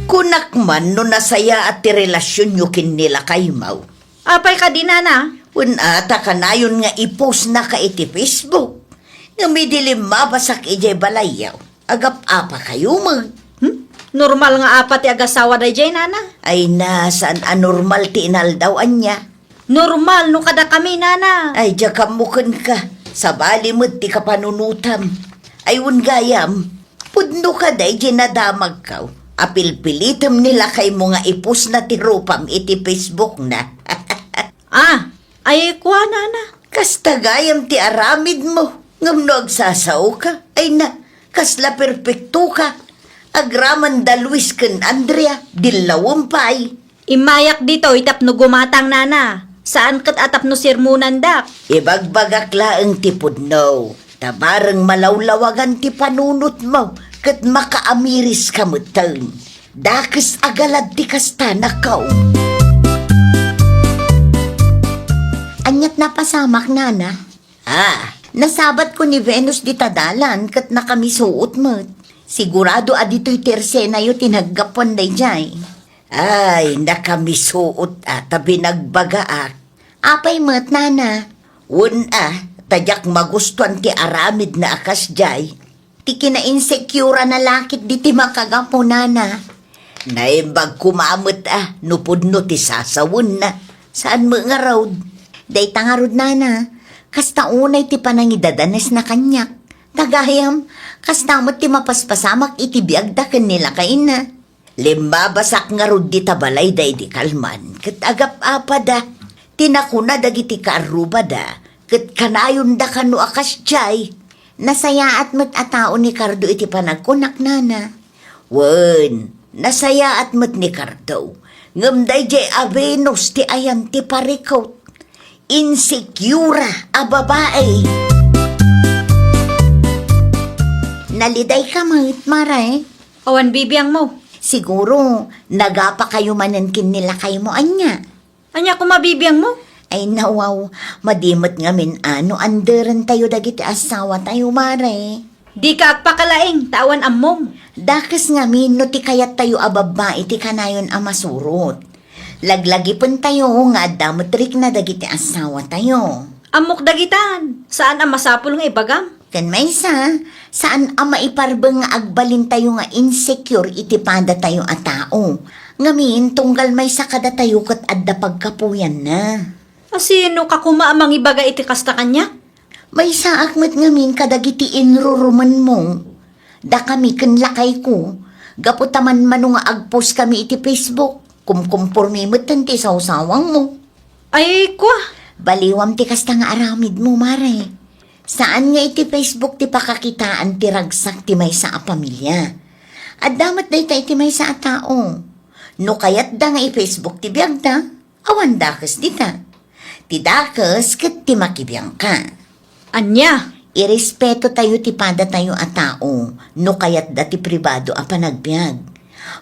Kunak man no nasayaat ti relasionyo ken ni lakaymo. Apay kadi, nana? Wen a, ta kanayon nga ipostnaka iti Facebook. Ngem idi limmabasak idiay balayyo, agap-apakayo met. Hmm? Normal nga apa ti agasawa daydiay, nana? Ay na, saan a normal ti inaldaw, ania? Normal no kadakami, nana. Ay, diak ammo kenka. Sabali met ti kapanunotam. Ay, wen gayam, pudno ka daydiay nadamagko a pilpilitem ni lakaymo nga ipostna ti rupam iti Facebookna. Ah, ay, kua, nana. Kasta gayam ti aramidmo, ngem no agsasaoka, ay na, kasla perpektoka. Agraman da Luis ken Andrea, dillawem pay. Immayak ditoy tapno gumatang, nana. Saan ket a tapno sermonandak. Ibagbagak laeng ti pudno, ta bareng malawlawagan ti panunotmo ket makaamiriska metten. Dakes a galad ti kasta, nako. Aniat napasamak, nana? Ah, nasabatko ni Venus dita dalan ket nakamisuot met. Sigurado a ditoy ti ersenayo ti naggapuan daydiay. Ay, nakamisuot a ta binagbagaak. Apay met, nana? Wen a, ta diak magustuan ti aramidna a kasdiay. Ti kinainsecurean na la ket diti makagapu, nana. Naimbag koma met a no pudno ti sasawenna. Saan met ngarud? Dayta ngarud, nana, kasta unay ti panangidadanesna kaniak. Ta gayam, kasta met ti mapaspasamak iti biagda ken ni lakayna. Limmabasak ngarud dita balayda idi kalman, ket agap-apada ti nakuna dagiti kaarrubada, ket kanayonda kano a kasdiay. Nasayaat met a tao ni Cardo iti panagkunak, nana. Wen, nasayaat met ni Cardo, ngem daydiay a Venus ti ayan ti parikut. Insecure a babae. Nalidayka met, mare. Awan bibiangmo. Siguro, nagapakayo manen ken ni lakaymo, ania? Ania koma bibiangmo? Ay, nawaw, madi met ngamin a no anderentayo dagiti assawatayo, mare. Dika agpakalaing, ta awan ammom. Dakes ngamin no ti kayattayo a babbai ti kanayon a masurot. Laglagipentayo nga adda met rikna dagiti assawatayo. Ammok dagitan, saan a masapul nga ibagam. Ken maysa, saan a maiparbeng nga agbalintayo nga insecure iti padatayo a tao. Ngamin, tunggal maysa kadatayo ket adda pagkapuyanna. A sino ka koma a mangibaga iti kasta kaniak? Maysaak met ngamin kadagiti inrurumenmo. Dakami ken lakayko, gapu ta manmano nga agpost kami iti Facebook, kumkumpormi metten ti sawsawangmo. Ay, kua! Baliwam ti kasta nga aramidmo, mare. Saan nga iti Facebook ti pakakitaan ti ragsak ti maysa a pamilia. Adda met dayta iti maysa a tao. No kayatda nga i-Facebook ti biagda, awan dakes dita. Ti dakes ket ti makibiangka. Ania? Irespetotayo ti padatayo a tao no kayatda ti pribado a panagbiag.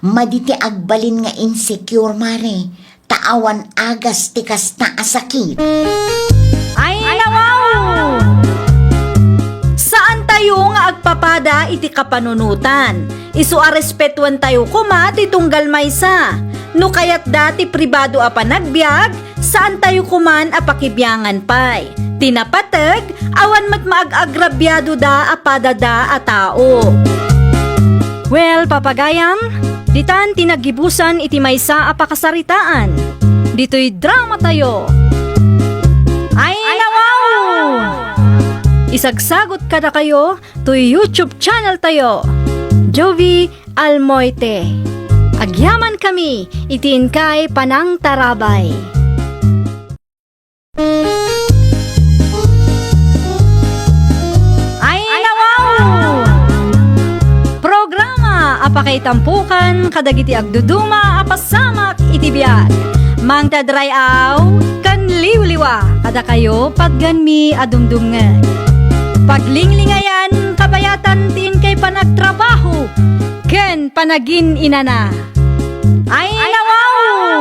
Madi ti agbalin nga insecure, mare, ta awan agas ti kasta a sakit. Ay, nawaw! Saan tayo Tayo nga agpapada iti kapanunotan. Isu a respetuentayo koma ti tunggal maysa. No kayatda ti pribado a panagbiag, saantayo koman a pakibiangan pay. Ti napateg, awan met maag-agrabiadoda a padada a tao. Well, papagayam, ditan ti naggibusan iti maysa a pakasaritaan. Ditoy dramatayo. Ay, nawaw! Isagsagot kadakayo toy YouTube channel tayo, Jovie Almoite. Agyamankami iti inkay panangtarabay. Ay, nawaw! Programa a pakaitampukan kadagiti agduduma a pasamak iti biag. Mangted ray-aw ken liwliwa kadakayo patganmi a dumdumngeg. Paglinglingayan, kabayatan ti inkay panagtrabaho ken panagin-inana. Ay, nawaw!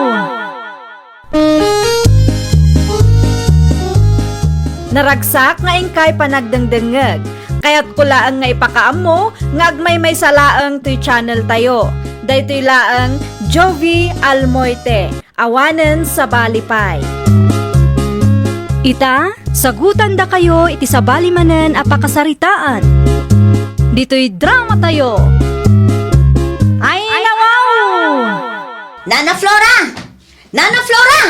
Naragsak nga inkay panagdengdengngeg. Kayatko laeng nga ipakaammo nga agmaymaysa laeng toy channel tayo. Daytoy laeng Jovie Almoite. Awanen sabali pay. Ita, sagutandakayo iti sabali manen a pakasaritaan. Ditoy dramatayo. Ay, nawaw! Nana Flora! Nana Flora!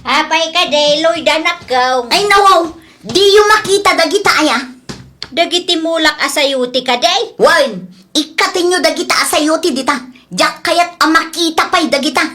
Apay kadi, Loida, nakkaw? Ay, nawaw! Diyo makita dagita aya? Dagiti mulak a sayote kadi? Wen, ikkatenyo dagita a sayote dita. Diak kayat a makita pay dagita.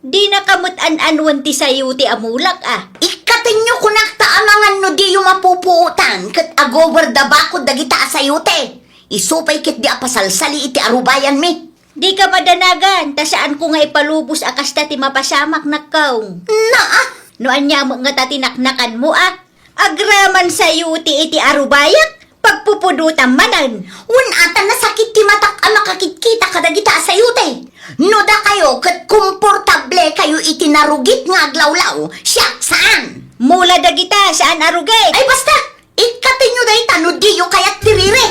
Dinaka met an-anuen ti sayote a mulak a. Ikkatenyo kunak ta amangan no diyo mapupuotan ket agober da bakod dagita a sayote. Isu pay ketdi a pasalsali iti arubayanmi. Dika madanagan, ta saanko nga ipalubos a kasta ti mapasamak, nakkaw. Naa! No ania met ngata ti naknakanmo a, agraman sayote iti arubayak, pagpupudotam manen. Wen a, ta nasakit ti matak a makakitkita kadagita a sayote. No dakayo ket komportablekayo iti narugit nga aglawlaw, siak saan. Mula dagita, saan a rugit. Ay, basta! Ikkatenyo dayta no diyo kayat ti riri.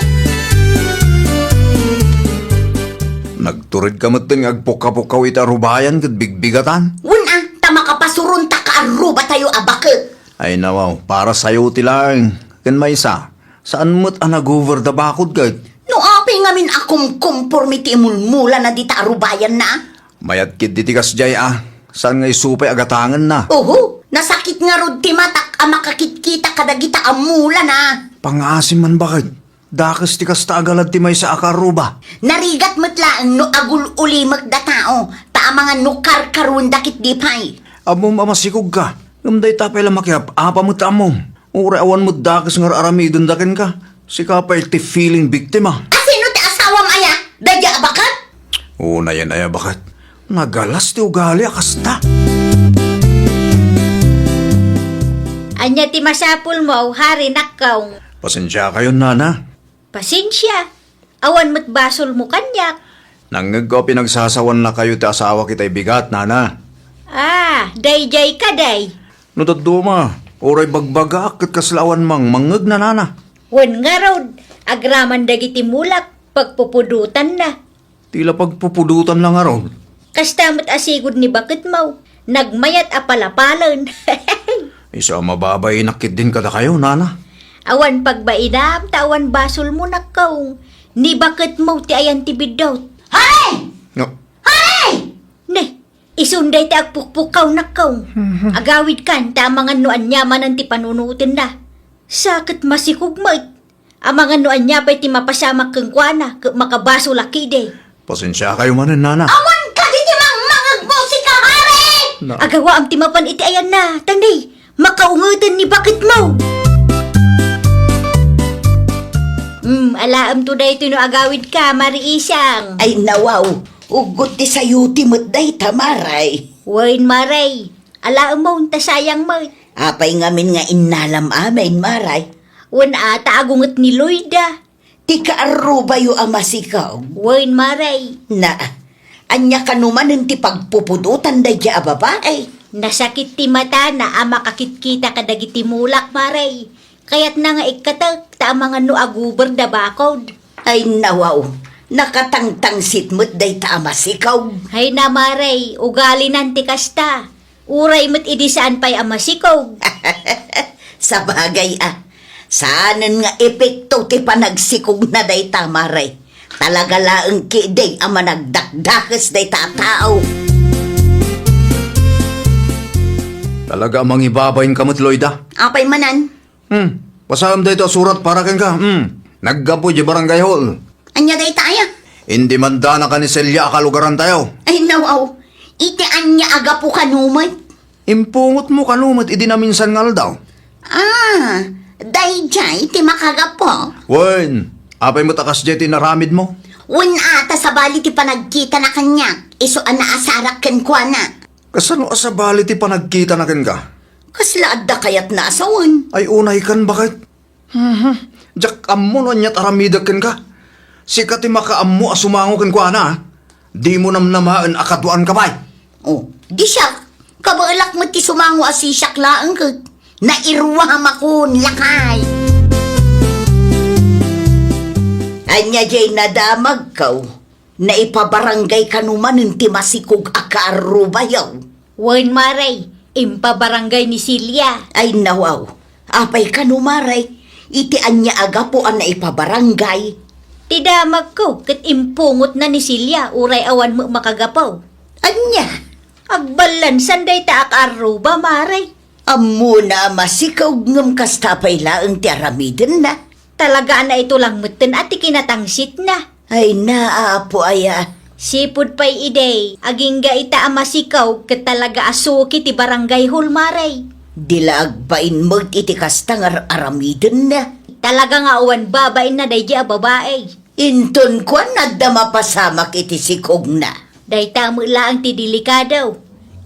Nagturedka metten nga agpukkapukkaw iti arubayan ket bigbigatan? Wen a, ta makapasurontak a arrubatayo a baket. Ay nawaw, para sayote laeng. Ken maysa, saan met a nagover da bakod ket? No apay ngamin a kumkomporme ti imulmulana dita arubayanna? Mayat ketdi ti kasdiay a, saan nga isu pay a gatangenna? Oho, nasakit ngarud ti matak a makakitkita kadagita a mulana. Pangaasim man baket, dakes ti kasta a galad ti maysa a kaarruba. Narigat met laeng no agul-ulimek da tao, ta amangan no karkaruenda ketdi pay. Ammom a masikogka, ngem dayta pay la makiap-apa met ta ammom. Uray awan met dakes nga ar-aramidenda kenka, sika pay ti feeling biktima. A sino ti asawam aya? Daydiay a baket? Unayen aya baket. Nagalas ti ugali a kasta. Ania ti masapulmo, Hari, nakkaw? Pasensiakayon, nana. Pasensia. Awan met basolmo kaniak. Nangngegko a pinagsasawannakayo ti asawak itay bigat, nana. Ah, daydiay kadi. No dadduma, uray bagbagaak ket kasla awan mangmangngegna, nana. Wen ngarud, agraman dagiti mulak, pagpupudotanna. Ti la pagpupudotan la ngarud. Kasta met a sigud ni baketmo, nagmayat a palapalen. Isu a mababainak ketdin kadakayo, nana. Awan pagbainam, ta awan basolmo, nakkaw. Ni baketmo ti ayan ti biddut. Hari! No. Hari! Ne, isun dayta agpukpukkaw, nakkaw. Mhm. Agawidkan, ta amangan no ania manen ti panunotenna. Sa ket masikog met. Amangan no ania pay ti mapasamak kenkuana, ket makabasolak idi. Pasensiakayo manen, nana. Awan kadi ti mangmangegmo, sika, Hari! Na- Agawaam ti mapan iti ayanna, ta ne, makaungeten ni baketmo. Hmm, alaemto daytoy no agawidka, Mari Isang. Ay, nawaw, uggot ti sayote met dayta, Maray. Wen, Maray, alaemon ta sayang met. Apay ngamin nga innalam amin, Maray? Wen a, ta agunget ni Loida. Ti kaarrubayo a masikog. Wen, Maray. Na, ania kano manen ti pagpupudotan daydiay a babai? Nasakit ti matana a makakitkita kadagiti mulak, Maray. Kayatna nga ikkatek, ta amangan no aguber da bakod. Ay, nawaw, nakatangtangsit met dayta a masikog. Ay na, Mare, ugalinan ti kasta. Uray met idi saan pay a masikog. Sabagay a, saanen nga epekto ti panagsikogna dayta, Mare. Talaga laeng ketdi a managdakdakes dayta a tao. Talaga a mangibabain ka met, Loida. Apay manen? Hmm, basaem dayta a surat para kenka. Hmm, naggapu idiay barangay hall. Ania dayta aya? Indimandanaka ni Celia a kalugarantayo. Ay, nawaw. Iti ania a gapu kano met? Impungotmo kano met idi naminsan nga aldaw? Ah, daydiay ti makagapu. Wen, apay met a kasdiay ti inaramidmo? Wen a, ta sabali ti panagkitana kaniak, isu a naasarak kenkuana. Kasano a sabali ti panagkitana kenka? Kasla adda kayatna a sawen? Ay, unaykan, baket. Mhm. Diak ammo no aniat aramidek kenka. Sika ti makaammo a sumango kenkuana, a. Dimo namnamaen a kaduaanka pay. Oh, di siak, kabaelak met ti sumango a sisiak laeng ket nairuamakon, lakay. Ania diay nadamagko? Naipabarangay kano manen ti masikog a kaarrubayo? Wen, Mare, impabarangay ni Celia. Ay, nawaw. Apay kano, Mare? Iti ania a gapu a naipabarangay? Ti damagko ket impungotna ni Celia uray awan met makagapu. Ania? Agballansan dayta a kaarruba, Mare. Ammona a masikog ngem kasta pay laeng ti aramidenna. Talaga a naitulang metten a ti kinatangsitna. Ay, naapo aya. Sipud pay idi, agingga ita a masikog ket talaga a suki ti barangay hall, Mare. Di la agbain met iti kasta nga ar-, aramidenna. Talaga nga awan babainna daydi a babai. Inton kuan adda mapasamak iti sikogna. Dayta met laeng ti delikado.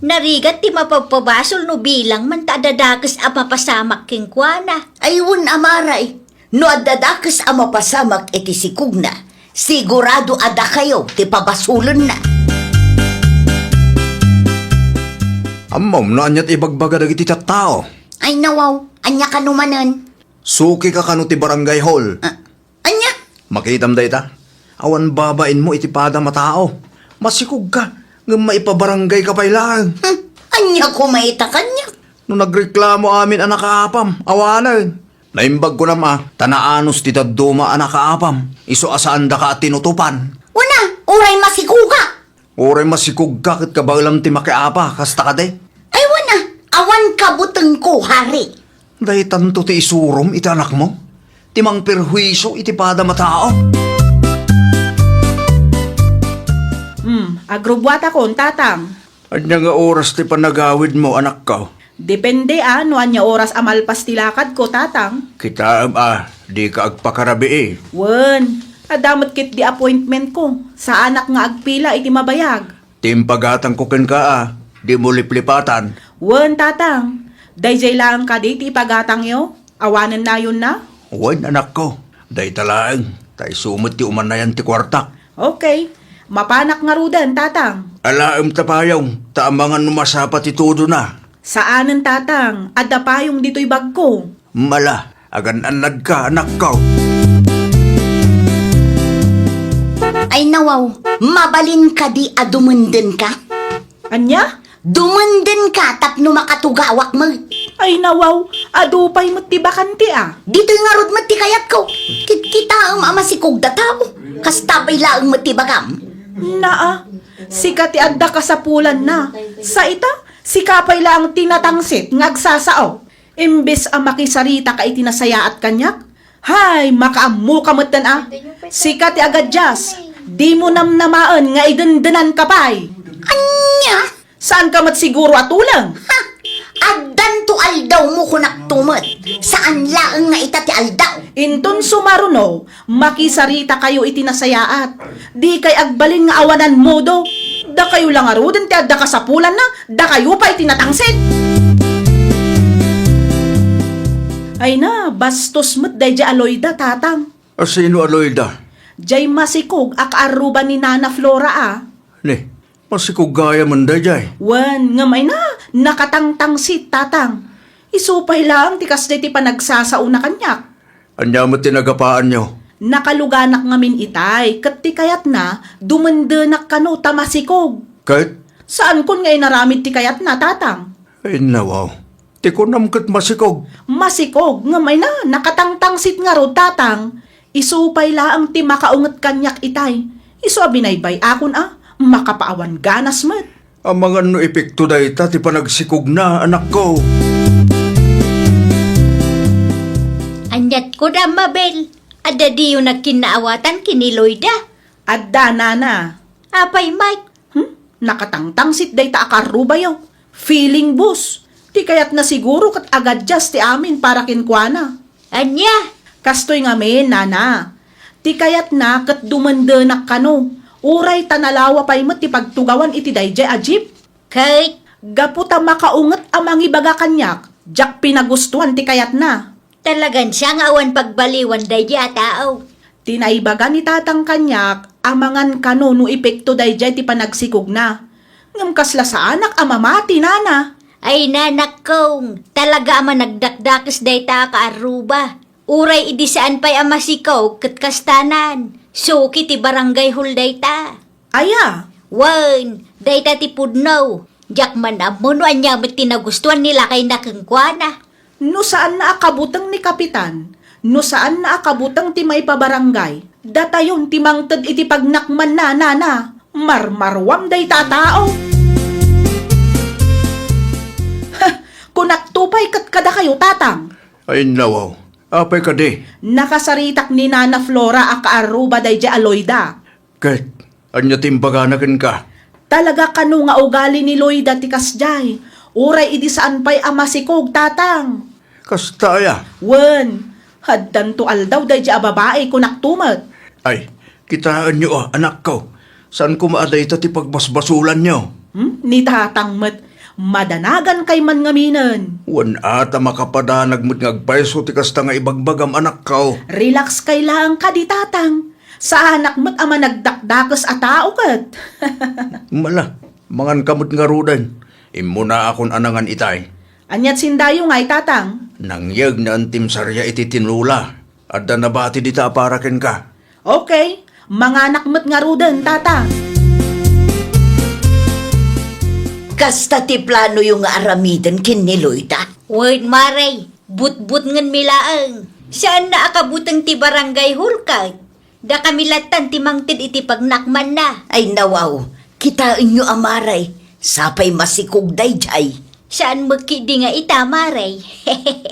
Narigat ti mapagpabasol no bilang man ta adda dakes a mapasamak kenkuana. Ay wen a, Mare, no adda dakes a mapasamak iti sikogna, sigurado a dakayo ti pabasolenna. Ammom no ania ti ibagbaga dagiti tattao? Ay nawaw, ania kano manen? Sukika kano ti barangay hall. Ah, Ania? Makitam dayta? Awan babainmo iti padam a tao. Masikogka, ngem maipabaranggayka pay laeng. Hmm, ania koma ita kaniak? No nagreklamo amin a nakaapam, awanen. Naimbag kunam a, ta naanus ti dadduma a nakaapam, isu a saandaka a tinutopan. Wen a, uray masikogak. Uray masikogka ket kabaelam ti makiapa, kasta kadi? Ay, wen a, awan kabutengko, Hari. Daytanto ti isurom iti anakmo, ti mangperhuisio iti padam a tao. Hmm, agrubbuatakon, Tatang. Ania nga oras ti panagawidmo, anakko? Depende a no ania oras a malpas ti lakadko, Tatang. Kitaem a, dika agpakarabii. Wen, adda met ketdi appointmentko. Saanak nga agpila iti mabayag. Ti impagatangko kenka a, dimo liplipatan. Wen, Tatang. Daydiay laeng kadi ti ipagatangyo? Awanen nayonna? Wen, anakko. Dayta laeng. Ta isu met ti umanayan ti kuartak. Okay. Mapanak ngaruden, Tatang. Alaem ta payong, ta amangan no masapa ti tudona. Saanen, Tatang. Adda payong ditoy bagko. Mala, agan-annadka, anakko. Ay nawaw, mabalin kadi a dumendenka? Ania? Dumendenka tapno makatugawak met. Ay nawaw, adu pay met ti bakante a. Ditoy ngarud met ti kayatko. Kitkitaem a masikog da tao. Kasta pay laeng met ti bagam. Naa, sika ti adda kasapulanna. Sa ita, sika pay laeng ti natangsit nga agsasao. Imbes a makisarita ka iti nasayaat kaniak, hay, makaammo ka metten a. Sika ti agadias, dimo namnamaen nga idendenan ka pay. Ania? Saan ka met siguro a tuleng? Ha? Addanto aldawmo, kunak to met. Saan laeng nga ita ti aldaw. Inton sumaruno, makisarita kayo iti nasayaat. Dikay agbalin nga awanan modo. Dakayo la ngaruden ti adda kasapulanna, dakayo pay ti natangsit. Ay na, bastos met daydiay a Loida, Tatang. A sino a Loida? Diay masikog a kaarruba ni Nana Flora a. Ni, masikog gayam daydiay? Wen, ngem ay na, nakatangtangsit, Tatang. Isu pay laeng ti kasdiay ti panagsasaona kaniak. Ania met ti nagapaanyo? Nakaluganak ngamin itay, ket ti kayatna, dumendenak kano ta masikog. Ket? Saankon nga inaramid ti kayatna, Tatang. Ay, nawaw. Ti kunam ket masikog. Masikog, ngem ay na, nakatangtangsit ngarud, Tatang. Isu pay laeng ti makaunget kaniak itay. Isu a binaybay-akon a, makapaawan ganas met. Amangan no epekto dayta ti panagsikogna, anakko. Aniat ko da, Mabel? Adda diyo nagkinnaawatan ken ni Loida? Adda, nana. Apay met? Hmm? Nakatangtangsit dayta a kaarrubayo. Feeling bus. Ti kayatna siguro ket agadias ti amin para kenkuana. Ania? Kastoy ngamin, nana. Ti kayatna ket dumendenak kano. Uray ta nalawa pay met ti pagtugawan iti daydiay a jeep. Ket? Gapu ta makaunget a mangibaga kaniak, diak pinagustuan ti kayatna. Talagan siya nga awan pagbaliwan daydiay a tao. Ti naibaga ni Tatang kaniak, amangan kano no epekto daydiay ti panagsikogna. Ngem kasla saanak a mamati, nana. Ay, nanakkong, talaga a managdakdakes dayta a kaarruba. Uray idi saan pay a masikog ket kastanan, suki ti barangay hall dayta. Aya? Wen, dayta ti pudno. Diak man ammo no ania met ti nagustuan ni lakayna kenkuana. No saanna a kabuteng ni Kapitan, no saanna a kabuteng ti maipabarangay, datayon ti mangted iti pagnakmanna, nana. Marmaruam dayta a tao. Heh, kunakto pay ket kadakayo, Tatang. Ay, nawaw. Apay kadi? Nakasaritak ni Nana Flora a kaarruba daydiay a Loida. Ket, ania ti imbagana kenka? Talaga kano nga ugali ni Loida ti kasdiay. Uray idi saan pay a masikog, Tatang. Kasta aya? Wen, addanto aldaw daydiay a babai, kunakto met. Ay, kitaenyo a, anakko. Saan koma a dayta ti pagbasbasolanyo? Hmm? Ni Tatang met, madanagan kay man ngaminen. Wen a ta makapadanag met nga agpayso ti kasta nga ibagbagam, anakko. Relax kay laeng kadi, Tatang. Saanak met a managdakdakes a tao ket. Mala, manganka met ngaruden. Immunaakon a nangan itay. Aniat sindayo ngay, Tatang? Nangyeg ni Antim Saria iti tinola. Adda nabati dita a para kenka. Okay, manganak met ngaruden, Tatang. Kasta ti planoyo nga aramiden ken ni Loida? Wen, Mare, butbutngenmi laeng. Saanna a kabuteng ti barangay hall ket. Dakami lattan ti mangted iti pagnakmanna. Ay, nawaw, kitaenyo a, Mare, sapay masikog daydiay. Saan met ketdi nga ita, Mare?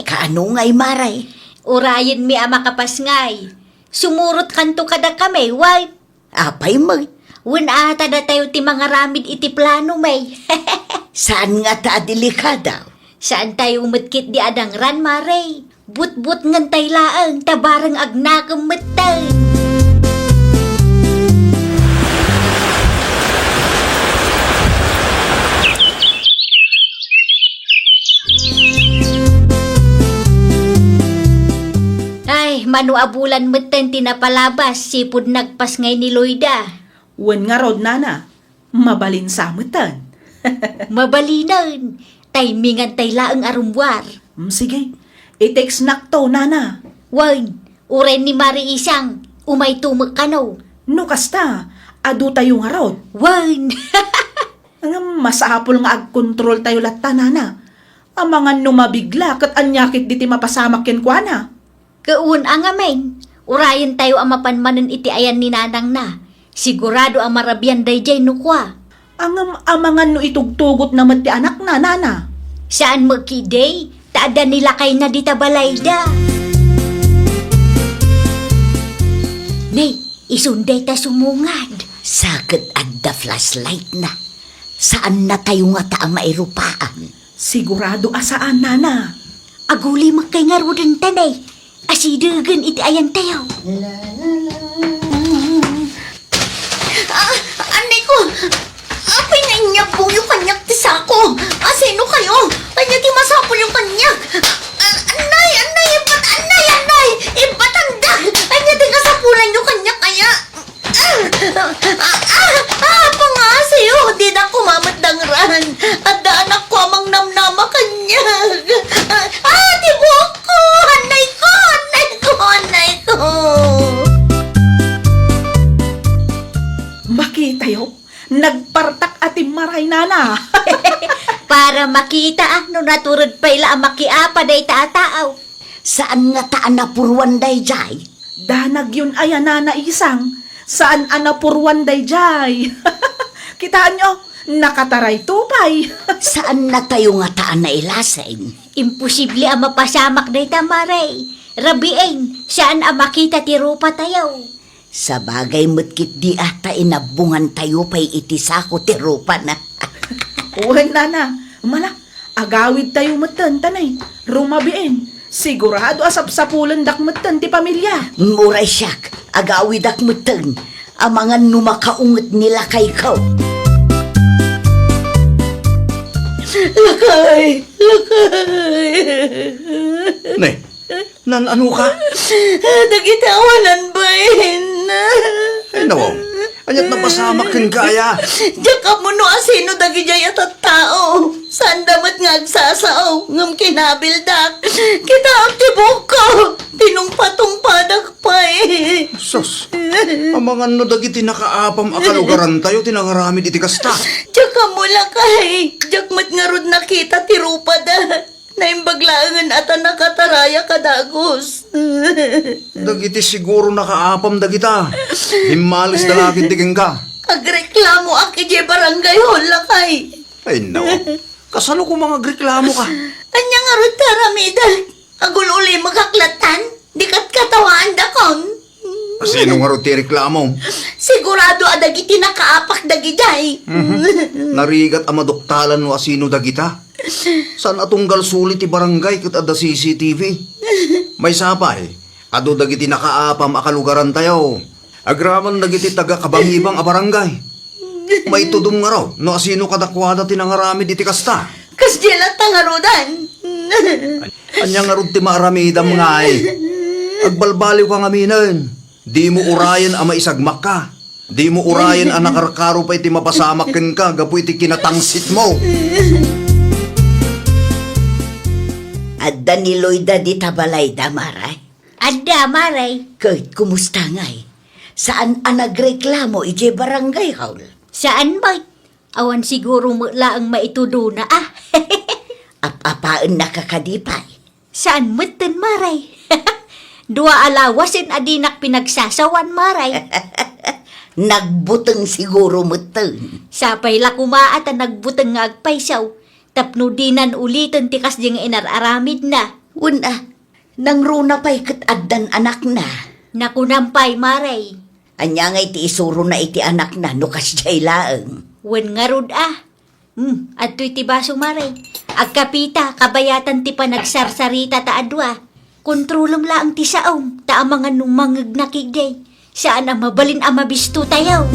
Kaano ngay, Mare? Urayenmi a makapasngay. Sumurotkanto kadakami, wen? Apay met? Wen a ta datayo ti mangaramid iti planomi. Saan ngata a delikada? Saantayo met ketdi a dangran, Mare. Butbutngentay laeng ta bareng agnakem metten. Ay, mano a bulan metten ti napalabas, sipud nagpasngay ni Loida. Wen ngarud, nana. Mabalin sa metten. Mabalinen. Timingantay laeng a rummuar. Mm, sige. I-textnakto, nana. Wen, uray ni Mare Isang, umayto met kano. No kasta, adutayo ngarud. Wen. Ngem masapul nga agkontroltayo latta, nana. Amangan no mabigla ket ania ketdi ti mapasamak kenkuana. Ket wen a ngamin, urayentayo a mapan manen iti ayan ni nanangna. Sigurado a marabian daydiay no kua. Ngem amangan no itugtugotna met ti anakna, nana. Saan met ketdi, ta adda ni lakayna dita balayda. Nay, isun dayta sumungad. Sa ket adda flashlightna. Saannatayo ngata a mairupaan. Sigurado a saan, nana. Aguli met kay ngaruden ta, nay. Asidegen iti ayantayo. Ah, annay ko! Apay nga inyabboyo kaniak ti sako? Asino kayo? Ania ti masapulyo kaniak? Ah, annay, annay, ibbat, annay, annay! Ibbatandak! Ania ti kasapulanyo kaniak, aya? Ah! Ah! Ah! Pangasiyo! Dida kumamet dangran! Adda anakko a mangnamnama kaniak! Ah! Ah! Ti buokko! Annay ko! Annay ko! Makitayo, nagpartak a timmaray, nana. Para makita, ah, no natured pay la a makiapa dayta a tao. Saan ngata a napuruan dayjay? Danagyon aya, nana Isang, saan a napuruan dayjay. Kitaenyo, nakatarayto pay. Saan natayo ngata a nailasin? Imposible a mapasamak dayta, Mare. Rabiin, saan a makita ti rupatayo. Sabagay met ketdi a ta inabbongantayo pay iti sako ti rupana. Wen, nana, mala, agawidtayo metten, ta nay, rumabiin. Sigurado a sapsapulendak metten ti pamilia. Uray siak, agawidak metten. Amangan no makaunget ni lakayko. Lakay! Lakay! Ne, nan-ano ka? Dagiti awanan bain. Ay, nawaw. Ania't napasamak kenka aya? Diak ammo no asino dagidiay a tattao. Saanda met nga agsasao, ngem kinabildak. Kitaem ti buokko. Tinungpatungpadak pay. Sus, amangan no dagiti nakaapam a kalugarantayo ti nangaramid iti kasta. Diak ammo, lakay. Diak met ngarud nakita ti rupada. Naimbag laengen a ta nakataraya kadagus. Dagiti siguro nakaapam dagita. Dimmalesda la ketdi kenka. Agreklamoak idiay barangay hall, lakay. Ay, nawaw. Kasano koma nga agreklamoka? Ania ngarud ti aramidek? Agul-ulimegak lattan? Di ket katawaandakon. Asino ngarud ti reklamo? Sigurado a dagiti nakaapak dagidiay. Mhm. Narigat a maduktalan no asino dagita. Saan a tunggal suli ti barangay ket adda C C T V. Maysa pay, adu dagiti nakaapam a kalugarantayo. Agraman dagiti taga-Kabangibang a barangay. Maitudom ngarud no asino kadakuada ti nangaramid iti kasta. Kasdiay latta ngaruden. Ania ngarud ti maaramidam ngay? Agbalbaliwka ngaminen. Dimo urayen a maisagmakka. Dimo urayen a nakarkaro pay ti mapasamak kenka gapu iti kinatangsitmo. Adda ni Loida dita balayda, Mare? Adda, Mare. Ket kumusta ngay? Saan a nagreklamo idiay barangay hall? Saan met. Awan siguro met laeng maitudona, ah. Ap-apaennaka kadi pay? Saan metten, Mare. Dua a lawasen a dinak pinagsasawan, Mare. Nagbuteng siguro metten. Sapay la koma a ta nagbuteng nga agpayso. Tapno dinan uliten ti kasdi nga inar-aramidna. Wen a, nangruna pay ket addan anakna. Nakunam pay, Mare. Ania ngay ti isurona iti anakna no kasdiay laeng? Wen ngarud a. Hmm, adtoy ti baso, Mare. Agkapita, kabayatan ti panagsarsarita ta adua. Kontrolem laeng ti saom, ta amangan no mangngegna ketdi. Saan a mabalin a mabistotayo.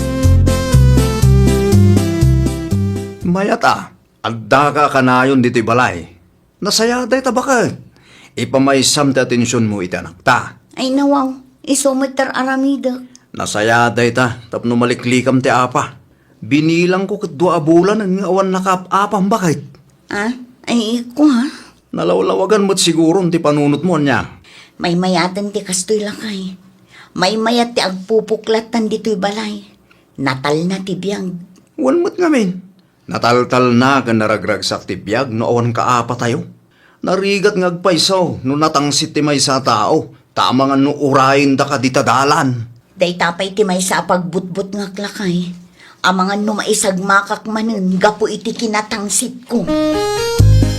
Mayat a, addaka a kanayon ditoy balay. Nasayaat dayta baket. Ipamaysam ti atensionmo iti anakta. Ay, nawaw, isu met ti ar-aramidek. Nasayaat dayta tapno maliklikam ti apa. Binilangko ket dua a bulanen nga awan nakaap-apam baket. Ah, ay, iko, ha? Nalawlawagan met siguron ti panunotmo, ania? Maymayaten ti kastoy, lakay. Maymayat ti agpupuklattan ditoy balay. Natalna ti biag. Wen met ngamin. Nataltalna ken naragragsak ti biag no awan kaapatayo. Narigat nga agpayso no natangsit ti maysa a tao, ta amangan no urayendaka dita dalan. Dayta pay ti maysa a pagbutbutngak, lakay. Amangan no maisagmakak manen gapu iti kinatangsitko.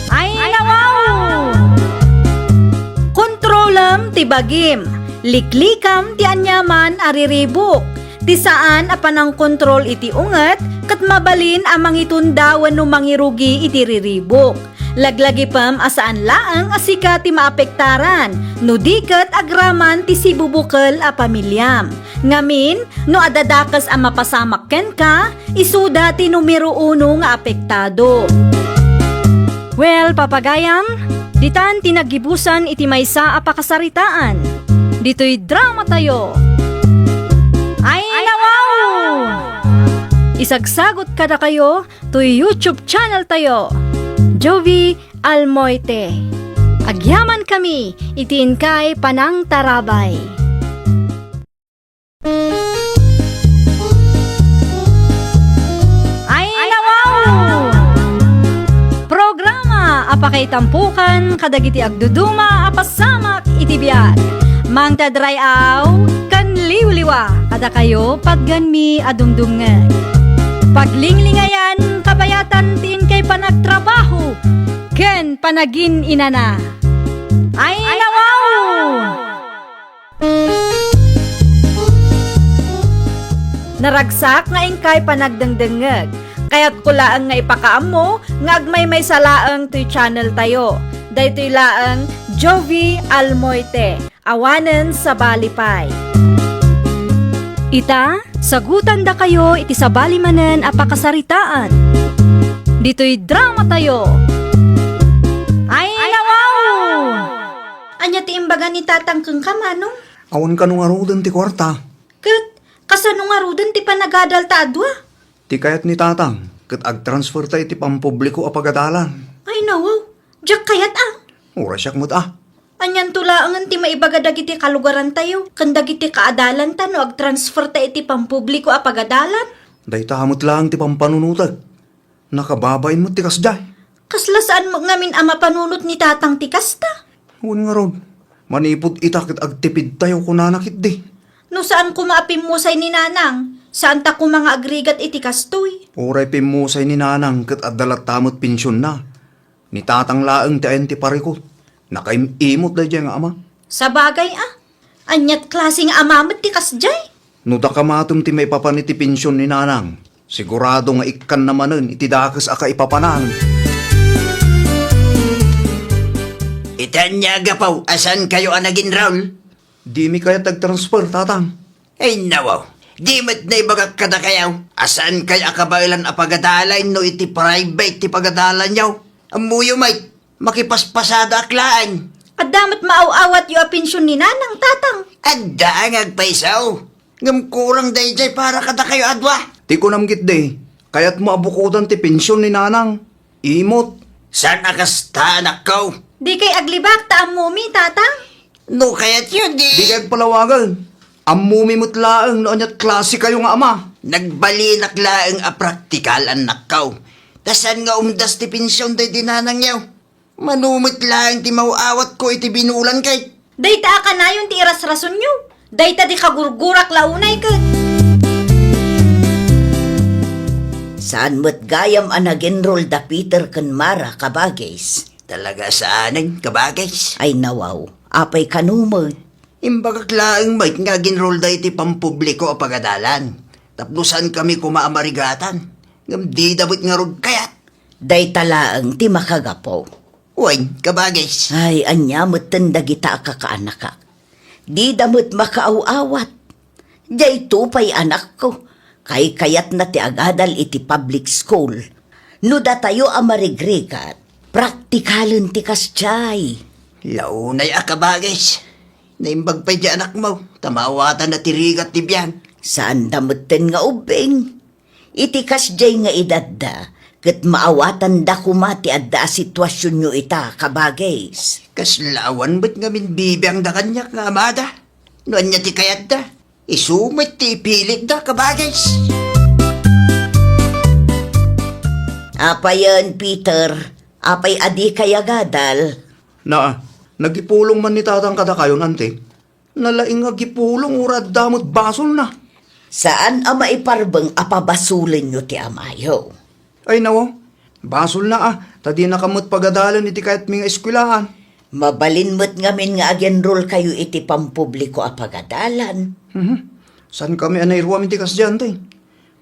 Ay, nawaw! Kontrolem ti bagim. Liklikam ti aniaman a riribuk. Ti saan a panangkontrol iti unget ket mabalin a mangitunda wenno mangirugi iti riribuk. Laglagipem a saan laeng a sika ti maapektaran, no di ket agraman ti sibubukel a pamiliam. Ngamin, no adda dakes a mapasamak kenka, isuda ti numero uno nga apektado. Well, papagayam, ditan ti naggibusan iti maysa a pakasaritaan. Ditoy dramatayo. Ay, nawaw! Isagsagot kadakayo toy YouTube channel tayo, Jovi Almoite. Agyaman kami iti inkay panangtarabay. Itampukan kadagiti agduduma a pasamak iti biag. Mangted ray-aw ken liwliwa kadakayo patgenmi a dumdumngeg. Paglinglingayan, kabayatan ti inkay panagtrabaho ken panagin-inana. Ay, nawaw! Naragsak nga inkay panagdengdengngeg. Kayatko laeng nga ipakaammo nga agmaymaysa laeng toy channel tayo. Daytoy laeng Jovie Almoite, awanen sabali pay. Ita, sagutandakayo iti sabali manen a pakasaritaan. Ditoy drama tayo. Ay, nawaw! Ania ti imbaga ni Tatang kenka, Manong? Awan kano ngaruden ti kuarta. Ket kasano ngaruden ti panagadalta a dua? Ti kayat ni Tatang, ket agtransferta iti pampubliko a pagadalan. Ay, nawaw. Diak kayat, a. Uray siak met, a. Anianto laengen ti maibaga dagiti kalugarantayo ken dagiti kaadalanta no agtransferta iti pampubliko a pagadalan? Dayta met laeng ti pampanunotek. Nakababain met ti kasdiay. Kasla saan met ngamin a mapanunot ni Tatang ti kasta? Wen ngarud, manipud ita ket agtipidtayo kunana ketdi. No saan koma a pimmusay ni Nanang, saanta koma nga agrigat iti kastoy. Uray pimmusay ni Nanang ket adda latta met pensionna. Ni Tatang laeng ti ayan ti parikut. Nakaim-imot daydiay nga ama. Sabagay a. Aniat klase nga ama met ti kasdiay? No dakayo matem ti maipapan iti pension ni Nanang, sigurado nga ikkanna manen iti dakes a kaipapanan. Iti ania a gapu a saankayo a nag-enroll? Dimi kayat agtransfer, Tatang. Ay, nawaw. Di met naibagak kadakayo a saankayo a kabaelan a pagadalan no iti private ti pagadalanyo. Ammoyo met, makipaspasadaak laeng. Adda met maaw-awatyo a pension ni Nanang, Tatang. Adda nga agpayso. Ngem kurang daydiay para kadakayo a dua. Ti kunam ketdi, kayatmo a bukodan ti pension ni Nanang. Imot. Saan a kasta, anakko? Dikay aglibak ta ammomi, Tatang. No kayatyo, di. Dikay agpalawagan. Ammomi met laeng no aniat klasekayo nga ama. Nagbalinak laeng a praktikal, annakko. Ta saan nga umdas ti pension daydi nanangyo? Mano met laeng ti maaw-awatko iti binulan ket. Dayta a kanayon ti irasrasonyo. Dayta di kagurgurak la unay ket. Saan met gayam a nag-enroll da Peter ken Mara, kabagis? Talaga saanen, kabagis. Ay nawaw, apay kano met? Imbagak laeng met nga ag-enroll da iti pampubliko a pagadalan. Tapno saankami koma a marigatan. Ngem dida met ngarud kayat. Dayta laeng ti makagapu. Wen, kabagis. Ay, ania metten dagita a kakaanakak? Dida met makaaw-awat. Dayto pay anakko, kaykayatna ti agadal iti public school. No datayo a marigrigat, praktikalen ti kasdiay. Launay a kabagis. Naimbag pay di anakmo, ta maawatanna ti rigat ti biag. Saanda metten nga ubbing. Iti kasdiay nga edadda, ket maawatanda koma ti adda a situasionyo ita, kabagis. Kasla awan met ngamin bibiangda kaniak nga amada. No ania ti kayatda, isu met ti ipilitda, kabagis. Apayen, Peter, apay a dikay agadal? Naa, nagipulong man ni Tatang kadakayon, Auntie. Nalaing nga agipulong, uray adda met basolna. Saan a maiparbeng a pabasolenyo ti amayo. Ay, nawaw. Basolna a, ta dinaka met pagadalen iti kayatmi nga eskuelaan. Mabalin met ngamin nga ag-enrollkayo iti pampubliko a pagadalan. Mhm. Saankami a nairuam iti kasdiay, Auntie.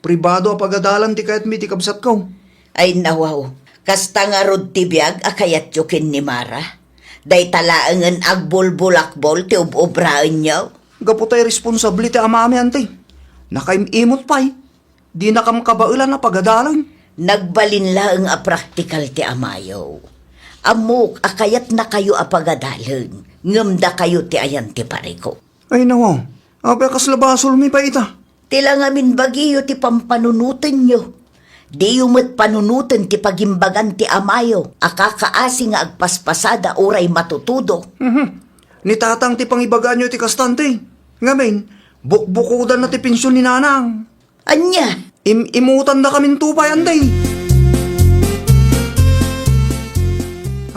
Pribado a pagadalan ti kayatmi iti kabsatko. Ay, nawaw, kasta ngarud ti biag a kayatyo ken ni Mara? Dayta laengen agbulbulakbol ti ub-obraenyo? Gapu ta irresponsable ti amami, Auntie. Nakaim-imot pay. Dinakam kabaelan a pagadalan. Nagbalin laeng a praktikal ti amayo. Ammok a kayatnakayo a pagadalen, ngem dakayo ti ayan ti parikut. Ay, nawaw. Apay a kasla basolmi pay ita? Ti la ngamin bagiyo ti pampanunotenyo. Diyo met panunoten ti pagimbagan ti amayo a kakaasi nga agpaspasada uray matutudo. Mhm. Ni Tatang ti pangibagaanyo ti kasta, Auntie. Ngamin, bukbukodanna ti pension ni Nanang. Ania? Im-imutandakaminto pay, Auntie.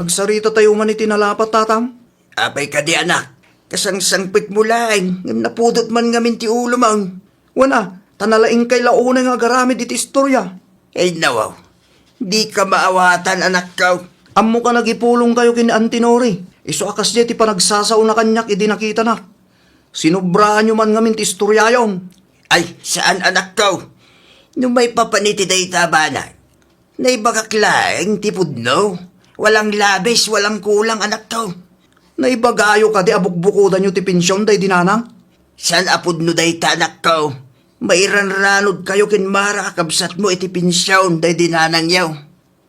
Saritatayo man iti nalapat, Tatang. Apay kadi, anak? Kasangsangpetmo laeng, ngem napudot man ngamin ti ulom. Wen a, ta nalaingkay la unay nga agaramid iti istoria. Ay, nawaw. Dika maawatan, anakko. Ammoka nagipulongkayo ken Auntie Nori. Isu a kasdiay ti panagsasaona kaniak idi nakitanak. Sinubraanyo man ngamin ti istoriayon. Ay, saan, anakko. No maipapan iti dayta a banag, naibagak laeng ti pudno. Walang labis, walang kulang, anakko. Naibagayo kadi a bukbukodanyo ti pension daydi nanang? Saan a pudno dayta, anakko. Mairanranodkayo ken Mara a kabsatmo iti pension daydi nanangyo.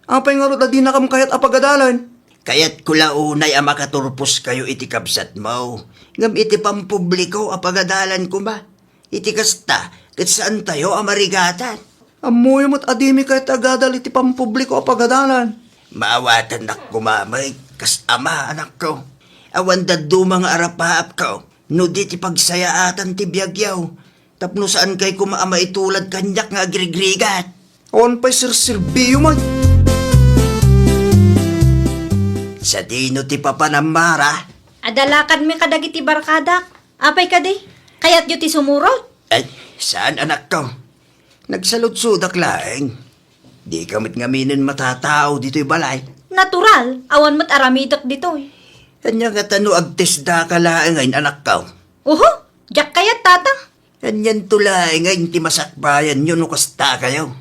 Apay ngarud a dinakam kayat a pagadalan? Kayatko la unay a makaturposkayo iti kabsatmo. Ngem iti pampubliko a pagadalan koma, iti kasta, ket saantayo a marigatan. Ammoyo met a dimi kayat agadal iti pampubliko a pagadalan. Maawatannak koma met kas ama, anakko. Awan dadduma nga arapaapko no di ti pagsayaatan ti biagyo. Tapno saankay koma a maitulad kaniak nga agrigrigat. Awan pay serserbiyo met. Sadino ti papanam, Mara? Adda lakadmi kadagiti barkadak. Apay kadi? Kayatyo ti sumurot? Ay, saan, anakko. Nagsaludsodak laeng. Dika met ngaminen matatao ditoy balay. Natural, awan met aramidek ditoy. Ania ngata no agtestdaka laengen, anakko? Oho, diak kayat, Tatang. Anianto laengen ti masakbayanyo no kastakayo?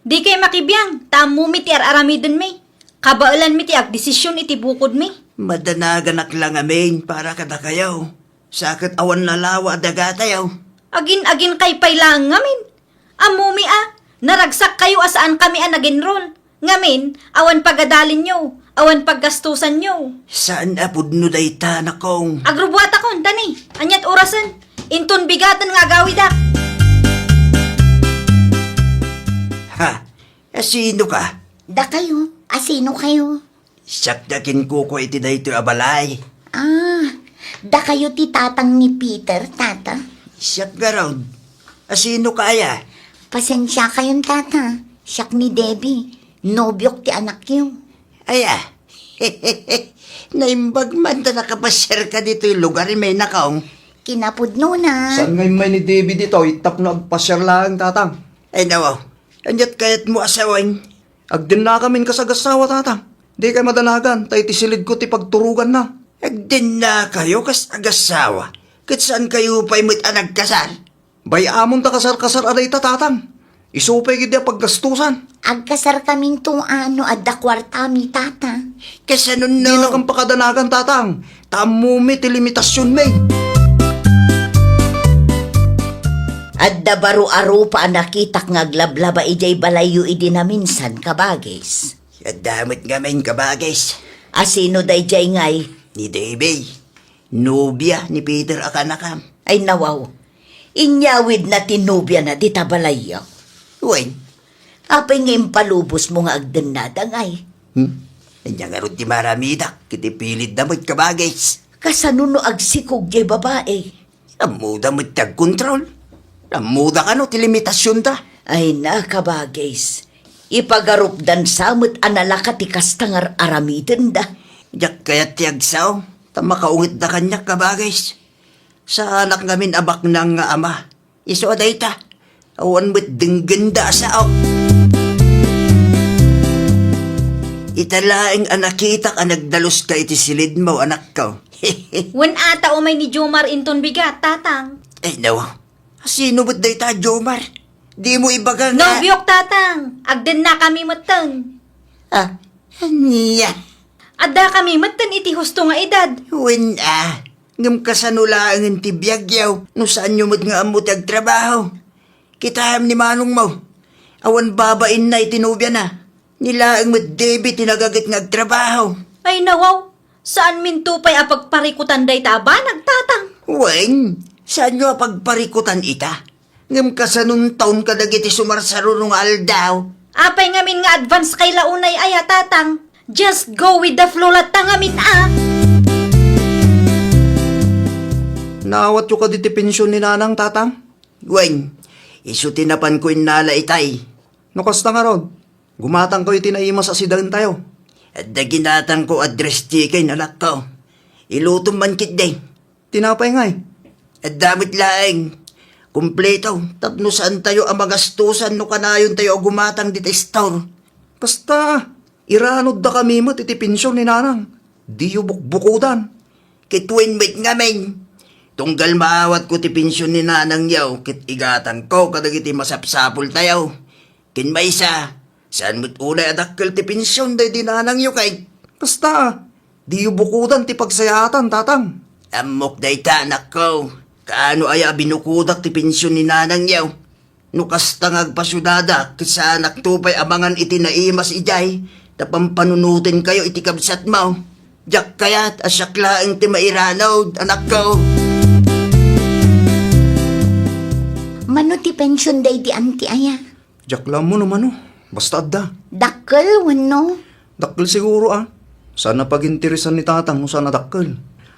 Dikay makibiang, ta ammomi ti ar-aramidenmi. Kabaelanmi ti agdesision iti bukodmi. Madanaganak la ngamin para kadakayo. Sa ket awan nalawa a dagatayo. Agin-aginkay pay laeng ngamin. Ammomi a, naragsakkayo a saankami a nag-enroll. Ngamin, awan pagadalinyo, awan paggastusanyo. Saan a pudno dayta, anakko. Agrubuatakon, tani, aniat orasen? Inton bigaten nga agawidak. Ha? Asinoka? Dakayo, asinokayo? Siak ti akinkuko iti daytoy a balay. Ah, dakayo ti tatang ni Peter, tata? Siak ngarud. Asinoka aya? Pasensiakayon, tata. Siak ni Debbie. Nobiok ti anakyo. Aya? Naimbag man ta nakapasiarka ditoy lugar, may nakong. Kinapudnona. Saan nga immay ni Debbie ditoy tapno agpasiar laeng, tatang? Ay, nawaw. Aniat kayatmo a sawen? Agdennakamin kas agassawa, tatang. Dikay madanagan, ta iti silidko ti pagturoganna. Agdennakayo kas agassawa? Ket saankayo pay met a nagkasar? Bay-amon ta kasarkasar a dayta, tatang. Isu pay ketdi a paggastusan. Agkasarkaminto a no adda kuartami, tata. Kasano no? Dinakam pakadanagan, tatang. Ta ammomi ti limitasionmi. Adda baro a rupa a nakitak nga aglablaba idiay balayyo idi naminsan, kabagis. Adda met ngamin, kabagis. Asino daydiay ngay? Ni Davy. Nobia ni Peter a kanakam. Ay, nawaw. Inyawidna ti nobiana dita balayyo. Wen. Apay nga impalubosmo nga agdennada ngay? Hmm? Ania ngarud ti maramidak iti pilidda met, kabagis? Kasano no agsikog jay babai? Ammoda met ti agkontrol. Ammoda kano ti limitasionda. Ay na, kabagis. Ipagarupdan sa met a nalaka ti kasta nga ar-aramidenda. Diak kayat ti agsao, ta makaungetda kaniak, kabagis. Saanak ngamin a baknang nga ama. Isu a dayta, awan met denggenda a sao. Ita laeng a nakitak a nagdaluska iti silidmo, anakko. Wen ata umay ni Jomar inton bigat, tatang. Ay, no. Sino met dayta a Jomar? Dimo ibaga nga nobiok, tatang. Agdennakami metten. Ah, ania? Addakami metten iti husto nga edad. Wen a, ngem kasano laengen ti biagyo no saanyo met nga ammo ti agtrabaho? Kitaem ni manongmo, awan babainna iti nobiana. Ni laeng met Debbie ti nagaget nga agtrabaho. Ay, nawaw, saanminto pay a pagparikutan dayta a banag, tatang. Wen, saanyo a pagparikutan ita? Ngem kasanonton kadagiti sumarsaruno nga aldaw? Apay ngamin nga advance kay la unay aya, tatang? Just go with the flow latta ngamin a. Naawatyo kadi ti pension ni nanang, tatang? Wen, isu ti napanko innala itay. No kasta ngarud, gumatangkayo iti naimas a sidaentayo. Adda ginatangko a dress chicken, anakko. Ilutom man ketdi. Tinapay ngay? Adda met laeng. Kumpleto, tapno saantayo a magastusan no kanayontayo a gumatang dita store. Basta, iranudda kami met iti pension ni Nanang. Diyo bukbukodan. Ket wen met ngamin, tunggal maawatko ti pension ni Nanangyo, ket igatangko kadagiti masapsapultayo. Ken maysa, saan met unay a dakkel ti pension daydi Nanangyo kay. Basta, diyo bukodan ti pagsayaatan, Tatang. Ammok dayta, anakko. Kaano aya a binukodak ti pension ni Nanangyo? No kasta nga agpasiudadak, ket saanakto pay a mangan iti naimas idiay, ta pampanunotenkayo iti kabsatmo. Diak kayat a siak laeng ti mairanud, anakko. Mano ti pension daydi anti aya? Diak la ammo no mano. Basta adda. Dakkel wenno? Dakkel siguro, a. Saan a paginteresan ni Tatang no saan a dakkel.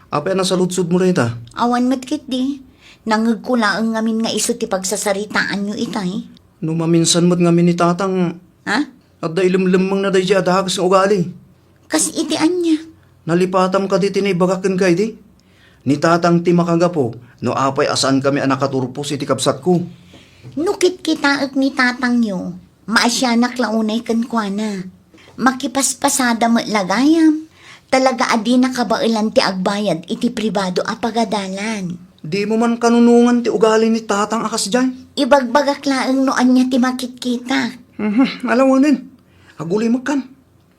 Apay a nasaludsodmo dayta? Awan met ketdi. Nangngegko laeng ngamin nga isu ti pagsasaritaanyo itay. No maminsan met ngamin ni Tatang, Ha? Adda ilemlemmengna daydiay a dakes nga ugali. Kas iti ania? Nalipatam kadi ti naibagak kenka idi? Ni Tatang ti makagapu no apay a saankami a nakaturpos iti kabsatko. No kitkitaek ni Tatangyo, maasianak la unay kenkuana. Makipaspasada met la gayam. Talaga a dina kabaelan ti agbayad iti pribado a pagadalan. Dimo man kanunongan ti ugali ni Tatang a kasdiay? Ibagbagak laeng no ania ti makitkita. Mhm, alawanen. Agulimekkan.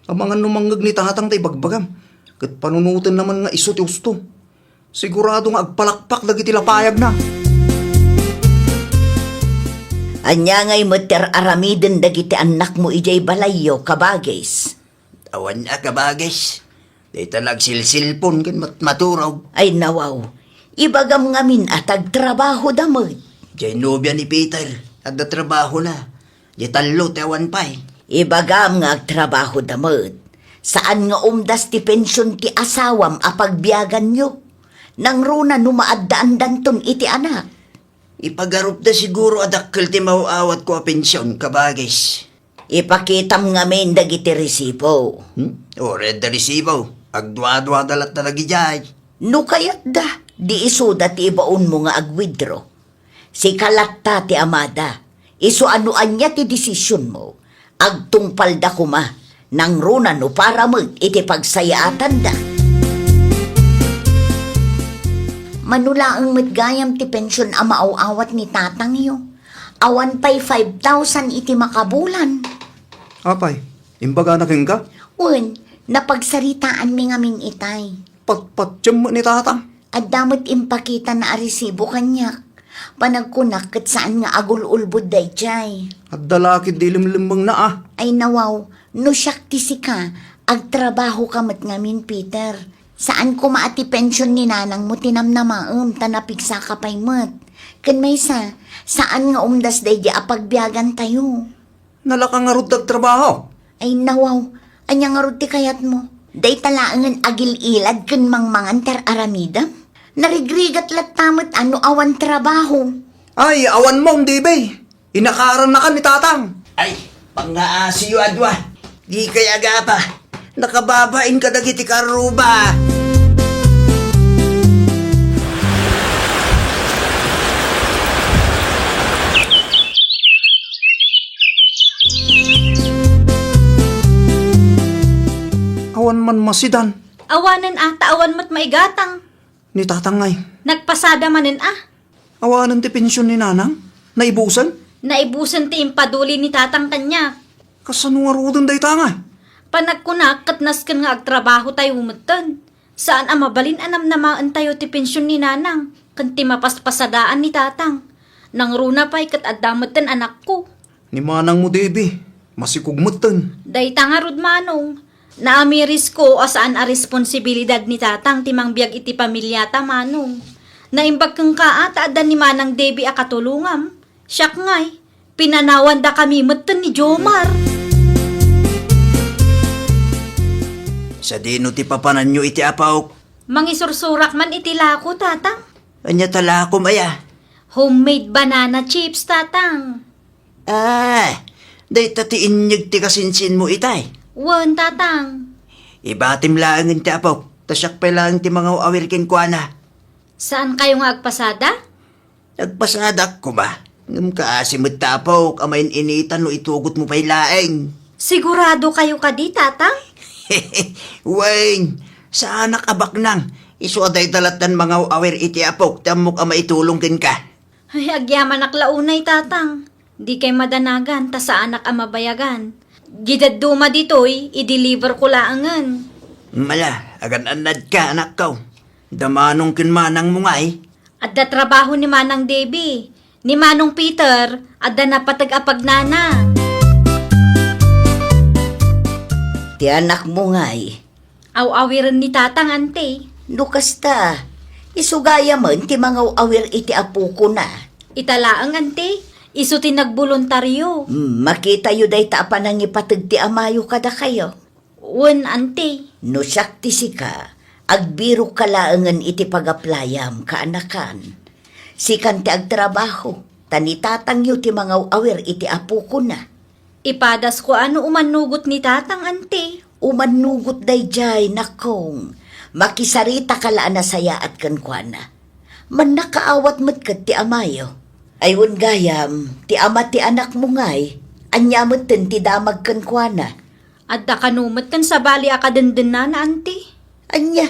Amangan no mangngeg ni Tatang ta ibagbagam, ket panunotenna man nga isu ti husto. Sigurado nga agpalakpak dagiti lapayagna. Ania ngay met ti ar-aramiden dagiti annakmo idiay balayyo, kabagis? Awan a, kabagis. Dayta la agsilsilpon ken mat-, maturog. Ay, nawaw. Ibagam ngamin a tagtrabahoda met. Diay nobia ni Peter, adda trabahona. Diay tallo ti awan pay. Ibagam nga agtrabahoda met. Saan nga umdas ti pension ti asawam a pagbiaganyo. Nangruna no maaddaandanton iti anak. Ipagarupda siguro a dakkel ti maaw-awatko a pension, kabagis. Ipakitam ngamin dagiti resibo. Hmm? Uray adda resibo. Agduaduada latta dagidiay. No kayatda, di isuda ti ibaonmo nga ag-withdraw. Sika latta ti amada. Isu a no ania ti desisionmo, agtungpalda koma, nangruna no para met iti pagsayaatanda. Mano laeng met gayam ti pension a maaw-awat ni tatangyo. Awan pay five thousand iti makabulan. Apay, imbagana kenka? Wen, napagsaritaanmi ngamin itay. Patpatiem met ni tatang. Adda met impakitana a resibo kaniak. Panagkunak ket saan nga agul-ulbod daydiay. Adda la ketdi ilemlemmengna a. Ay nawaw, no siak ti sika, agtrabahoka met ngamin, Peter. Saan koma a ti pension ni nanangmo ti namnamaem ta napigsaka pay met. Ken maysa, saan nga umdas daydi a pagbiagantayo. Nalaka ngarud ti agtrabaho? Ay nawaw, ania ngarud ti kayatmo? Dayta laengen agil-ilad ken mangmangan ti ar-aramidem? Narigrigat latta met a no awan trabaho. Ay, awan mo, Debby. Inakarannakan ni tatang. Ay, pangngaasiyo a dua. Dikay agapa. Nakababain kadagiti karruba. Awan man masidan. Awanen a, ta awan met maigatang. Ni tatang ngay. Nagpasada manen a. Awanen ti pension ni nanang? Naibusen? Naibusen ti impaduli ni tatang kaniak. Kasano ngaruden dayta nga? Panagkunak ket nasken nga agtrabahotayo metten. Saan a mabalin a namnamaentayo ti pension ni nanang ken ti mapaspasadaan ni tatang. Nangruna pay ket adda metten anakko. Ni manangmo, Debby, masikog metten. Dayta ngarud, Manong. Naamirisko a saan a responsibilidad ni tatang ti mangbiag iti pamiliata, Manong. Naimbag kenka a ta adda ni Manang Debby a katulongam. Siak ngay, pinanawandakami metten ni Jomar. Sadino ti papananyo iti apok? Mangisursurak man iti lako, tatang. Ania ta lakom aya? Homemade banana chips, tatang. Ah, dayta ti innyeg ti kasinsinmo itay? Wen, tatang. Ibatim laengen ti apok, ta siak pay laeng ti mangaw-awir kenkuana. Saan kayo nga agpasada? Agpasadak koma. Ngem kaasi met ta apok a main-initan no itugotmo pay laeng. Sigurado kayo kadi, Tatang? Wen, saanak a baknang. Isu a dayta lattan mangaw-awir iti apok ti ammok a maitulong kenka. Ay, agyamanak la unay, Tatang. Dikay madanagan, ta saanak a mabayagan. Diay dadduma ditoy, i-deliver ko laengen. Mala, agan-annadka, anakko. Da Manong ken Manangmo ngay? Adda trabaho ni Manang Debbie. Ni Manong Peter, adda napateg a pagnana. Ti anakmo ngay? Aw-awiren ni Tatang, Ante. No kasta, isu gayamen ti mangaw-awir iti apokona. Ita laeng, Ante. Isu ti nagboluntario. Hmm, makitayo dayta a panangipateg ti amayo kadakayo. Wen, Ante. No siak ti sika, agbirokka laengen iti pagaplayam, kaanakan. Sikan ti agtrabaho, ta ni tatangyo ti mangaw-awir iti apokona. Ipadasko a no umannugot ni Tatang, Ante. Umannugot daydiay, nakong. Makisaritaka la a nasayaat kenkuana. Mannakaawat met ket ti amayo. Ay wen gayam, ti ama ti anakmo ngay, ania metten ti damag kenkuana? Adda kano met ken sabali a kadendennana, Ante. Ania?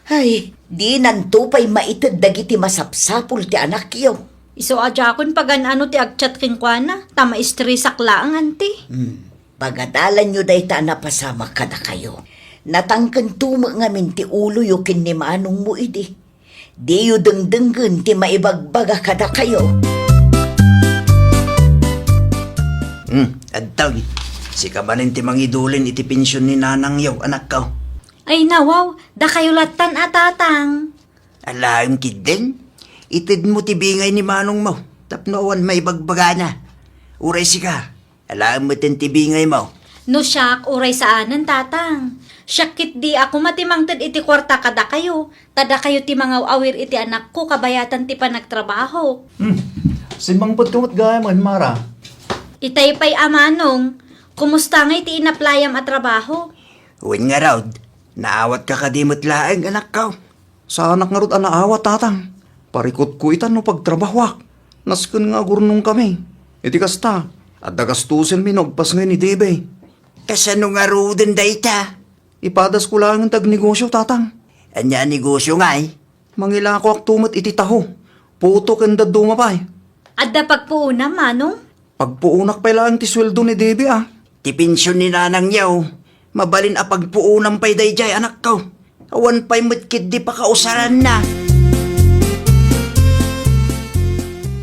Ay, dinanto pay maited dagiti masapsapul ti anakyo. Isu a diakon pagan-ano ti agchat kenkuana, ta maistresak laeng, Ante. Hmm. Pagadalanyo dayta a napasamak kadakayo. Natangkento met ngamin ti uloyo ken ni manongmo idi. Diyo dengdenggen ti maibagbaga kadakayo. Hmm, adtoy. Sika manen ti mangidulin iti pension ni nanangyo, anakko. Ay, nawaw, dakayo lattan a tatang. Alaem ketdin, itedmo ti bingay ni manongmo tapno awan maibagbagana. Uray sika, alaem metten ti bingaymo. No siak, uray saanen, tatang. Siak ketdi a koma ti mangted iti kuarta kadakayo, ta dakayo ti mangaw-awir iti anakko kabayatan ti panagtrabaho. Hmm. Simmangpetka met gayamen, Mara. Itay pay a manong, kumusta ngay ti inaplayam a trabaho? Wen ngarud, naawatka kadi met laeng, anakko? Saanak ngarud a naawat, tatang. Parikutko ita no pagtrabahoak. Nasken nga agurnongkami. Iti kasta, adda gastusenmi no agpasngay ni Debe. Kasano ngaruden dayta? Ipadasko laeng ti agnegosio, tatang. Ania a negosio ngay? Mangilakoakto met iti taho, puto ken dadduma pay. Adda pagpuonam, manong? Pagpuonak pay laeng ti sueldo ni Debbie, a. Ti pension ni nanangyo, mabalin a pagpuonam pay daydiay, anakko. Awan pay met ketdi pakausaranna.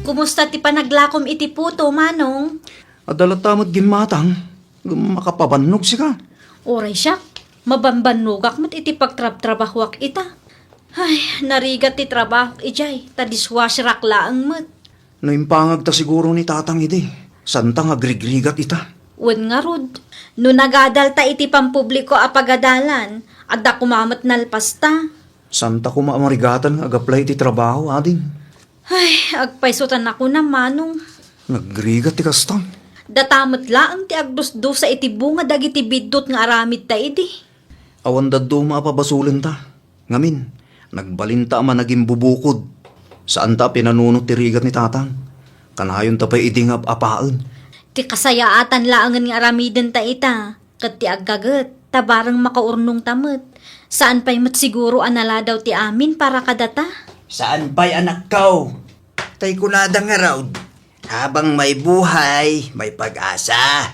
Kumusta ti panaglakom iti puto, manong? Adda latta met gimmatang, ngem makapabannog sika. Uray siak, mabanbannogak met iti pagtrabtrabahoak ita. Ay, narigat ti trabahok idiay, ta dishwasherak laeng met. No impangagta siguro ni tatang idi, santa nga agrigrigat ita. Wen ngarud, no nagadalta iti pampubliko a pagadalan, adda koma met nalpasta. Santa koma a marigatan nga agaplay iti trabaho, ading. Ay, agpayso ta nakunam, manong. Nagrigat ti kasta. Data met laeng ti agdusdusa iti bunga dagiti biddut nga aramidta idi. Awan dadduma a pabasolenta. Ngamin, nagbalinta a managimbubukod. Saanta a pinanunot ti rigat ni tatang. Kanayonta pay idi nga ap-apaen. Ti kasayaatan laengen nga aramidenta ita, ket ti agkaget, ta bareng makaurnongta met. Saan pay met siguro a naladaw ti amin para kadata. Saan pay, anakko? Tay kunada ngarud, habang may buhay, may pag-asa.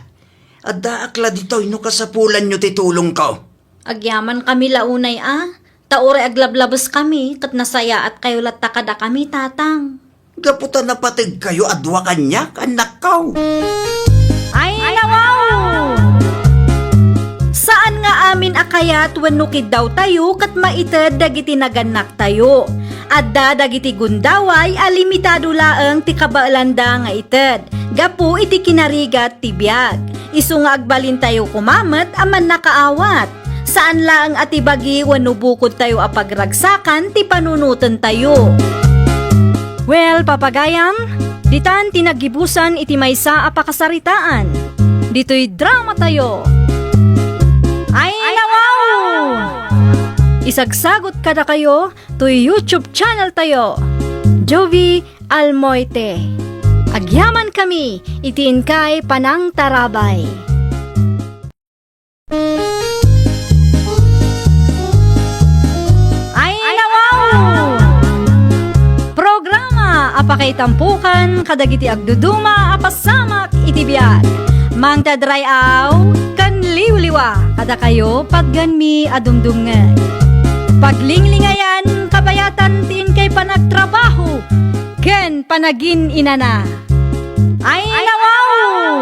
Addaak la ditoy no kasapulanyo ti tulongko. Agyamankami la unay a, ta uray aglablabeskami ket nasayaatkayo latta kadakami, tatang. Gapu ta napategkayo a dua kaniak, annakko. Ay, nawaw! Saan nga amin a kayat wenno kiddawtayo ket maited dagiti nagannaktayo. Adda dagiti gundaway a limitado laeng ti kabaelanda nga ited gapu iti kinarigat ti biag. Isu nga agbalintayo koma met a mannakaawat. Saan laeng a ti bagi wenno bukodtayo a pagragsakan ti panunotentayo. Well, papagayam, ditan ti naggibusan iti maysa a pakasaritaan. Ditoy dramatayo. Ay, nawaw! Isagsagut kadakayo toy YouTube channel tayo, Jovie Almoite. Agyamankami iti inkay panangtarabay. Ay, nawaw! Programa a pakaitampukan kadagiti agduduma a pasamak iti biag. Mangted ray-aw ken liwliwa kadakayo patgenmi a dumdumngeg. Paglinglingayan, kabayatan ti inkay panagtrabaho ken panagin-inana. Ay, nawaw!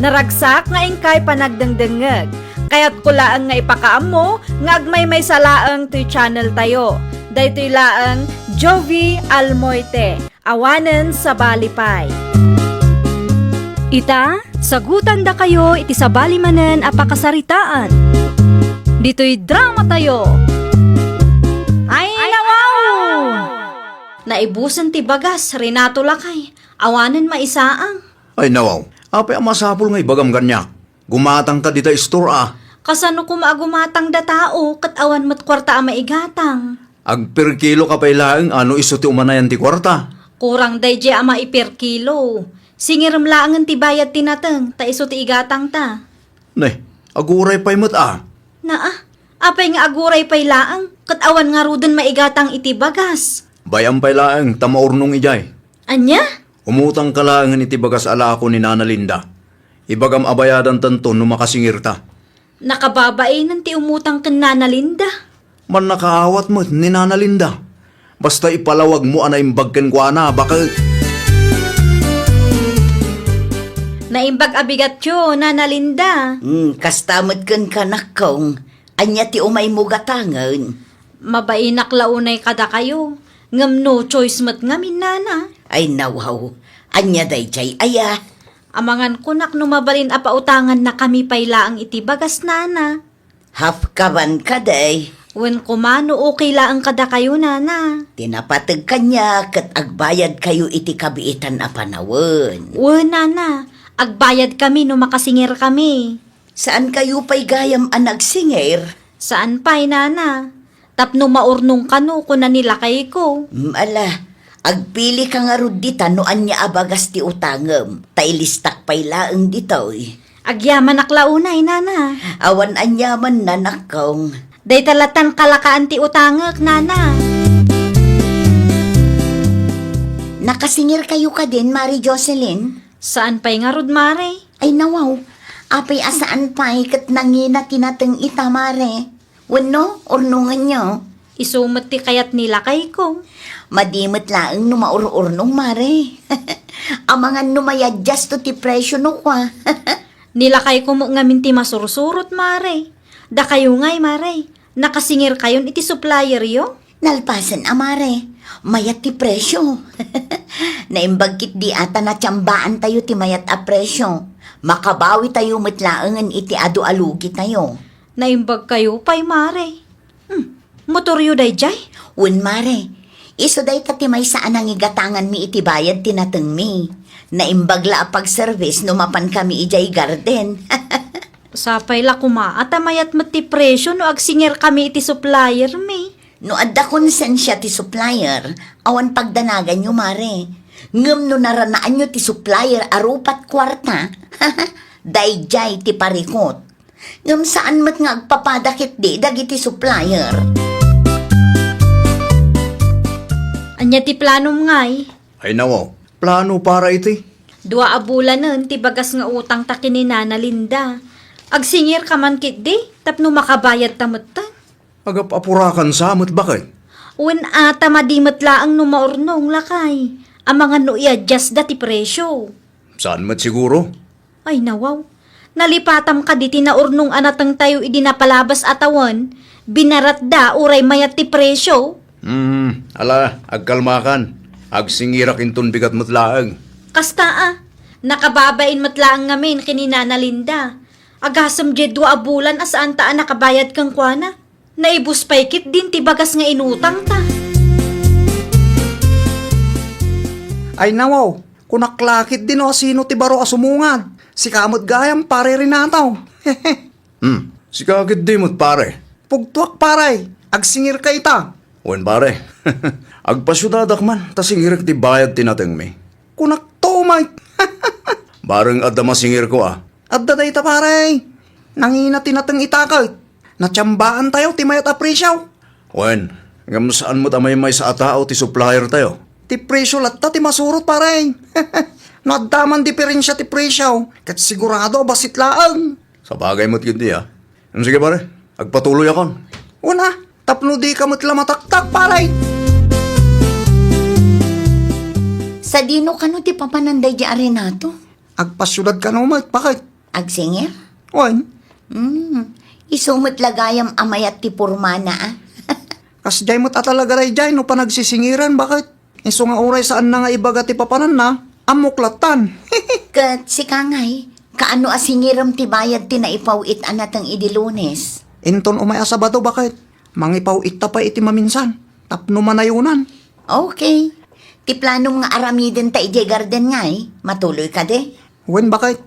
Naragsak nga inkay panagdengdengngeg. Kayatko laeng nga ipakaammo nga agmaymaysa laeng toy channel tayo. Daytoy laeng Jovie Almoite, awanen sabali pay. Ita, sagutandakayo iti sabali manen a pakasaritaan. Ditoy drama tayo. Ay, nawaw! Naibusen ti bagas, Renato lakay. Awanen maisaang. Ay, nawaw. Apay a masapul nga ibagam kaniak? Gumatangka dita istor a. Kasano koma a gumatang da tao ket awan met kuarta a maigatang? Agperkiloka pay laeng a no isu ti umanayan ti kuarta. Kurang daydiay a maiperkilo. Singirem laengen ti bayad ti nateng, ta isu ti igatangta. Ne, aguray pay met a. Naa, apay nga aguray pay laeng, ket awan ngaruden maigatang iti bagas? Bay-am pay laeng ta maurnong idiay. Ania? Umutangka laengen iti bagas a lako ni Nana Linda. Ibagam a bayadantanto no makasingirta. Nakababainen ti umutang ken Nana Linda. Mannakaawat met ni Nana Linda. Basta ipalawagmo a naimbag kenkuana, baket. Naimbag a bigatyo, Nana Linda. Hmm, kasta met kenka, nakkong. Ania ti umaymo gatangen? Mabainak la unay kadakayo, ngem no choice met ngamin, Nana. Ay, nawaw. Ania daydiay aya? Amangan kunak no mabalin a pautangannakami pay laeng iti bagas, Nana. Half kaban kadi? Wen koma no okay laeng kadakayo, Nana. Ti napateg kaniak ket agbayadkayo iti kabiitan a panawen. Wen, Nana, agbayadkami no makasingirkami. Saankayo pay gayam a nagsingir? Saan pay, Nana. Tapno maurnong kano, kuna ni lakayko. Mm, ala, agpilika ngarud dita no ania a bagas ti utangem, ta ilistak pay laeng ditoy. Agyamanak la unay, Nana. Awan aniaman, nanakkong. Dayta latan kalakaan ti utangek, Nana. Nakasingirkayo kadin, Mare Jocelyn? Saan pay ngarud, Mare. Ay, nawaw. Apay a saan pay ket nangina ti nateng ita, Mare? Wenno, urnongenyo? Isu met ti kayat ni lakayko. Madi met laeng no maur-urnong, Mare. Amangan no mayadjasto ti presyo no kua. Ni lakayko met ngamin ti masursurot, Mare. Dakayo ngay, Mare, nakasingirkayon iti supplieryo? Nalpasen a, Mare. Mayat ti presyo. Naimbag ketdi a ta natiambaantayo ti mayat a presyo. Makabawitayo met laengen iti adu a lugitayo. Naimbagkayo pay, Mare. Hmm, motoryo daydiay? Wen, Mare. Isu dayta ti maysa a nangigatanganmi iti bayad ti natengmi. Naimbag la a pagservice no mapankami idiay garden. Sapay la koma a ta mayat met ti presyo no agsingirkami iti suppliermi. No adda konsensia ti supplier, awan pagdanaganyo, Mare. Ngem no naranaanyo ti supplier a rupat kuarta, daydiay ti parikut. Ngem saan met nga agpapada ketdi dagiti supplier. Ania ti planom ngay? Ay, nawaw, plano para iti? Dua a bulanen ti bagas nga utangta ken ni Nana Linda. Agsingirka man ketdi tapno makabayadta metten. Agap-apurakan sa met, baket? Wen a, ta madi met laeng no maurnong, lakay. Amangan no i-adjustda ti presyo. Saan met siguro? Ay, nawaw. Nalipatam kadi ti naurnong a natengtayo idi napalabas a tawen, binaratda uray mayat ti presyo. Hmm, ala, agkalmakan. Agsingirak inton bigat met laeng. Kasta a, nakababain met laeng ngamin ken ni Nana Linda. Agasem diay dua a bulan a saanta a nakabayad kenkuana. Naibus pay ketdin ti bagas nga inutangta. Ay, nawaw, kunak la ketdi no asino ti baro a sumungad. Sika met gayam, Pare Renato. Hmm, sika ketdi met, pare. Pugtoak, pare. Agsingirka ita. Wen, pare. Agpasiudadak man, ta singirek ti bayad ti natengmi. Kunak to, Mike. Bareng adda masingirko, a. Adda dayta, pare. Nangina ti nateng ita ket. Natiambaantayo ti mayat a presyo. Wen, ngem saan met a maymaysa a tao ti supplier tayo. Ti presyo latta ti masurot, pare. No adda man diferensia ti presyo, ket sigurado a bassit laeng. Sabagay met ketdi, a. Sige, pare, agpatuloyakon. Una, tapno dika met la mataktak, pare. Sadino kano ti papanan daydi a Renato? Agpasiudad kano met, bakit? Agsingir? Wen. Hmm. Isu met la gayam a mayat ti pormana, a. Kasdiay met a talaga daydiay no panagsisingiran, bakit? Isu nga uray saanna nga ibaga ti papananna, ammok lattan. Ket sika ngay, kaano a singirem ti bayad ti naipaw-it a nateng idi Lunes? Inton umay a Sabado, bakit? Mangipaw-itta pay iti maminsan, tapno manayonan. Okay. Ti planom nga aramidenta idiay garden ngay, matuloy kadi? Wen, bakit?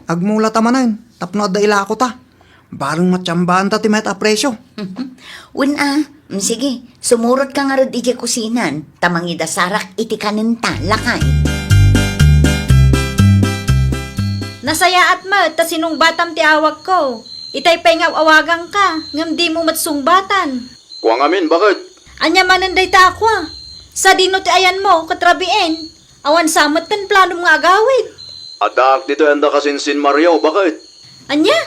Agmulata manen, tapno adda ilakota. Bareng matiambaanta ti mayat a presyo. Wen a, mm, sige, sumurotka ngarud idiay kusinan, ta mangidasarak iti kanenta, lakay. Nasayaat met ta sinungbatam ti awagko. Itay pay nga aw-awagangka, ngem dimo met sungbatan. Kua ngamin, bakit? Ania manen dayta a kua? Sadino ti ayanmo ket rabiin? Awan sa met ti planom nga agawid. Addaak ditoy anda kasinsin Mario, bakit? Ania?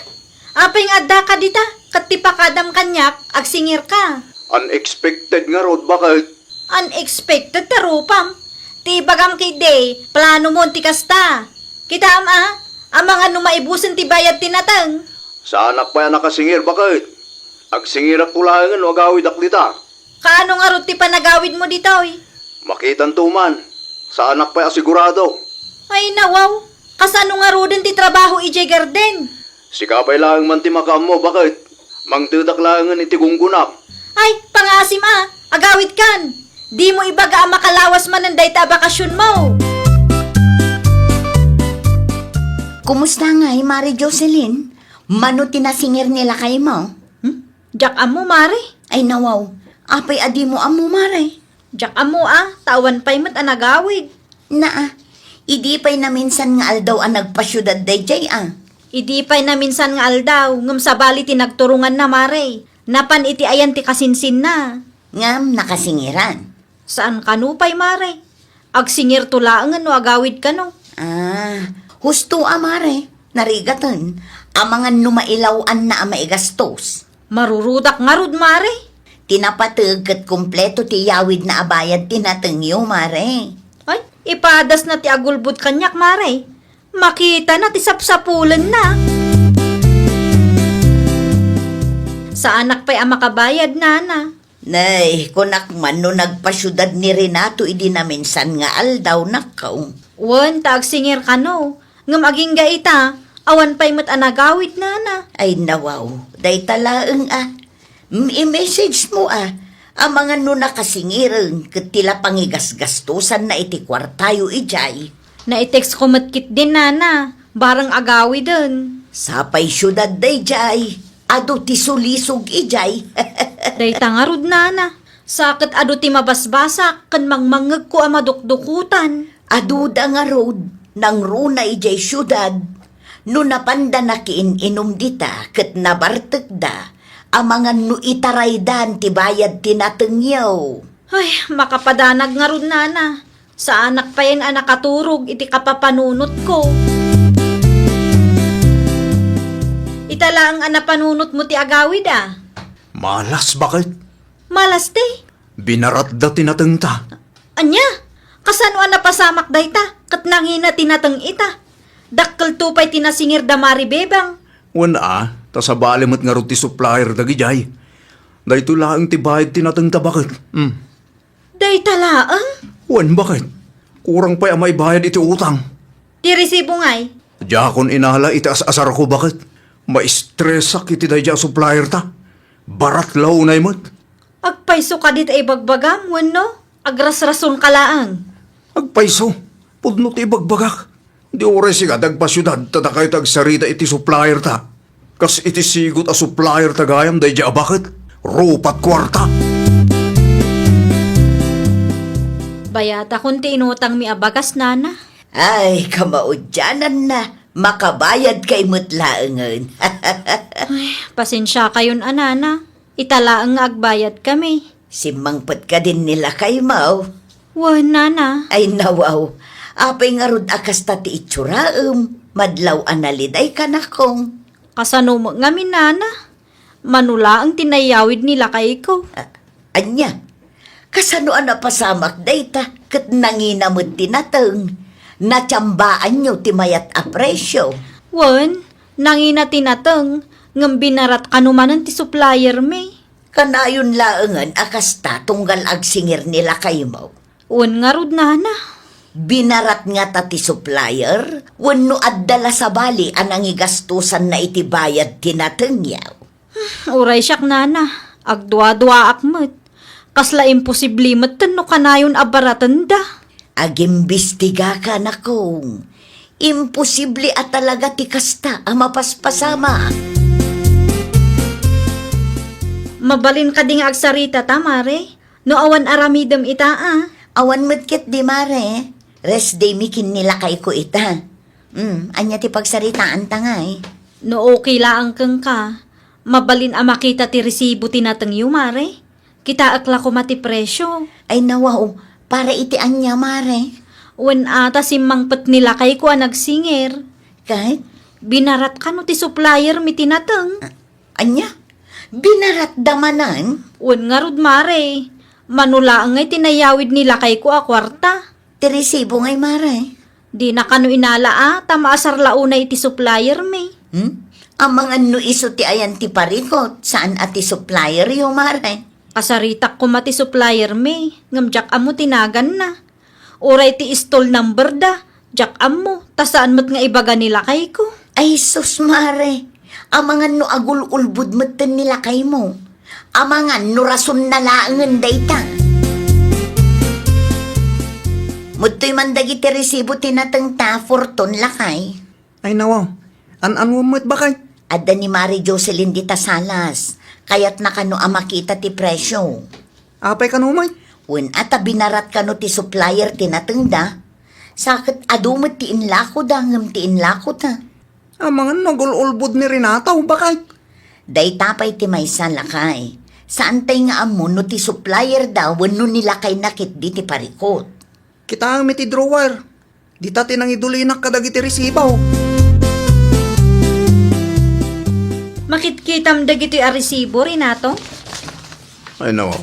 Apay nga addaka dita, ket ti pakadam kaniak, agsingirka? Unexpected ngarud, bakit? Unexpected ta rupam. Ti ibagam ketdi, planomon ti kasta. Kitaem a, amangan no maibusen ti bayad ti nateng. Saanak pay a nakasingir, bakit? Agsingirakto laengen no agawidak dita. Kaano ngarud ti panagawidmo ditoy? Makitanto man. Saanak pay a sigurado. Ay, nawaw. Kasano ngaruden ti trabaho idiay garden? Sika pay laeng man ti makaammo, bakit? Mangtedak laengen iti gunggonak. Ay, pangaasim a, agawidkan. Dimo ibaga a makalawas manen dayta a bakasionmo. Kumusta ngay, Mare Jocelyn? Mano ti nasingir ni lakaymo? Hmm? Diak ammo, Mare. Ay, nawaw. Apay a dimo ammo, Mare? Diak ammo a, ta awan pay met a nagawid. Naa, idi pay naminsan nga aldaw a nagpasiudad daydiay a. Idi pay naminsan nga aldaw, ngem sabali ti nagturonganna, Mare. Napan iti ayan ti kasinsinna. Ngem nakasingiran. Saan kano pay, Mare. Agsingirto laengen no agawid kano. Ah, husto a, Mare. Narigaten, amangan no mailaw-anna a maigastos. Marurudak ngarud, Mare. Ti napateg ket kompleto ti yawidna a bayad ti natengyo, Mare. Ay, ipadasna ti agulbod kaniak, Mare. Makitana ti sapsapulenna. Saanak pay a makabayad, Nana. Nay, kunak man no nagpasiudad ni Renato idi naminsan nga aldaw, nakaw. Wen, ta agsingir kano. Ngem agingga ita, awan pay met a nagawid, Nana. Ay, nawaw, dayta laeng a. Mm, i-message mo a. Amangan no nakasingiren ket ti la pangigasgastosanna iti kuartayo idiay. Nai-text ko met ketdin, Nana, bareng agawiden. Sapay siudad daydiay, adu ti sulisog idiay. Dayta ngarud, Nana, sa ket adu ti mabasbasak ken mangmangngegko a madukdukotan. Aduda ngarud, nangruna idiay siudad, no napanda nakiin-inum dita ket nabartekda, amangan no itaraydan ti bayad ti natengyo. Ay, makapadanag ngarud, Nana. Saanak payen a nakaturog iti kapapanunotko. Ita laeng a napanunotmo ti agawid a. Malas, bakit? Malas ti? Binaratda ti natengta. Ania? Kasano a napasamak dayta, ket nangina ti nateng ita? Dakkelto pay ti nasingir da Mari Bebang. Wen a, ta sabali met ngarud ti supplier dagidiay. Daytoy laeng ti bayad ti natengta, bakit? Hmm. Dayta laeng? Wen, bakit? Kurang pay a maibayad iti utang. Ti resibo ngay? Diakon inala iti as-asarko, bakit? Maistresak iti daydiay a supplier ta. Barat la unay met. Agpayso kadi ta ibagbagam, wenno agrasrasonka laeng? Agpayso. Pudno ti ibagbagak. Di uray sika ti agpasiudad ta dakayo ti agsarita iti supplier ta. Kas iti sigut a supplier ta gayam daydiay a baket, rupat kuarta. Bayatakon ti inutangmi a bagas, nana. Ay, kamaudiananna, makabayadkay met laengen. Ay, pasensiakayon a, nana. Ita laeng nga agbayadkami. Simmangpet kadin ni lakaymo? Wen, nana. Ay, nawaw. Apay ngarud a kasta ti itsuram? Madlaw a naliday, kanakong. Kasano met ngamin, nana? Mano laeng ti nayawid ni lakayko. A-, ania? Kasano a napasamak dayta ket nangina met ti nateng? Natiambaanyo ti mayat a presio? Wen, nangina ti nateng, ngem binarat kano manen ti suppliermi. Kanayon laengen a kasta tunggal agsingir ni lakaymo. Wen ngarud, nana. Binarat ngata ti supplier wenno adda la sabali a nangigastosanna iti bayad ti natengyo? Uray siak, nana, agduaduaak met. Kasla imposible metten no kanayon a baratenda. Agimbistigaka, nakong. Imposible a talaga ti kasta a mapaspasamak. Mabalin kadi nga agsarita ta, mare? No awan aramidem ita, a? Awan met ketdi, mare. Rest day mi ken ni lakayko ita. Hmm, ania ti pagsaritaanta ngay? No okay laeng kenka, mabalin a makita ti resibo ti natengyo, mare? Kitaek la koma ti presio. Ay, nawaw, para iti ania, mare? Wen a ta simmangpet ni lakayko a nagsingir. Ket? Binarat kano ti suppliermi ti nateng. A-, ania? Binaratda manen? Wen ngarud, mare. Mano laeng ngay ti nayawid ni lakayko a kuarta. Ti resibo ngay, mare? Dina kano inala a, ta maasar la unay iti suppliermi. Hmm? Amangan no isu ti ayan ti parikut, saan a ti supplieryo, mare? Kasaritak koma ti suppliermi, ngem diak ammo ti naganna. Uray ti stall number da, diak ammo, ta saan met nga ibaga ni lakayko. Ay sus, mare, amangan no agul-ulbod metten ni lakaymo. Amangan no rasonna laengen dayta. Mudtoy man dagiti resibo ti natengta, Fortune, lakay. Ay, nawaw. An-anuem met, bakay? Adda ni Mari Jocelyn dita Salas. Kayatna kano a makita ti presio. Apay kano met? Wen a ta binarat kano ti supplier ti natengda. Sa ket adu met ti inlakoda ngem ti inlakota. Amangan no agul-ulbod ni Renato, bakay? Dayta pay ti maysa, lakay. Saantay nga ammo no ti supplier da wenno ni lakayna ketdi ti parikut. Kitaem iti drawer. Dita ti nangidulinak kadagiti resibo. Makitkitam dagitoy a resibo, Renato? Ay, nawaw.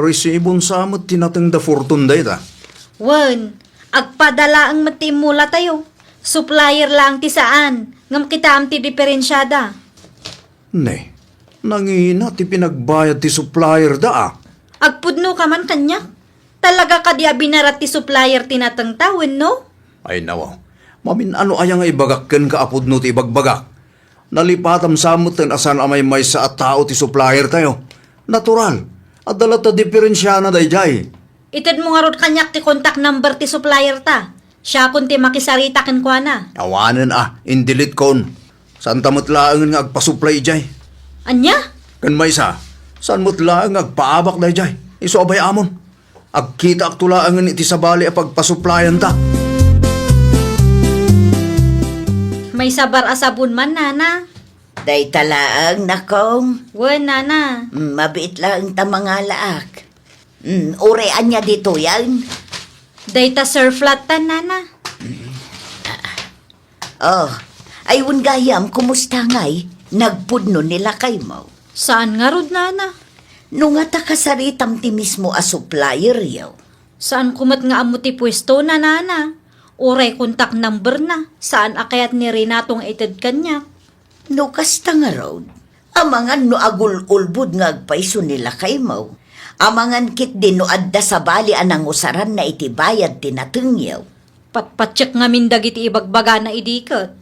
Resibon sa met ti nateng da Fortune dayta. Wen, agpada laeng met ti immulatayo. Supplier laeng ti saan, ngem kitaem ti diferensiada. Ne, nangina ti pinagbayad ti supplier da, a. Agpudno ka man kaniak? Talaga kadi a binarat ti supplier ti natengta, wenno? Ay, nawaw. Mamin-ano aya nga ibagak kenka a pudno ti ibagbagak? Nalipatam sa metten a saan a maymaysa a tao ti supplier tayo. Natural. Adda latta diferensiana daydiay. Itedmo ngarud kaniak ti contact number ti supplier ta. Siakon ti makisarita kenkuana. Awanen a, in-delete kon. Saanta met laengen nga agpasuplay idiay. Ania? Ken maysa, saan met laeng nga agpaabak daydiay. Isu a bay-amon. Agkitaakto laengen iti sabali a pagpasuplayanta. Maysa bar a sabon man, nana. Dayta laeng, nakong. Wen, nana. Mm, mabiit laeng ta mangalaak. Mm, uray ania ditoyen? Dayta Surf Latte, nana. Oh, ay wen gayam, kumusta ngay? Nagpudno ni lakaymo? Saan ngarud, nana. No ngata kasaritam ti mismo a supplieryo. Saan ko met nga ammo ti puesto na, nana. Uray contact number na, saan a kayat ni Renato nga ited kaniak. No kasta ngarud, amangan no agul-ulbod nga agpayso ni lakaymo. Amangan ketdi no adda sabali a nangusaranna iti bayad ti natengyo. Patpattiek ngamin dagiti ibagbagana idi ket.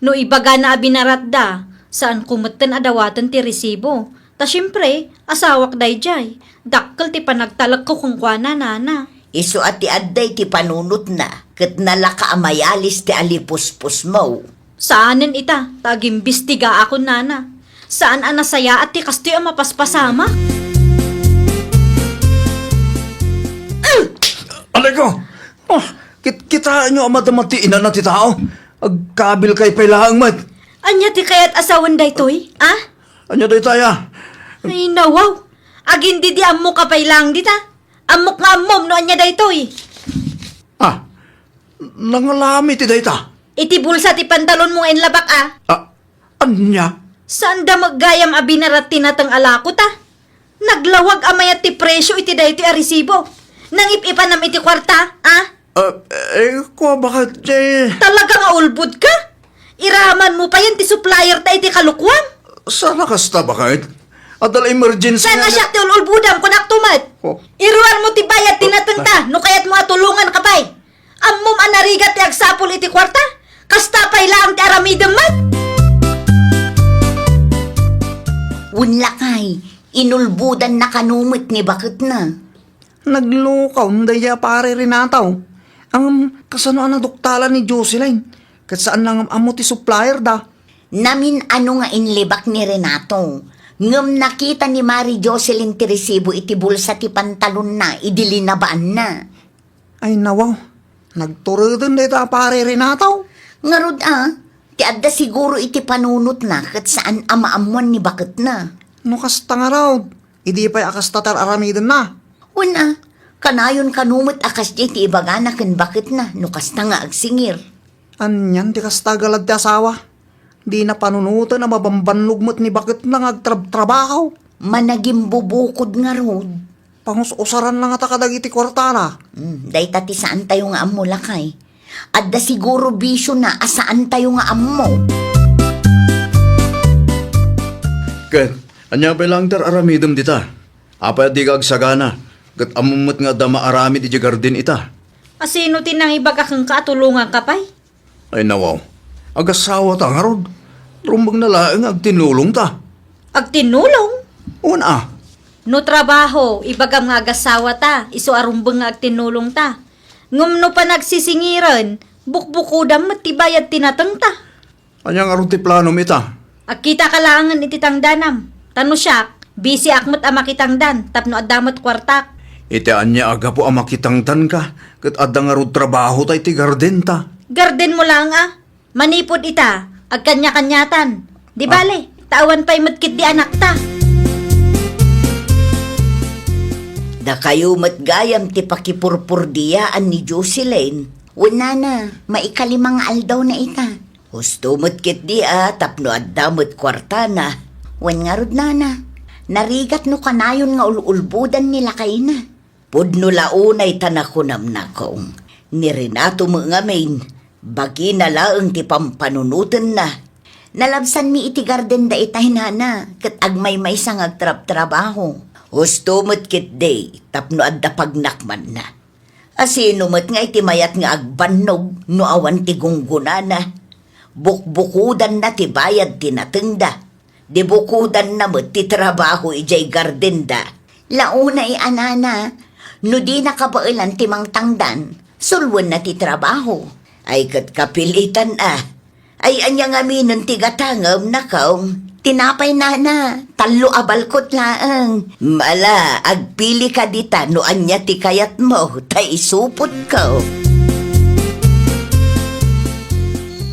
No ibagana a binaratda, saanko metten a dawaten ti resibo. Ta siempre, asawak daydiay. Dakkel ti panagtalekko kenkuana, nana. Isu a ti adda iti panunotna, ket nalaka a mayalis ti alipuspusmo. Saanen ita, ta agimbistigaakon, nana. Saan a nasayaat ti kastoy a mapaspasamak. Alayko! Oh, kit-, kitaenyo a madama ti inana ti tao. Agkabilkay pay laeng met. Ania ti kayat a sawen daytoy, a? Ania daytay, a? Ay, nawaw. Agin didi ammoka pay laeng dita. Ammok nga ammom no ania daytoy. Ah, nangalami ti dayta? Iti bulsa ti pantalonmo nga inlabak, a? Ah, ania? Saanda met gayam a binarat ti nateng a lako ta. Naglawag a mayat ti presyo iti daytoy a resibo. Nangip-ipanam iti kuarta, a? Ah, eh, kua, baket, eh. Talaga nga ulbod ka? Iramanmo payen ti supplier ta iti kalukuam? Saan a kasta, baket? Adda la emergency. Saan nga siak ti ul-ulbodam, kunak to met. Oh. Iruarmo ti bayad ti nateng ta, no kayatmo a tulonganka pay. Ammom a narigat ti agsapul iti kuarta? Kasta pay laeng ti aramidem met. Wen lakay, inulbodanna kano met ni baketna. Naglukaw dayta a pare Renato. Ngem kasano a naduktalan ni Jocelyn? Ket saan la ngem ammo ti supplier da. Namin-ano nga inlibak ni Renato, ngem nakita ni Mari Jocelyn ti resibo iti bulsa ti pantalonna idi linabaanna. Ay, nawaw. Nagtureden dayta a pare Renato. Ngarud, a, ti adda siguro iti panunotna ket saan a maammoan ni baketna. No kasta ngarud, idi pay a kasta ti ar-aramidenna. Wen a, kanayon kano met a kasdiay ti ibagana ken baketna no kasta nga agsingir. Anian ti kasta a galad ti asawa? Dina panunoten a mabambannog met ni baketna nga agtrabtrabaho. Managimbubukod ngarud. Pangus-usaranna ngata kadagiti kuartana. Hmm, dayta ti saantayo nga ammo, lakay. Adda siguro bisiona a saantayo nga ammo. Ket, ania pay laeng ti ar-aramidem dita? Apay a dika agsagana, ket ammom met nga adda maaramid idiay garden ita? A, sino ti nangibaga kenka a tulonganka pay? Ay, nawaw. Agasawata ngarud. Rumbengna laeng nga agtinnulongta. Agtinnulong? Wen a. No trabaho, ibagam nga agasawata, isu a rumbeng nga agtinnulongta. Ngem no panagsisingiren, bukbukodam met ti bayad ti natengta. Ania ngarud ti planom ita? Agkitaka laengen iti tangdanam. Ta no siak, bisiak met a makitangdan tapno adda met kuartak. Iti ania a gapu a makitangdanka ket adda ngarud trabahota iti gardenta? Gardenmo laeng a. Manipud ita, agkaniakaniatan. Di bale, ta awan pay met ketdi anakta. Dakayo met gayam ti pakipurpurdiyaan ni Jocelyn. Wen nana, maikalima nga aldawna ita. Husto met ketdi a tapno adda met kuartana. Wen ngarud, nana, narigat no kanayon nga ul-ulbodan ni lakayna. Pudno la unay ta nakunam, nakong. Ni Renato met ngamin, bagina laeng ti pampanunotenna. Nalabsanmi iti garden da itay, nana, ket agmaymaysa nga agtrabtrabaho. Husto met ketdi tapno adda pagnakmanna. A, sino met nga iti mayat nga agbannog no awan ti gunggonana? Bukbukodanna ti bayad ti natengda. Di bukodanna met ti trabaho idiay gardenda. Launay a, nana, no dina kabaelan ti mangtangdan, sulwenna ti trabaho. Ay ket kapilitan a. Ay, ania ngaminen ti gatangem, nakong? Tinapay, nana, tallo a balkot laeng. Mala, agpilika dita no ania ti kayatmo, ta isupotko.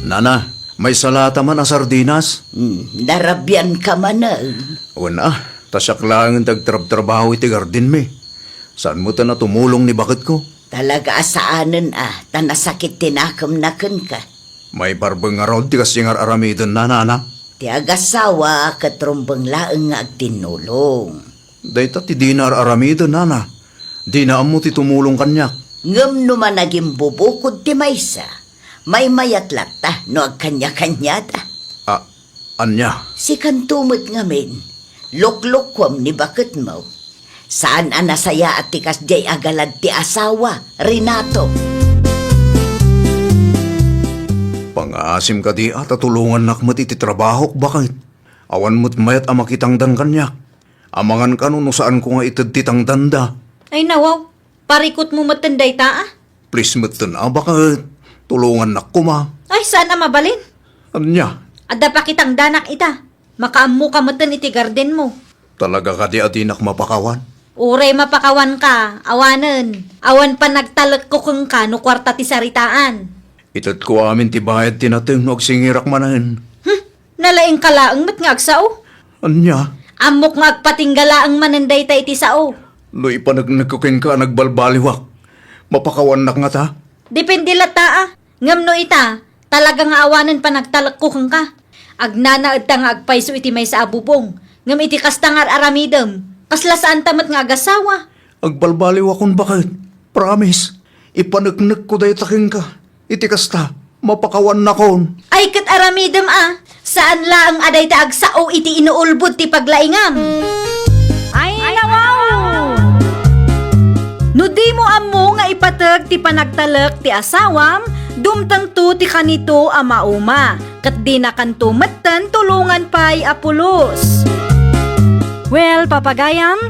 Nana, maysa lata man a sardinas? Hmm, narabianka manen. Wen a, ta siak laengen ti agtrabtrabaho iti gardenmi. Saan met a tumulong ni baketko? Talaga a saanen a, ta nasakit ti nakemna kenka. Maiparbeng ngarud ti kas-, ti ngar-aramidenna, nana? Ti agasawa ket rumbeng laeng nga agtinnulong. Dayta ti dina ar-aramiden, nana. Dina ammo ti tumulong kaniak. Ngem no managimbubukod ti maysa, maymayat latta no agkaniakaniada. A, ania? Sikanto met ngamin, luklukuam ni baketmo. Saan a nasayaat ti kasdiay a galad ti asawa, Renato. Pangaasim kadi a ta tulongannak met iti trabahok, baket. Awan met mayat a makitangdan kaniak. Amangan kano no saanko nga ited ti tangdanda. Ay, nawaw. Parikutmo metten dayta, a? Please metten a, baket. Tulongannak koma. Ay, saan a mabalin? Ania? Adda pakitangdanak ita. Makaammoka metten iti gardenmo. Talaga kadi a dinak mapakawan? Uray mapakawanka, awanen. Awan panagtalekko kenka no kuarta ti saritaan. Itedko amin ti bayad ti nateng no agsingirak manen. Hmm, nalaingka laeng met nga agsao. Ania? Ammok nga agpatingga laeng manen dayta iti sao. No ipaneknekko kenka a nagbalbaliwak, mapakawannak ngata? Depende latta a. Ngem no ita, talaga nga awanen panagtalekko kenka. Agnanaedta nga agpayso iti maysa a bubong, ngem iti kasta nga ar-aramidem, kasla saanta met nga agasawa. Agbalbaliwakon baket. Promise, ipaneknekko dayta kenka. Iti kasta, mapakawannakon. Ay, ket aramidem a, saan laeng a dayta agsao iti inuulbod ti paglaingam. Ay, nawaw! No dimo ammo nga ipateg ti panagtalek ti asawam, dumtengto ti kanito a mauma, ket dinakanto metten tulongan pay a pulos. Well, papagayam,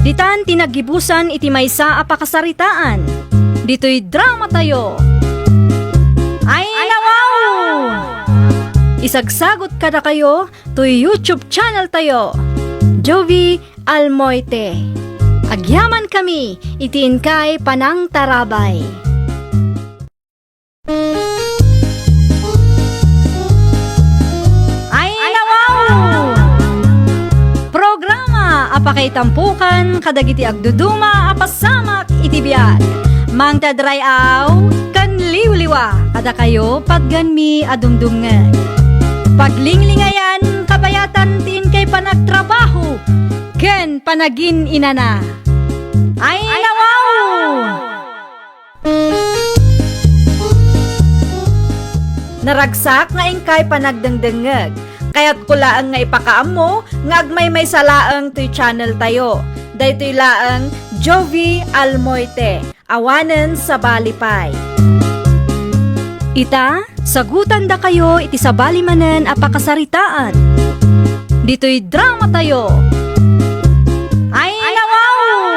ditan ti naggibusan iti maysa a pakasaritaan. Ditoy dramatayo. Ay, nawaw! Isagsagot kadakayo toy YouTube channel tayo, Jovi Almoite. Agyaman kami iti inkay panangtarabay. Ay, nawaw! Programa a pakaitampokan kadagiti agduduma a pasamak iti biag. Mangted ray-aw ken liwliwa kadakayo patgenmi a dumdumngeg. Paglinglingayan, kabayatan ti inkay panagtrabaho ken panagin-inana. Ay, nawaw! Naragsak nga inkay panagdengdengngeg. Kayatko laeng nga ipakaammo nga agmaymaysa laeng toy channel tayo. Daytoy laeng Jovi Almoite, awanen sabali pay. Ita, sagutandakayo iti sabali manen a pakasaritaan. Ditoy dramatayo. Ay, nawaw!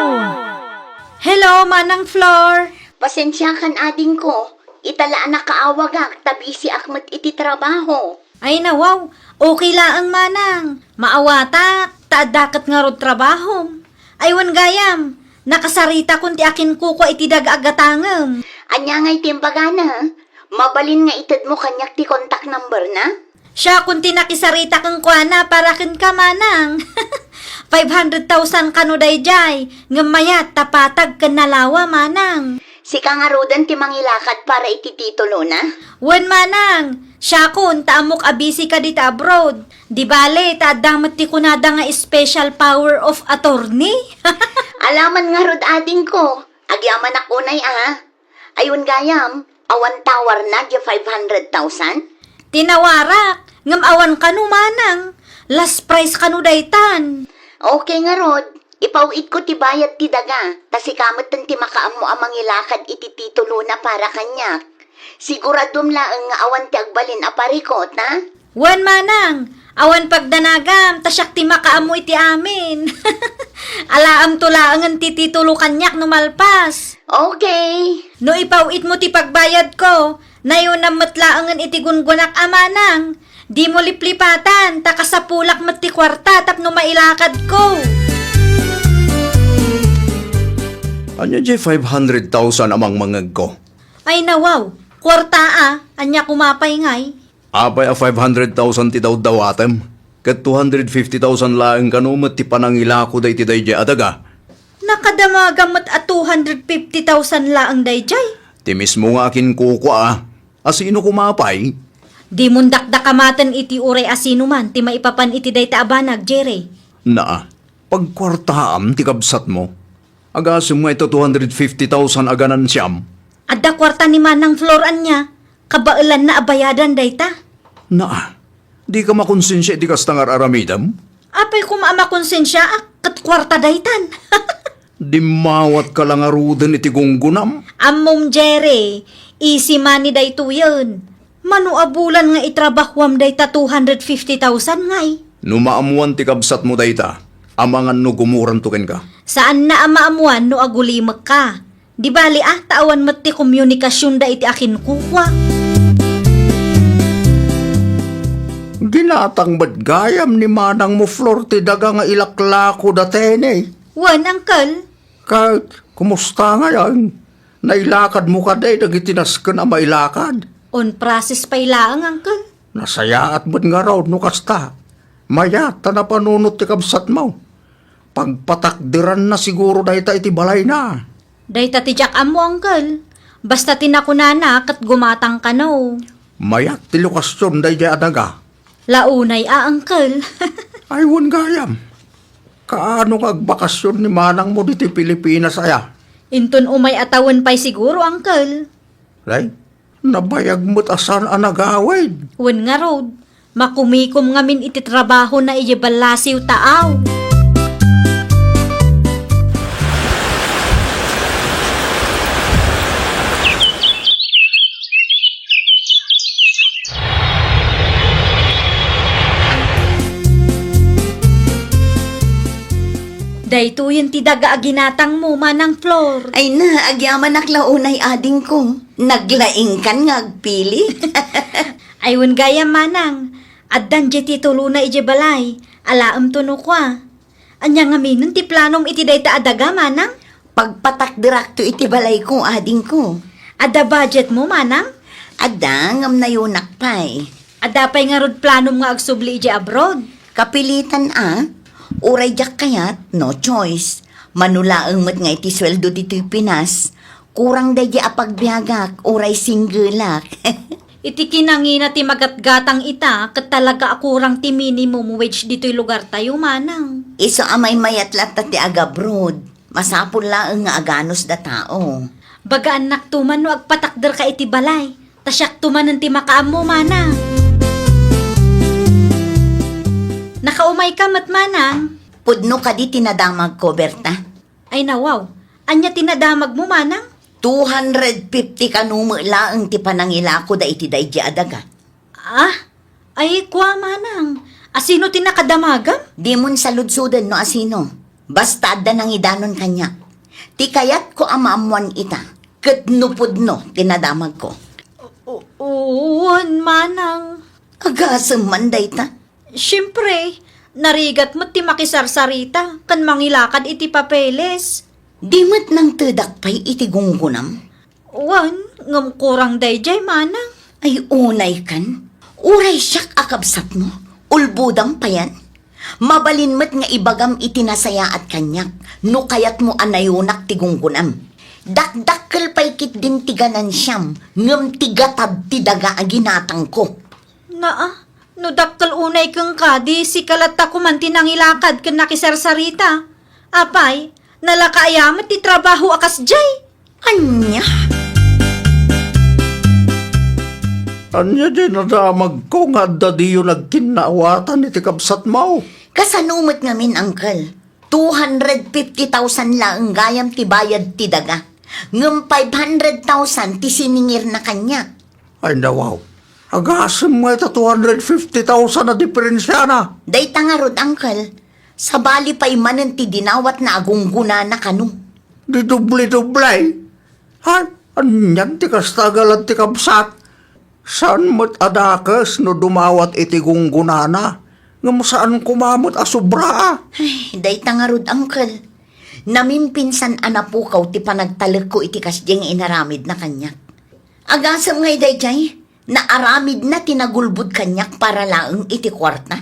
Hello, Manang Flor. Pasensiakan, adingko. Ita la a nakaawagak ta bisiak met iti trabaho. Ay, nawaw. Okay laeng, Manang. Maawatak, ta adda ket ngarud trabahom. Ay, wen gayam, nakasaritakon ti akinkukua iti daga a gatangem. Ania ngay ti imbagana? Mabalin nga itedmo kaniak ti contact number na? Siakon ti nakisarita kenkuana para kenka, Manang. Five hundred thousand kano daydiay, ngem mayat ta patag ken nalawa, Manang. Sika ngaruden ti mangilakad para iti titulona? Wen, Manang. Siakon, ta ammok a busy ka dita abroad. Di bale, ta adda met ti kunada nga special power of attorney. Alaman ngarud, adingko. Agyamanak unay, a. Ay, wen gayam, awan tawarna diay five hundred thousand? Tinawarak, ngem awan kano, Manang. Last price kano daytan. Okay ngarud, ipaw-itko ti bayad ti daga, ta sika metten ti makaammo a mangilakad iti titulona para kaniak. Siguraduem laeng nga awan ti agbalin a parikot, a? Wen, Manang, awan pagdanagam, ta siak ti makaammo iti amin. Alaamto laengen ti titulo kaniak no malpas. Okay. No ipaw-itmo ti pagbayadko, nayonam met laengen iti gungunak a, Manang. Dimo liplipatan, ta kasapulak met ti kuarta tapno mailakadko. Ania diay five hundred thousand a mangmangegko? Ay, nawaw, kuarta a, ania koma pay ngay? Apay a five hundred thousand ti dawdawatem, ket two hundred fifty thousand laeng kano met ti panangilako dayta daydiay a daga? Nakadamagam met a two hundred fifty thousand laeng daydiay. Ti mismo nga akinkukua, a. Asino koma pay? Dimon dakdakamaten iti uray asinoman ti maipapan iti dayta a banag, Jerry. Naa, pagkuartaam ti kabsatmo. Agasem nga ita two hundred fifty thousand a ganansiam. Adda kuarta ni Manang Flor ania, kabaelanna a bayadan dayta. Naa, dika makonsensia iti kasta nga ar-aramidem? Apay koma a makonsensiaak ket kuarta daytan. Dimmawatka la ngaruden iti gunggonam. Ammom, Jerry, easy money daytoyen. Mano a bulan nga itrabahoam dayta two hundred fifty thousand ngay? No maammoan ti kabsatmo dayta, amangan no gumuranto kenka. Saanna a maammoan no agulimekka. Di bali a, ta awan met ti komunikasionda iti akinkukua. Inatang met gayam ni manangmo, Flor, ti daga nga ilaklako da Tene. Wen, Uncle. Ket, kumusta ngayon? Nailakadmo kadi dagiti nasken a mailakad? On process pay laeng, Uncle. Nasayaat met ngarud no kasta. Mayat ta napanunot ti kabsatmo. Pagpatakderanna siguro dayta iti balayna. Dayta ti diak ammo, Uncle. Basta ti nakunana ket gumatang kano. Mayat ti lokasion daydiay a daga. La unay a, Uncle. Ay, wen gayam. Kaano nga agbakasion ni manangmo ditoy Pilipinas aya? Inton umay a tawen pay siguro, Uncle. Ay, nabayag met a saan a nagawid. Wen ngarud, makumikom ngamin iti trabahona idiay ballasiw taaw. Daytoyen ti daga a ginatangmo, Manang Flor. Ay na, agyamanak la unay, adingko. Naglaingkan nga agpili. Ay, wen gayam, Manang. Addan diay ti tulona idiay balay. Alaemto no kua. Ania ngaminen ti planom iti dayta a daga, Manang? Pagpatakderakto iti balayko, adingko. Adda budgetmo, Manang? Adda, ngem nayunak pay. Adda pay ngarud planom nga agsubli idiay abroad? Kapilitan a. Uray diak kayat, no choice. Mano laeng met nga iti sueldo ditoy Pinas, kurang daydiay a pagbiagak, uray singgelak. Iti kinangina ti magatgatang ita, ket talaga a kurang ti minimum wage ditoy lugartayo, Manang. Isu a maymayat latta ti agabroad. Masapul laeng nga aganusda tao. Bagaannakto man no agpatakderka iti balay, ta siakto manen ti makaammo, Manang. Nakaumayka met, Manang. Pudno kadi ti nadamagko, Berta? Ay, nawaw. Ania ti nadamagmo, Manang? Two hundred fifty kano met laeng ti panangilakoda iti daydiay a daga. Ah? Ay, kua, Manang. Asino ti nakadamagam? Dimon saludsoden no asino. Basta adda nangidanon kaniak. Ti kayatko a maammoan ita, ket no pudno ti nadamagko. U-, u-, wen, Manang. Agasem man dayta. Siempre, narigat met ti makisarsarita ken mangilakad iti papeles. Di met nangtedak pay iti gunggonam? Wen, ngem kurang daydiay, Manang. Ay, unaykan. Uray siak a kabsatmo, ulbodam payen. Mabalin met nga ibagam iti nasayaat kaniak no kayatmo a nayunak ti gunggonam. Dakdakkel pay ketdin ti ganansiam, ngem ti gatad ti daga a ginatangko. Naa, no dakkel unay kenka, di sika latta koman ti nangilakad ken nakisarsarita. Apay, nalaka aya met ti trabaho a kasdiay? Ania? Ania diay nadamagko nga adda diyo nagkinnaawatan iti kabsatmo? Kasano met ngamin, Uncle? Two hundred fifty thousand laeng gayam ti bayad ti daga. Ngem five hundred thousand ti siningirna kaniak. Ay, nawaw. Agasem nga ita two hundred fifty thousand a diferensiana. Dayta ngarud, Uncle. Sabali pay manen ti dinawatna a gunggonana kano. Di doble-doble? Ha? Anian ti kasta a galad ti kabsat? Saan met a dakes no dumawat iti gunggonana, ngem saan koma met a sobra a. Ay, dayta ngarud, Uncle. Namimpinsan a napukaw ti panagtalekko iti kasdiay nga inaramidna kaniak. Agasem ngay daydiay, naaramidna ti nagulbod kaniak para laeng iti kuarta.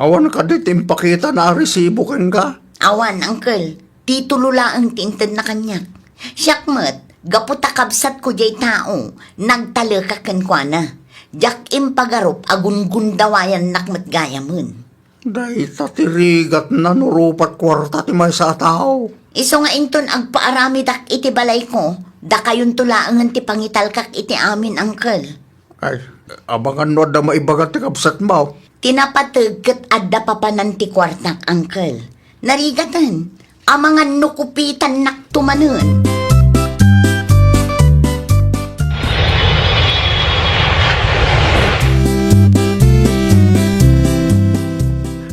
Awan kadi ti impakitana a resibo kenka? Awan, Uncle. Titulo laeng ti intedna kaniak. Siak met, gapu ta kabsatko diay tao, nagtalekak kenkuana. Diak impagarup a gungundawayannak met gayamen. Dayta ti rigatna no rupat kuarta ti maysa a tao. Isu nga inton agpaaramidak iti balayko, dakayonto laengen ti pangitalkak iti amin, Uncle. Ay, abangan no adda maibaga ti kabsatmo. Ti napateg ket adda papanan ti kuartak, Uncle. Narigaten, amangan no kupitannakto manen.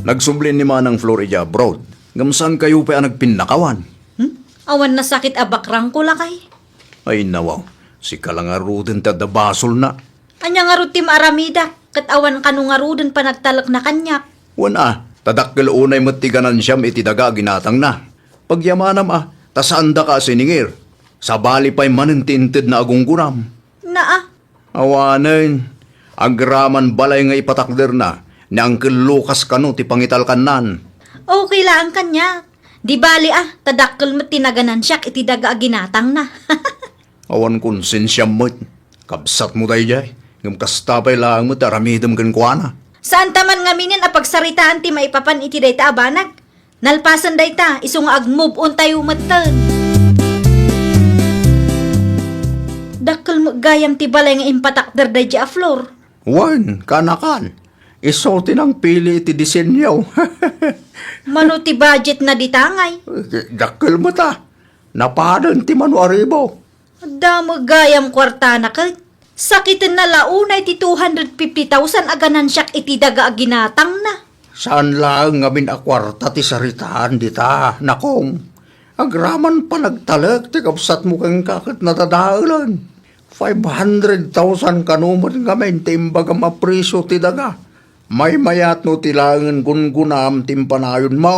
Nagsubli ni Manang Flor idiay abroad, ngem saankayo pay a nagpinnakawan? Hmm? Awan nasakit a bakrangko, lakay. Ay, nawaw. Sika la ngaruden ti adda basolna. Ania ngarud ti maaramidak? ket awan kano ngaruden panagtalekna kaniak. Wen a, ta dakkel unay met ti ganansiam iti daga a ginatangna. Pagyamanam a, ta saandaka a siningir. Sabali pay manen ti intedna a gunggonam. Naa. Awanen, agraman balay nga ipatakderna, ni Uncle Lucas kano ti pangitalkannan. Okay laeng kaniak. Di bali a, ta dakkel met ti naganansiak iti daga a ginatangna. Awan konsensiam met. Kabsatmo daydiay, ngem kasta pay laeng met ti aramidem kenkuana. Saanta man ngaminen a pagsaritaan ti maipapan iti dayta a banag. Nalpasen dayta, isu nga ag-move on tayo metten. Dakkel met gayam ti balay nga impatakder daydiay a floor. Wen, kanakan. Isu ti nangpili iti disenyo. Mano ti budget na ditangay? Dakkel met a. Napaden ti mano a ribo. Adda met gayam kuartana ket sakitenna la unay ti two hundred fifty thousand a ganansiak iti daga a ginatangna. Saan laeng ngamin a kuarta ti saritaan dita, nakong. Agraman panagtalek ti kabsatmo kenka ket nadadaelen. Five hundred thousand kano met ngamin ti imbagam a presio ti daga. Maymayat no ti laengen gunggonam ti impanayonmo.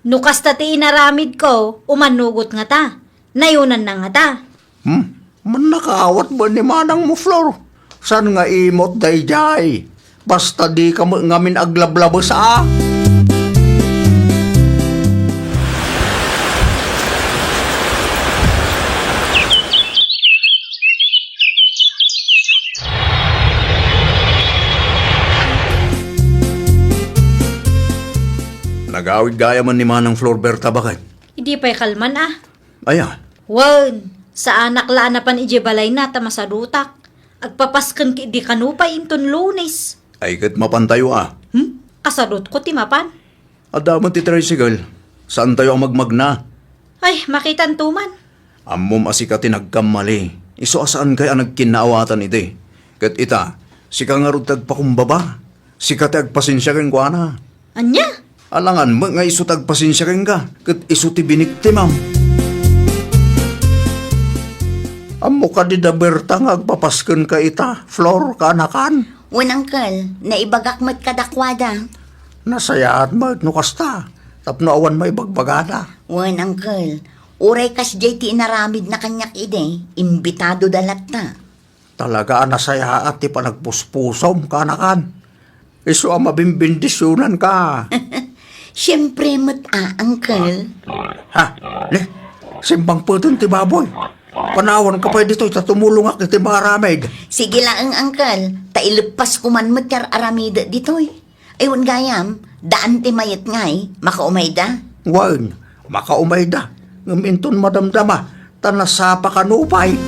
No kasta ti inaramidko, umanugot ngata. Nayonanna ngata. Hmm? Mannakaawat met ni manangmo, Flor. Saan nga imot daydiay? Basta dika met ngamin aglablabes a. Nagawid gayam ni Manang Flor Berta, baket. Idi pay kalman a. Aya? Wen, saanak la a napan idiay balayna ta masadutak. Agpapasken ketdi kano pay inton Lunes. Ay ket mapantayo a. Hmm? Kasadutko ti mapan. Adda met ti tricycle. Saantayo a magmagna. Ay, makitanto man. Ammom a sika ti nagkammali. Isu a saankay a nagkinnaawatan idi. Ket ita, sika ngarud ti agpakumbaba. Sika ti agpasensia kenkuana. Ania? Alangan met nga isu ti agpasensia kenka, ket isu ti biniktimam. Ammo kadi da Berta nga agpapaskenka ita, Flor, kaanakan? Wen, Uncle, naibagak met kadakuada. Nasayaat met no kasta, tapno awan maibagbagada. Wen, Uncle, uray kasdiay ti inaramidna kaniak idi, imbitadoda latta. Talaga a nasayaat ti panagpuspusom, kaanakan. Isu a mabimbendisionanka. Siempre met a, Uncle. Ha? Ne? Simbangpeten ti baboy. Panawanka pay ditoy ta tumulongak iti maaramid. Sige laeng, Uncle. Ta ileppasko man met ti ar-aramidek ditoy. Ay, wen gayam, daan ti mayat ngay, makaumayda? Wen, makaumayda. Ngem inton madamdama, ta nasapa kano pay.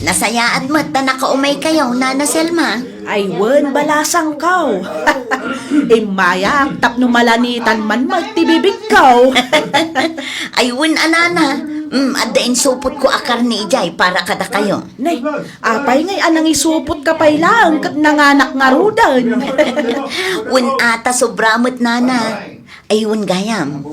Nasayaat met ta nakaumaykayo, Nana Selma. Ay, wen, balasangko. Immayak, tapno malanitan man met ti bibigko. Ay, wen a, Nana. Mm, adda insupotko a karne idiay para kadakayo. Nay, apay ngay a nangisupotka pay laeng ket nanganak ngaruden? Wen a, ta sobra met, Nana. Ay, wen gayam.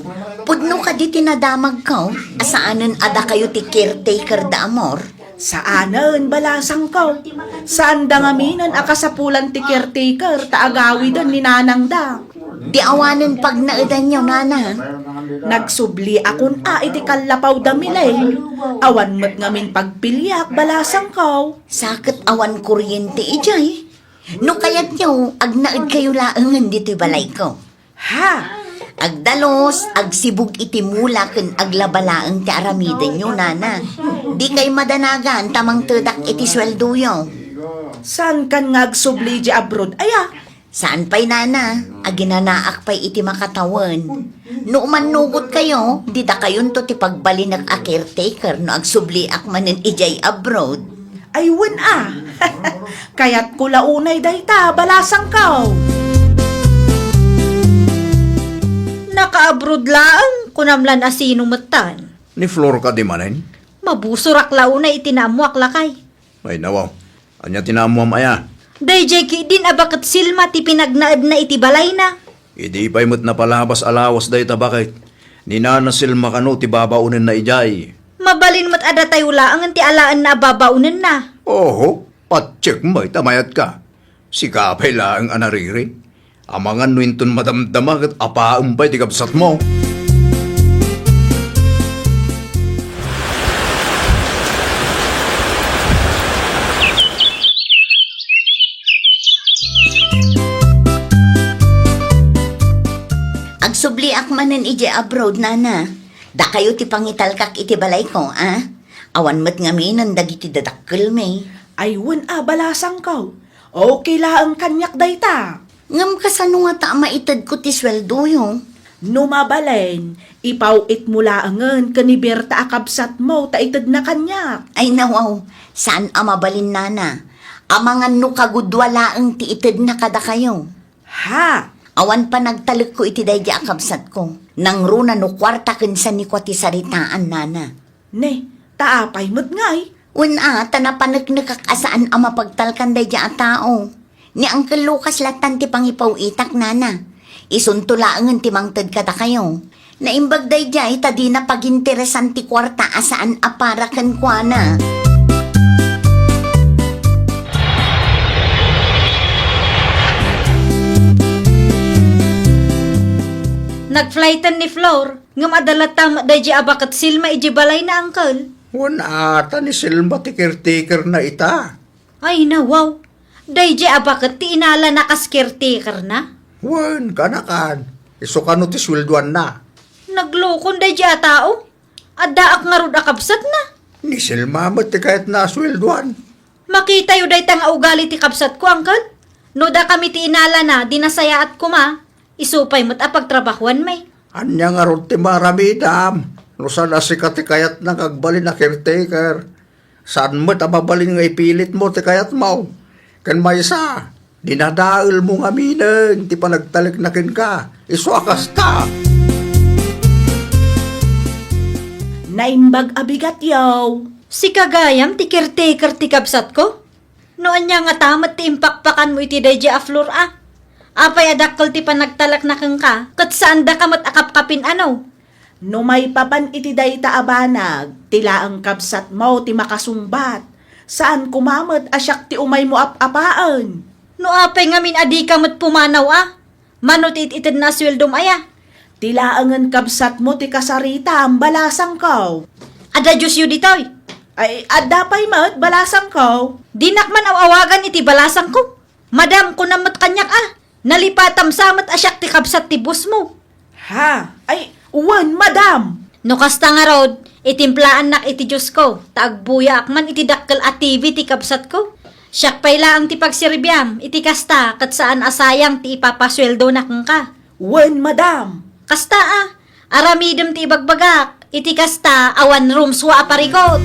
Pudno kadi ti nadamagko a saanen a dakayo ti caretaker da Amor? Saanen, balasangko. Saanda ngaminen a kasapulan ti caretaker ta agawiden ni nanangda. Di awanen pagnaedanyo, Nana. Nagsubliakon a iti kallapaw da Milen. Awan met ngamin pagpiliak, balasangko. Sa ket awan kuryente idiay. No kayatyo, agnaedkayo laengen ditoy balayko. Ha? Agdalus, agsibug iti mula ken aglaba laeng ti aramidenyo, Nana. Dikay madanagan ta mangtedak iti sueldoyo. Saankan nga agsubli idiay abroad, aya? Saan pay, Nana, aginanaak pay iti makatawen. No umannugotkayo, didakayonto ti pagbalinek a caretaker no agsubliak manen idiay abroad. Ay, wen a. Kayatko la unay dayta, balasangko. Naka-abroad laeng, kunam lan a sino metten. Ni Flor kadi manen? Mabusorak la unay iti naammoak, lakay. Ay, nawaw. Ania ti naammoam aya? Daydiay ketdin a baket Selma ti pinagnaedna iti balayna. Idi pay met napalabas a lawas dayta baket, ni Nana Selma kano ti babaonenna idiay. Mabalin met a datayo laengen ti alaenna a babaonenna. Oho. Patiek met a mayatka. Sika pay laeng a nariri. Amangan no inton madamdama ket apaem pay ti kabsatmo. Agsubliak manen idiay abroad, nana. Dakayo ti pangitalkak iti balayko, a? Awan met ngaminen dagiti dadakkelmi. Ay, wen a, balasangko. Okay laeng kaniak dayta. Ngem kasano ngata a maitedko ti sueldoyo? No mabalin, ipaw-itmo laengen ken ni Berta a kabsatmo ta itedna kaniak. Ay, nawaw, saan a mabalin, nana. Amangan no kagudua laeng ti itedna kadakayo. Ha? Awan panagtalekko iti daydi a kabsatko. Nangruna no kuarta ken saan ni kua ti saritaan, nana. Ne, ta apay met ngay? Wen a, ta napaneknekak a saan a mapagtalkan daydi a tao. Ni Uncle Lucas lattan ti pangipaw-itak, nana. Isunto laengen ti mangted kadakayo. Naimbag daydiay ta dina paginteresan ti kuarta a saan a para kenkuana. Nagflighten ni Flor, ngem adda latta met daydiay a baket Selma idiay balayna, Uncle. Wen a, ta ni Selma ti caretakerna ita. Ay, nawaw. Daydiay a baket ti inalana kas caretakerna? Wen, kanakan. Isu kano ti sueldoanna? Naglokon daydiay a tao. Addaak ngarud a kabsatna. Ni Selma met ti kayatna a sueldoan. Makitayo dayta nga ugali ti kabsatko, Uncle. No dakami ti inalana, di nasayaat koma. Isu pay met a pagtrabahuanmi. Ania ngarud ti maaramidam? No saan a sika ti kayatna nga agbalin a caretaker, saan met a mabalin nga ipilitmo ti kayatmo. Ken maysa, dinadaelmo ngaminen ti panagtalekna kenka. Isu a kasta. Naimbag a bigat, yaw. Sika gayam ti caretaker ti kabsatko? No ania ngata met ti impakpakanmo iti daydiay a Flor a? Apay a dakkel ti panagtalekna kenka, ket saandaka met a kapkapin-ano? No maipapan iti dayta a banag, ti laeng kabsatmo ti makasungbat. Saan koma met a siak ti umaymo ap-apaen. No apay ngamin a dika met pumanaw a? Mano ti it-itedna a sueldom aya? Ti laengen kabsatmo ti kasaritam, balasangko. Adda diosyo ditoy? Ay, adda pay met, balasangko. Dinak man aw-awagan iti balasangko. Madam, kunam met kaniak a. Nalipatam sa met a siak ti kabsat ti bossmo. Ha? Ay, wen, madam. No kasta ngarud, itimplaannak iti diosko, ta agbuyaak man iti dakkel a T V ti kabsatko. Siak pay laeng ti pagserbiam, iti kasta ket saan a sayang ti ipapasueldona kenka. Wen, madam. Kasta a, aramidem ti ibagbagak, iti kasta awan rumsua a parikut.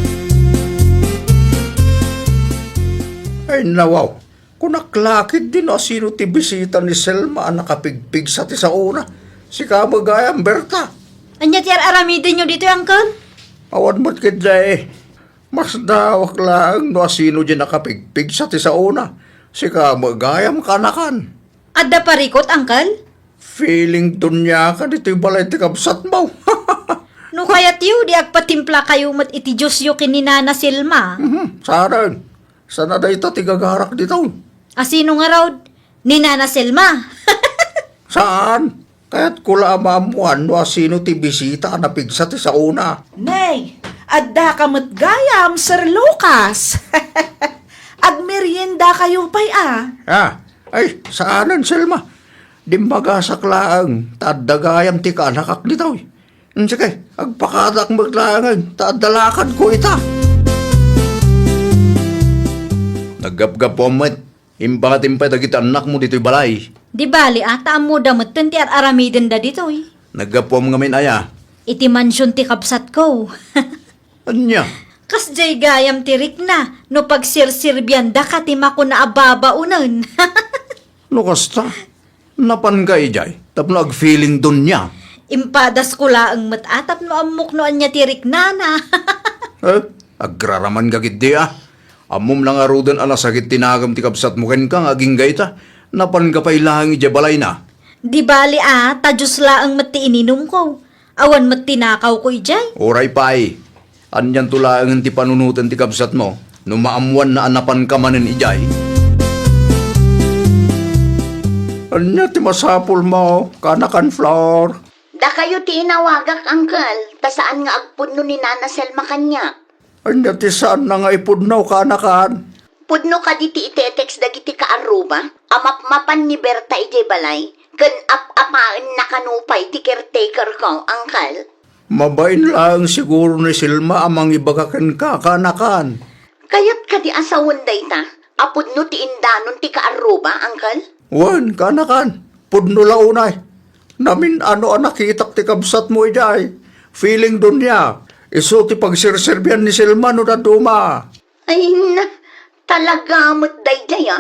Ay, nawaw. Kunak la ketdi no asino ti bisita ni Selma a nakapigpigsa ti saona. Sika met gayam, Berta. Ania ti ar-aramidenyo ditoy, Uncle? Awan met ketdi. Masdaawak laeng no asino diay nakapigpigsa ti saona. Sika met gayam, kanakan. Adda parikut, Uncle? Feeling duniaka ditoy balay ti kabsatmo. No kayatyo, di agpatimplakayo met iti diosyo ken ni Nana Selma. Mhm, saan. Saan a dayta ti gagarak ditoy? Asino ngarud? Ni Nana Selma. Saan? Kayatko la a maammuan no asino ti bisita a napigsa ti saona. Nay, addaka met gayam, Sir Lucas. Agmeriendakayo pay a. Ah, ay, saan, Selma. Dimmagasak laeng, ta adda gayam ti kaanakak ditoy. Sige, agpakadak met laengen, ta adda lakadko ita. Naggapgapuam met, imbatim pay dagiti annakmo ditoy balay. Di bali a, ta ammoda metten ti ar-aramidenda ditoy. Naggapuam ngamin aya? Iti mansion ti kabsatko. Ania? Kasdiay gayam ti rikna no pagsirsirbiandaka ti makuna a babaonen. No kasta, napanka idiay tapno agfeeling dunia. Impadasko laeng met a tapno ammok no ania ti riknana. Eh, agraramanka ketdi a. Ammom la ngaruden a nasakit ti nagem ti kabsatmo kenka nga agingga ita. Napanka pay laeng idiay balayna. Di bali a, ta juice laeng met ti ininumko. Awan met tinakawko idiay. Uray pay. Anianto laengen ti panunoten ti kabsatmo? No maammoanna a napanka manen idiay. Ania ti masapulmo, kaanakan Flor? Dakayo ti inawagak, Uncle, ta saan nga agpudno ni Nana Selma kaniak. Ania ti saanna nga ipudno, kaanakan? Pudno kadi ti itetext dagiti kaarruba a mapmapan ni Berta idiay balay, ken ap-apaenna kano pay ti caretaker ko, Uncle? Mabain laeng siguro ni Selma a mangibaga kenka, kaanakan. Kayat kadi a sawen dayta a pudno ti indanon ti kaarruba, Uncle? Wen, kaanakan. Pudno la unay. Namin-ano a nakitak ti kabsatmo idiay. Feeling dunia. Isu ti pagserserbian ni Selma no dadduma. Ay na, talaga met daydiay, a.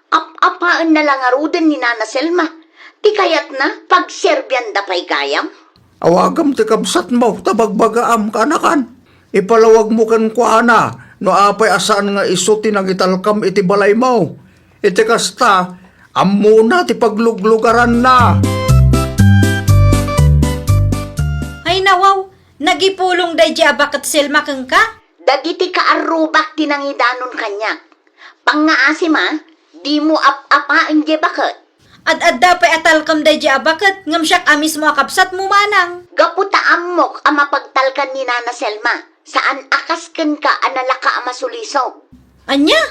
Ap-apaenna la ngaruden ni Nana Selma. Ti kayatna, pagserbianda pay gayam. Awagam ti kabsatmo, ta bagbagaam, kaanakan. Ipalawagmo kenkuana, no apay a saan nga isu ti nangitalkam iti balaymo. Iti kasta, ammona ti pagluglugaranna. Ay, nawaw, nagipulong daydiay a baket Selma kenka? Dagiti kaarrubak ti nangidanon kaniak. Pangngaasim a, dimo ap-apaen diay baket. Ad-adda pay a talkam daydiay a baket, ngem siak a mismo a kabsatmo manang. Gapu ta ammok a mapagtalkan ni Nana Selma, saan a kas kenka a nalaka a masulisog. Ania?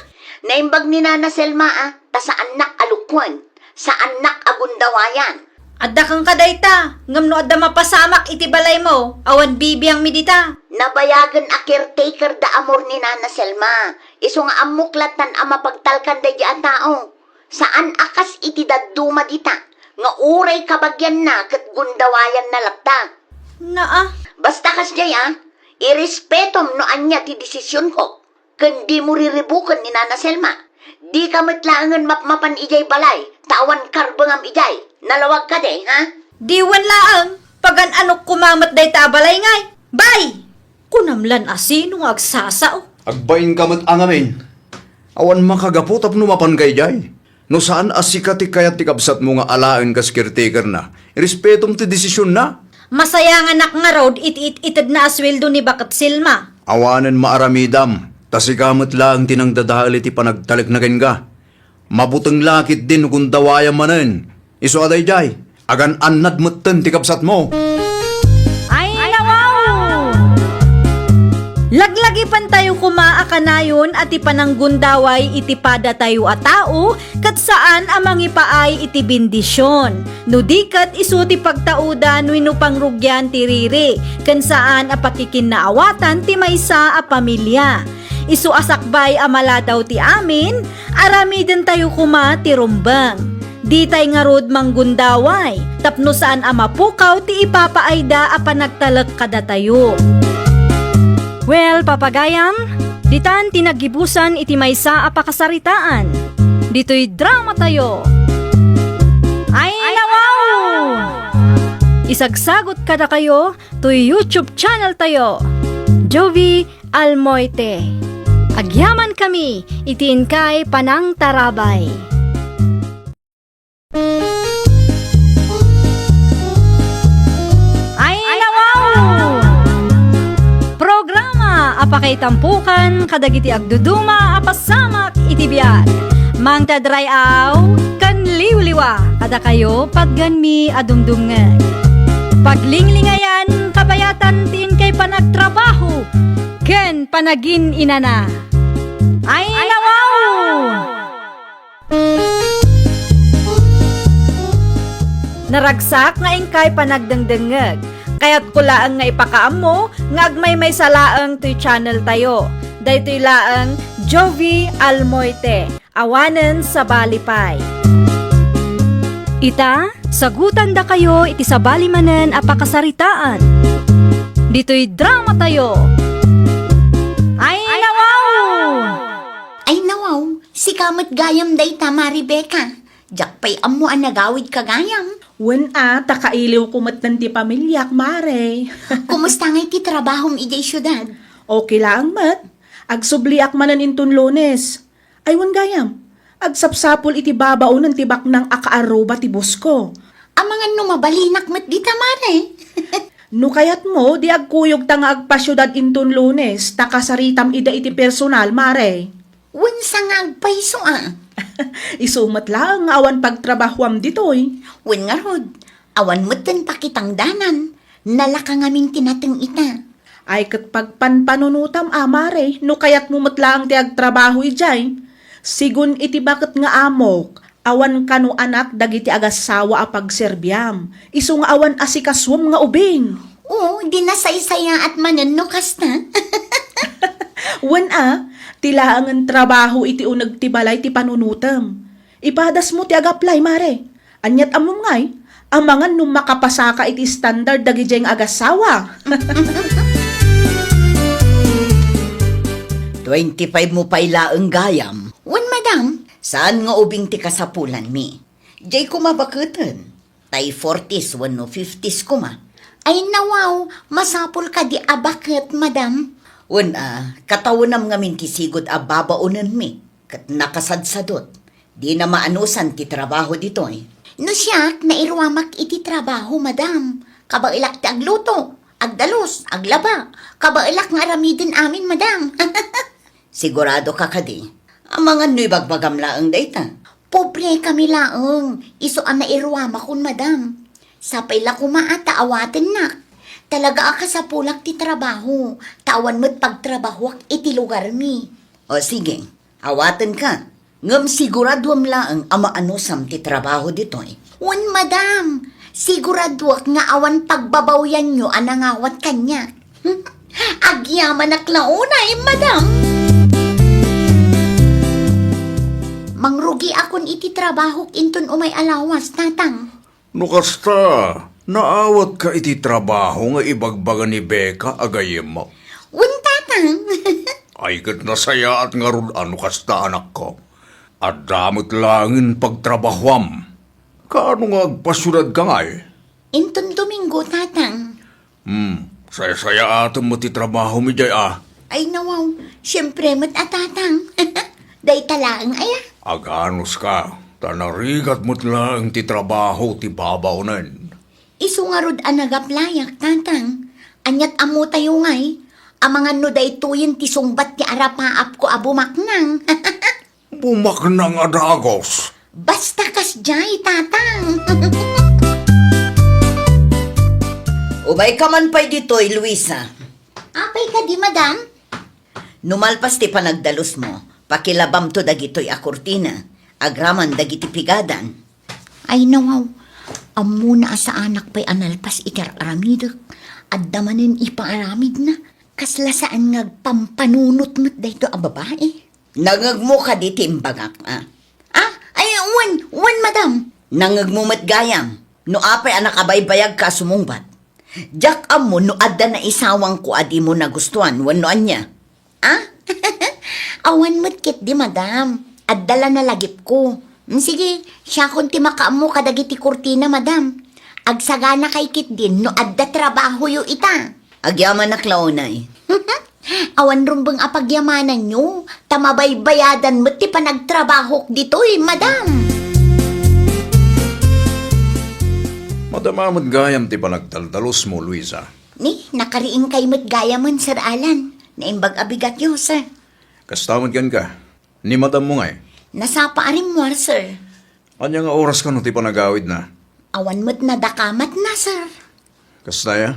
Naimbag ni Nana Selma a, ta saannak a lukwen, saannak a gundawayan. Adda kenka dayta, ngem no adda mapasamak iti balaymo, awan bibiangmi dita. Nabayagen a caretaker da amor ni Nana Selma. Isu nga ammok lattan a mapagtalkan daydiay a tao. Saan a kas iti dadduma dita, nga uray kabagianna ket gundawayanna latta. Naa. Basta kasdiay a, irespetom no ania ti desisionko. Ken dimo riribuken ni Nana Selma. Dika met laengen mapmapan idiay balay, ta awan karbengam idiay. Nalawag kadi, ha? Diwen laeng, pagan-anok koma met dayta a balay ngay. Bay! Kunam lan a sino nga agsasao. Agbainka met a ngamin. Awan makagapu tapno mapanka idiay. No saan a sika ti kayat ti kabsatmo nga alaen kas caretakerna, irespetom ti desisionna. Masayanganak ngarud iti it-itedna a sueldo ni Baket Selma. Awanen maaramidam, ta sika met laeng ti nangdadael iti panagtalekna kenka. Mabuteng la ketdi no gundawayam manen. Isu a daydiay, agan-annad metten ti kabsatmo. Ay, nawaw! Laglagipentayo koma a kanayon a ti pananggundaway iti padatayo a tao ket saan a mangipaay iti bendision. No di ket isu ti pagtaudan wenno pangrugian ti riri, ken saan a pakikinnaawatan ti maysa a pamilia. Isu a sakbay a maladaw ti amin, aramidentayo koma ti rumbeng. Ditay ngarud manggundaway, tapno saan a mapukaw ti ipapaayda a panagtalek kadatayo. Well, papagayam, ditan ti naggibusan iti maysa a pakasaritaan. Ditoy dramatayo. Ay, nawaw! Isagsagot kadakayo toy YouTube channel tayo, Jovie Almoite. Agyamankami iti inkay panangtarabay. Ay, nawaw! Programa a pakaitampukan kadagiti agduduma a pasamak iti biag. Mangted ray-aw ken liwliwa kadakayo patgenmi a dumdumngeg. Paglinglingayan kabayatan ti inkay panagtrabaho ken panagin-inana. Ay, nawaw! Naragsak nga inkay panagdengdengngeg. Kayatko laeng nga ipakaammo nga agmaymaysa laeng toy channel tayo. Daytoy laeng Jovie Almoite. Awanen sabali pay. Ita, sagutandakayo iti sabali manen a pakasaritaan. Ditoy dramatayo. Ay, nawaw! Ay, nawaw! Sika met gayam dayta, Mare Becca. Diak pay ammo a nagawidka gayam. Wen a, ta kailiwko metten ti pamiliak, Mare. Kumusta ngay ti trabahom idiay siudad? Okay laeng met. Agsubliak manen inton Lunes. Ay, wen gayam, agsapsapul iti babaonen ti baknang a kaarruba ti boss ko. Amangan no mabalinak met dita, Mare. No kayatmo, di agkuyogta nga agpasiudad inton Lunes, ta kasaritam ida iti personal, Mare. Wen, sangag payso a. Isu met laeng nga awan pagtrabahoam ditoy. Wen ngarud, awan met ken pakitangdanan. Nalaka ngamin ti nateng ita. Ay ket pagpanpanunotam a, Mare, no kayatmo met laeng ti agtrabaho idiay. Sigun iti baket nga amok, awan kano anak dagiti agassawa a pagserbiam, isu nga awan asikasuem nga ubing. Oo, di nasaysayaat manen no kasta. Wen a, ti laengen trabaho iti uneg ti balay ti panunotem. Ipadasmo ti agaplay, Mare. Aniat ammom ngay, amangan no makapasaka iti standard dagidiay nga agassawa. Twenty-five mo pay laeng gayam. Wen, madam. Saan nga ubing ti kasapulanmi? Diay koma baketen. Tay forties wenno fifties koma. Ay, nawaw, masapul kadi a baket, madam? Wen a, katawenam ngamin ti sigud a babaonenmi, ket nakasadsadot. Dina maanusan ti trabaho ditoy. No siak, nairuamak iti trabaho, madam. Kabaelak ti agluto, agdalus, aglaba. Kabaelak nga aramiden amin, madam. Sigurado ka kadi? Amangan no ibagbagam laeng dayta. Pobre kami laeng, isu a nairuamakon, madam. Sapay la koma a ta awatennak. Talaga a kasapulak ti trabaho, ta awan met pagtrabahoak iti lugarmi. O sige, awatenka. Ngem siguraduem laeng a maanusam ti trabaho ditoy. Wen, madam. Siguraduak nga awan pagbabawianyo a nangawat kaniak. Agyamanak la unay, madam. Mangrugiakon iti trabahok inton umay a lawas, tatang. No kasta, naawatka iti trabaho nga ibagbaga ni Becca a gayyemmo? Wen, tatang. Ay ket nasayaat ngarud a no kasta, anakko. Adda met laengen pagtrabahoam. Kaano nga agpasiudadka ngay? Inton Domingo, tatang. Hmm, saysayaatem met ti trabahom idiay a. Ay, nawaw, siempre met a, tatang. Dayta laeng aya. Aganuska, ta narigat met laeng ti trabaho ti babaonen. Isu ngarud a nagaplayak, tatang. Aniat ammotayo ngay, amangan no daytoyen ti sungbat ti arapaapko a bumaknang. Bumaknang a dagus. Basta kasdiay, tatang. Umayka man pay ditoy, Luisa. Apay kadi, madam? No malpas ti panagdalusmo, pakilabamto dagitoy a kurtina, agraman dagiti pigadan. Ay, nawaw, ammona a saanak pay a nalpas iti ar-aramidek. Adda manen ipaaramidna. Kasla saan nga agpampanunot met daytoy a babai. Nangngegmo kadi ti imbagak, a? Ah, ay, wen, wen, madam. Nangngegmo met gayam, no apay a nakabaybayagka a sumungbat. Diak ammo no adda naisawangko a dimo nagustuan wenno ania. Ah? Awan met ketdi, madam. Adda la nalagipko. Mm, sige, siakon ti makaammo kadagiti kurtina, madam. Agsaganakay ketdin no adda trabahoyo ita. Agyamanak la unay. Awan rumbeng a pagyamananyo, ta mabaybayadan met ti panagtrabahok ditoy, madam. Madama met gayam ti panagdaldalusmo, Luisa. Ni, nakariingkay met gayamen, Sir Alan. Naimbag a bigatyo, sir. Kasta met kenka. Ni madammo ngay? Nasapa a rimmuar, sir. Ania nga oras kano ti panagawidna? Awan met nadakamatna, sir. Kasta ya?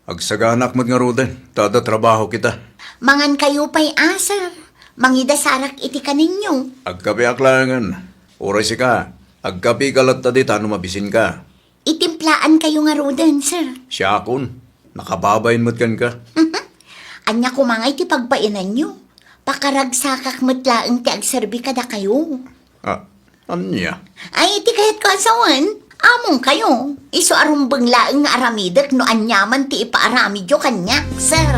Agsaganak met ngaruden, ta adda trabahok ita. Mangankayo pay a, sir. Mangidasarak iti kaninyo. Agkapeak laengen. Uray sika, agkapeka latta dita no mabisinka. Itimplaankayo ngaruden, sir. Siakon, nakababain met kenka. Ania koma ngay ti pagbainanyo? Pakaragsakak met laeng ti agserbi kadakayo. Ah, ania? Ay, ti kayatko a sawen, amongkayo. Isu a rumbeng laeng nga aramidek no aniaman ti ipaaramidyo kaniak, sir.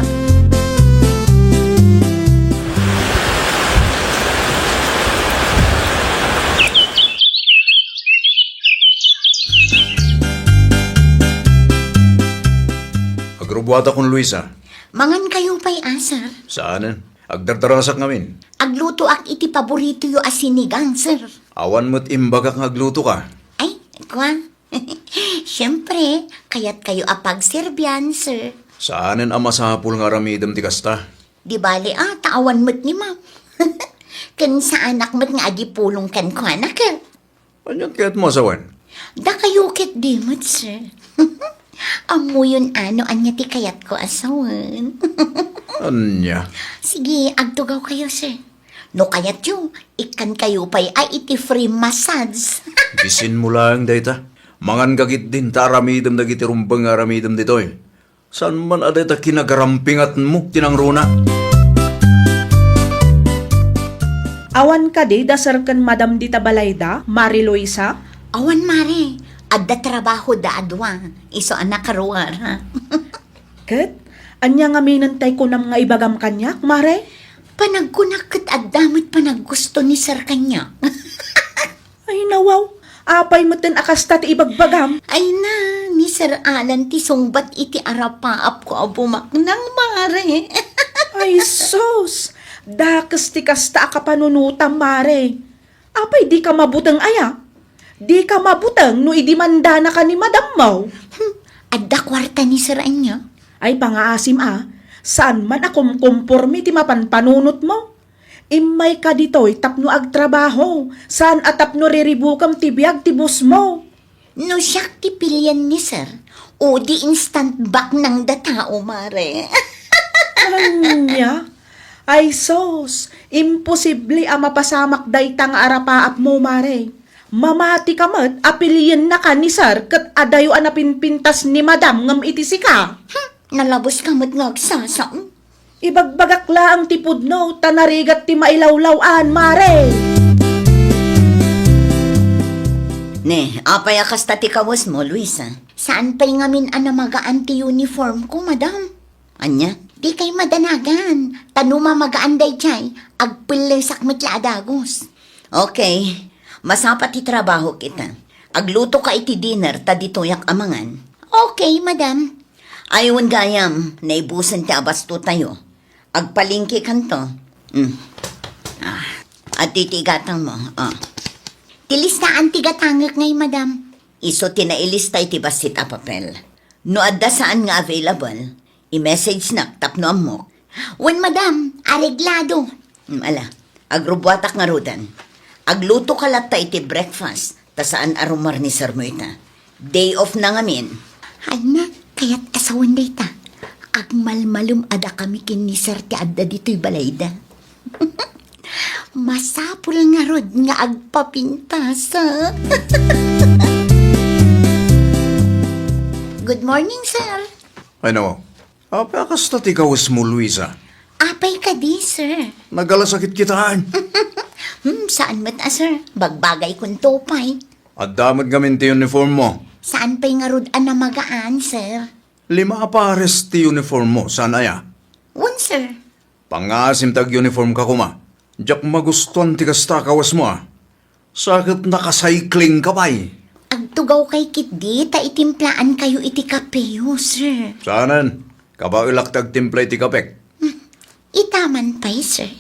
Agrubuatakon, Luisa. Mangankayo pay a, sir? Saanen. Agdardarasak ngamin. Aglutoak iti paboritoyo a sinigang, sir. Awan met imbagak nga aglutoka. Ay, kua, Siyempre, kayatkayo a pagserbian, sir. Saanen a masapul nga aramidem ti kasta? Di bale, ah, ta awan met ni ma'am. Ken saanak met nga adi pulong kenkuana, ket. Ania ti kayatmo a sawen? Dakayo ket di met, sir. Ammoyon a no ania ti kayatko a sawen. Ania? Sige, agtugawkayo, sir. No kayatyo, ikkankayo pay a iti free massage. Bisinmo laeng dayta. Manganka ketdin ta aramidem dagiti rumbeng nga aramidem ditoy. Saan man a dayta kinagarampingatmo ti nangruna? Awan kadi da sir ken madam dita balayda, Mare Luisa? Awan, mare. Adda trabahoda a dua. Isu a nakaruar. Ket, ania ngamin tay kunam nga ibagam kaniak, mare? Panagkunak ket adda met panaggusto ni sir kaniak. Ay, nawaw. Apay metten a kasta ti ibagbagam? Ay na, ni Sir Alan ti sungbat iti arapaapko a bumaknang, mare. Ay, sus! Dakes ti kasta a kapanunotam, mare. Apay, dika mabuteng aya? Dika mabuteng no idimandanaka ni madammo? Hmm, adda kuarta ni Sir ania? Ay, pangaasim a, saan man a kumkumporme ti mapan panunotmo. Immayka ditoy tapno agtrabaho, saan a tapno riribukem ti biag ti bossmo. No siak ti pilien ni sir, o di instant baknang da tao, mare. Ania? Ay sus, imposible a mapasamak dayta nga arapaapmo, mare. Mamati ka met a piliennaka ni sir ket adayo a napinpintas ni madam ngem iti sika. Hmm, nalabos ka met nga agsasao. Ibagbagak laeng ti pudno ta narigat ti mailawlaw-an, mare. Ne, apay a kasta ti kawesmo, Luisa? Saan pay ngamin a namagaan ti uniform ko, madam. Ania? Dikay madanagan. Ta no mamagaan daydiay, agpellesak met la a dagus. Okay. Masapa ti trabaho kita. Agluto ka iti dinner ta ditoyak a mangan. Okay, madam. Ay, wen gayam, naibusen ti abasto tayo. Agpalengke kanto. Mm. Ah, adtoy ti igatangmo. Ah. Ti listaan ti gatangek ngay, madam. Isu ti nailista iti bassit a papel. No adda saan nga available, i-message nak tapno ammok. Wen, madam, areglado. Mm, ala, agrubbuatak ngaruden. Agluto ka latta iti breakfast, ta saan a rumar ni sir mo ita. Day off na ngamin. Ay na, kayat a sawen dayta. Agmalmalem a dakami ken ni sir ti adda ditoy balayda. Masapul ngarud nga agpapintas, a? Good morning, sir. Ay, nawaw. Apay a kasta ti kawesmo, Luisa? Apay kadi, sir? Nagalasakit kitaen. Hmm, saan met a, sir. Bagbagaykonto pay. Adda met ngamin ti uniform mo. Saan pay ngarud a namagaan, sir? Lima a pares ti uniform mo, saan aya? Wen, sir. Pangngaasim ta ag-uniform ka koma. Diak magustuan ti kasta a kawesmo, a. Sa ket nakacycling ka pay. Agtugawkay ketdi ta itimplaankayo iti kapeyo, sir. Saanen? Kabaelak ti agtimpla iti kapek. Hmm. Itaman pay, sir.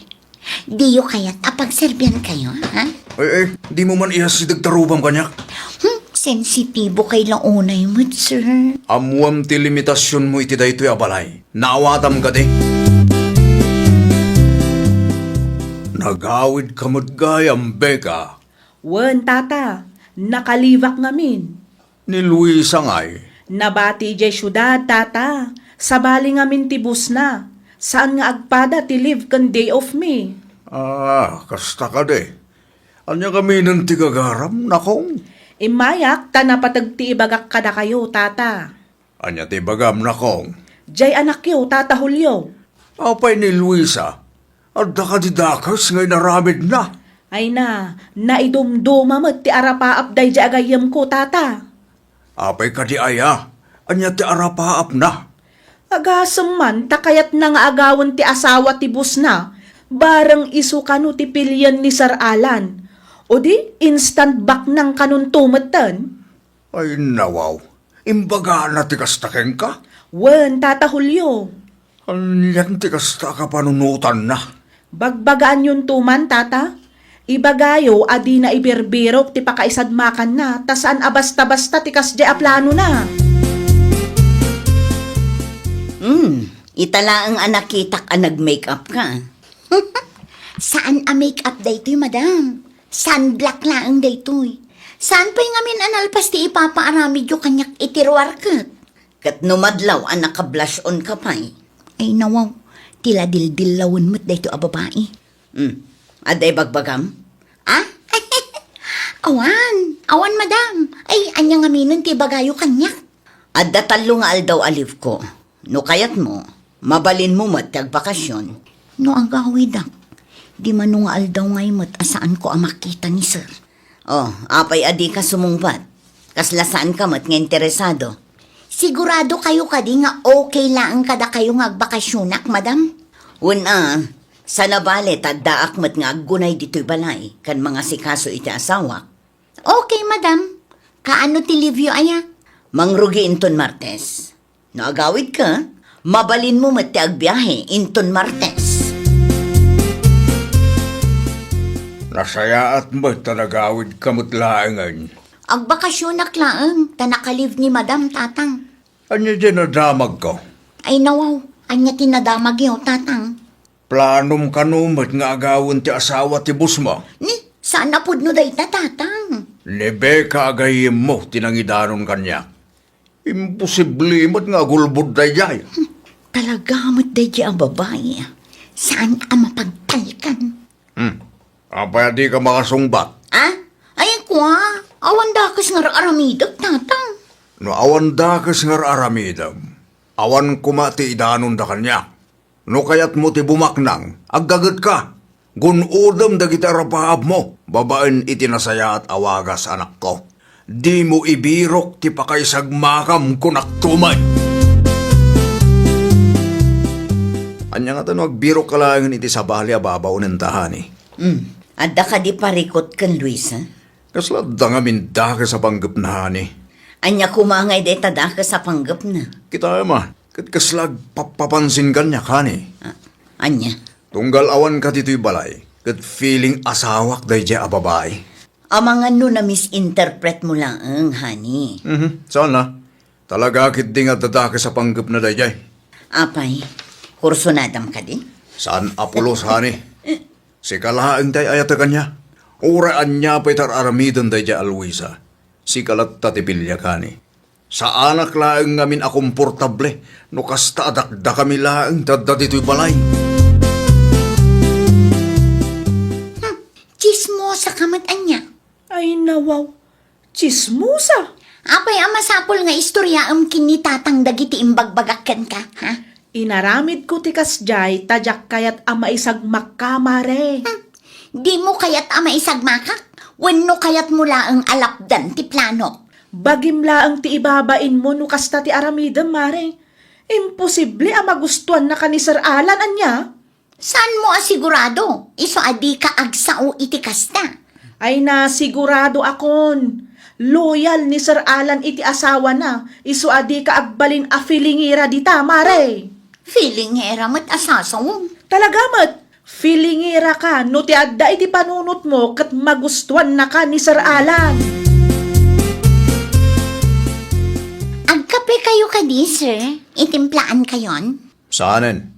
Diyo kayat a pagserbiankayo, ha? Ay, ay, dimo man iyasideg ta rubam kaniak. Hmm, sensitibo kay la unay met, sir. Ammoam ti limitasionmo iti daytoy a balay. Naawatam kadi? Nagawid ka met gayam, Becca. Wen, tata. Nakalibak ngamin. Ni Luisa ngay? Nabati idiay siudad, tata. Sabali ngamin ti boss na. Saan nga agpada ti leave ken day off mi. Ah, kasta kadi. Ania ngamin ti gagaram, nakong? Immayak ta napateg ti ibagak kadakayo, tata. Ania ti ibagam, nakong? Diay anakyo, Tata Julio. Apay ni Luisa? Adda kadi dakes nga inaramidna? Ay na, naidumduma met ti arapaap daydiay a gayyemko, tata. Apay kadi aya? Ania ti arapaapna? Agasem man ta kayatna nga agawen ti asawa ti boss na, bareng isu kano ti pilien ni Sir Alan. O di, instant baknang kanonto metten? Ay, nawaw. Imbagana ti kasta kenka? Wen, Tata Julio. Anian ti kasta a kapanunotanna? Bagbagaanyonto man, Tata. Ibagayo a dina ibirbirok ti pakaisagmakanna, ta saan a basta-basta ti kasdiay a planona. Hmm, ita laeng a nakitak a nag-makeup ka. Saan a makeup daytoy, madam. Sunblock laeng daytoy. Saan pay ngamin a nalpas ti ipapaaramidyo kaniak iti ruar ket? Ket no madlaw a naka-blush on ka pay. Ay, nawaw. Ti ladildillawen met daytoy a babai. Hmm. Adda ibagbagam? Ah? Awan. Awan, madam. Ay, ania ngaminen ti ibagayo kaniak? Adda tallo nga aldaw a leave ko. No kayatmo, mabalinmo met ti agbakasyon. No agawidak, di mano nga aldaw ngay met a saanko a makita ni sir. Oh, apay a dika sumungbat? Kasla saanka met nga interesado. Sigurado kayo kadi nga okay laeng kadakayo nga agbakasyonak, madam? Wen a, saan a bale ta addaak met nga aggunay ditoy balay ken mangasikaso iti asawak. Okay, madam. Kaano ti leave-yo aya? Mangrugi inton Martes. No agawidka, mabalinmo met ti agbiahe inton Martes. Nasayaat met ta nagawidka met laengen. Agbakasyonak laeng ta naka-leave ni madam, tatang. Ania diay nadamagko? Ay, nawaw. Ania ti nadamagyo, tatang? Planom kano met nga agawen ti asawa ti bossmo? Ni, saan a pudno dayta, tatang? Ni Becca a gayyemmo ti nangidanon kaniak. Imposible met nga agulbod daydiay. Hmm, talaga met daydiay a babai. Saan a mapagtalkan? Hmm. Apay a dika makasungbat? Ah? Ay, kua, awan dakes nga ar-aramidek, tatang. No awan dakes nga ar-aramidem, awan koma ti idanonda kaniak. No kayatmo ti bumaknang, aggagetka. Gun-odem dagiti arapaapmo babaen iti nasayaat a wagas, anakko. Dimo ibirok ti pakaisagmakam, kunakto met. Ania ngata no agbirokka laengen iti sabali a babaonenta, honey? Hmm. Adda kadi parikut ken Luisa? Kasla adda ngamin dakes a panggepna, honey? Ania koma ngay dayta dakes a panggepna? Kitaem a, ket kasla agpappapansin kaniak, honey. Ah, ania? Tunggal awanka ditoy balay, ket feeling asawak daydiay a babai. Amangan no na-misinterpretmo laeng, honey. Mhm, saan a? Talaga ketdi nga adda dakes a panggepna daydiay. Apay, kursunadam kadi? Saan a pulos, honey. Sika laeng ti ay-ayatek kaniak. Uray ania pay ti ar-aramiden daydiay a Luisa, sika latta ti piliak, honey. Saanak laeng ngamin a komportable no kasta a dakdakami laeng ti adda ditoy balay. Hmm, tsismosa ka met ania? Ay, nawaw. Tsismosa! Apay a masapul nga istoryaem ken ni tatang dagiti imbagbagak kenka, ha? Inaramidko ti kasdiay ta diak kayat a maisagmakka, mare. Hmm. Dimo kayat a maisagmakak? Wenno kayatmo laeng a lapdan ti planok? Bagim laeng ti ibabainmo no kasta ti aramidem, mare. Imposible a magustuannaka ni Sir Alan, ania? Saanmo a sigurado? Isu a dika agsao iti kasta. Ay na, siguradoakon. Loyal ni Sir Alan iti asawana. Isu a dika agbalin a feelingera dita, mare. Feelingera met a sasawem. Talaga met. Feelingeraka no ti adda iti panunotmo ket magustuannaka ni Sir Alan. Agkape kayo kadi, sir? Itimplaankayon? Saanen?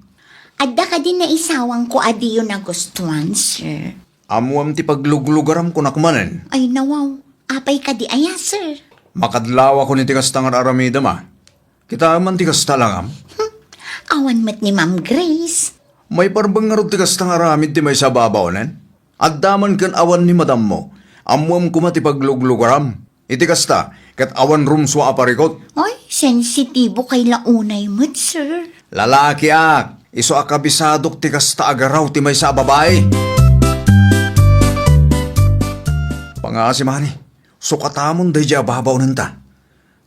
Adda kadi naisawangko a diyo nagustuan, sir? Ammoam ti pagluglugaram, kunak manen. Ay, nawaw. Apay kadi aya, sir? Makadlawakon iti kasta nga ar-aramidem a. Kitaem man ti kasta langam? Hmm. Awan met ni Ma'am Grace. Maiparbeng ngarud ti kasta nga aramid ti maysa a babaonen? Adda man ken awan ni madammo. Ammoam koma ti pagluglugaram. Iti kasta, ket awan rumsua a parikut. Ay, sensitibo kay la unay met, sir. Lalakiak, isu a kabisadok ti kasta a garaw ti maysa a babai. Pangasim, honey, sukatamon daydiay a babaonenta.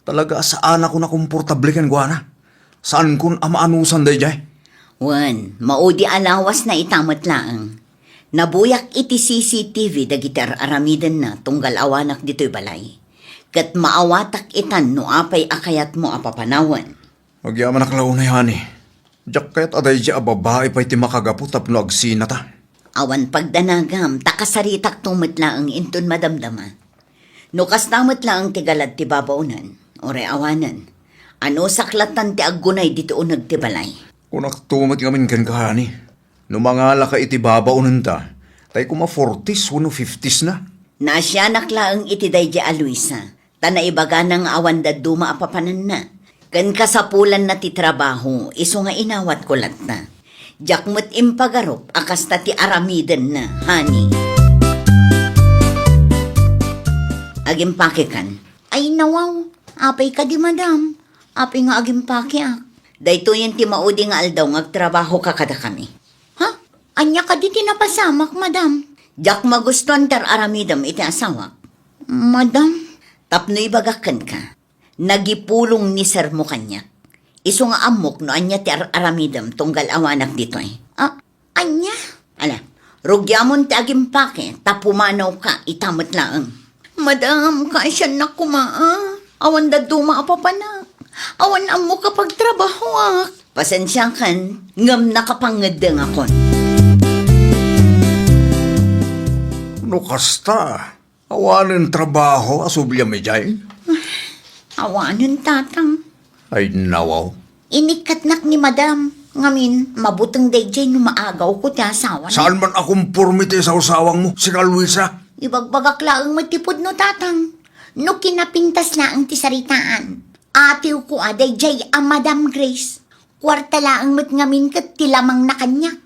Talaga a saanakon a komportable kenkuana. Saankon a maanusan daydiay. Wen, maudi a lawasna ita met laeng. Nabuyak iti C C T V dagiti ar-aramidenna tunggal awanak ditoy balay. Ket maawatak itan no apay a kayatmo a papanawen. Agyamanak la unay, honey. Diak kayat a daydiay a babai pay ti makagapu tapno agsinata. Awan pagdanagam, ta kasaritakto met laeng inton madamdama. No kasta met laeng ti galad ti babaonen, uray awanen, anusak lattan ti aggunay ditoy uneg ti balay. Kunakto met ngamin kenka, honey, no mangalaka iti babaonenta, tay koma forties wenno fifties na. Naasianak laeng iti daydi a Luisa, ta naibagana nga awan dadduma a papananna, ken kasapulanna ti trabaho, isu nga inawatko latta. Diak met impagarup a kasta ti aramidenna, honey. Agimpakekan. Ay, nawaw. Apay kadi, madam? Apay nga agimpakeak? Daytoyen ti maudi nga aldaw nga agtrabahoka kadakami. Ha? Ania kadi ti napasamak, madam? Diak magustuan ti ar-aramidem iti asawak. Madam? Tapno ibagak kenka, nagipulong ni sermo kaniak. Isu nga ammok no ania ti ar-aramidem tunggal awanak ditoy. Ah, ania? Ala, rugiamon ti agimpake, ta pumanawka ita met laeng. Madam, kaasiannak koma, ah. Awan dadduma a papanak. Awan ammok a pagtrabahoak. Pasensiakan, ngem nakapangeddengakon. No kasta, awanen trabaho a subliam idiay? Awanen, tatang. Ay, nawaw. Inikkatnak ni madam. Ngamin, mabuteng daydiay no maagawko ti asawana. Saan man a komporme ti sawsawangmo, sika Luisa? Ibagbagak laeng met ti pudno, tatang. No kinapintas laeng ti saritaan, atiwko a daydiay a Madam Grace. Kuarta laeng met ngamin ket ti lamangna kaniak.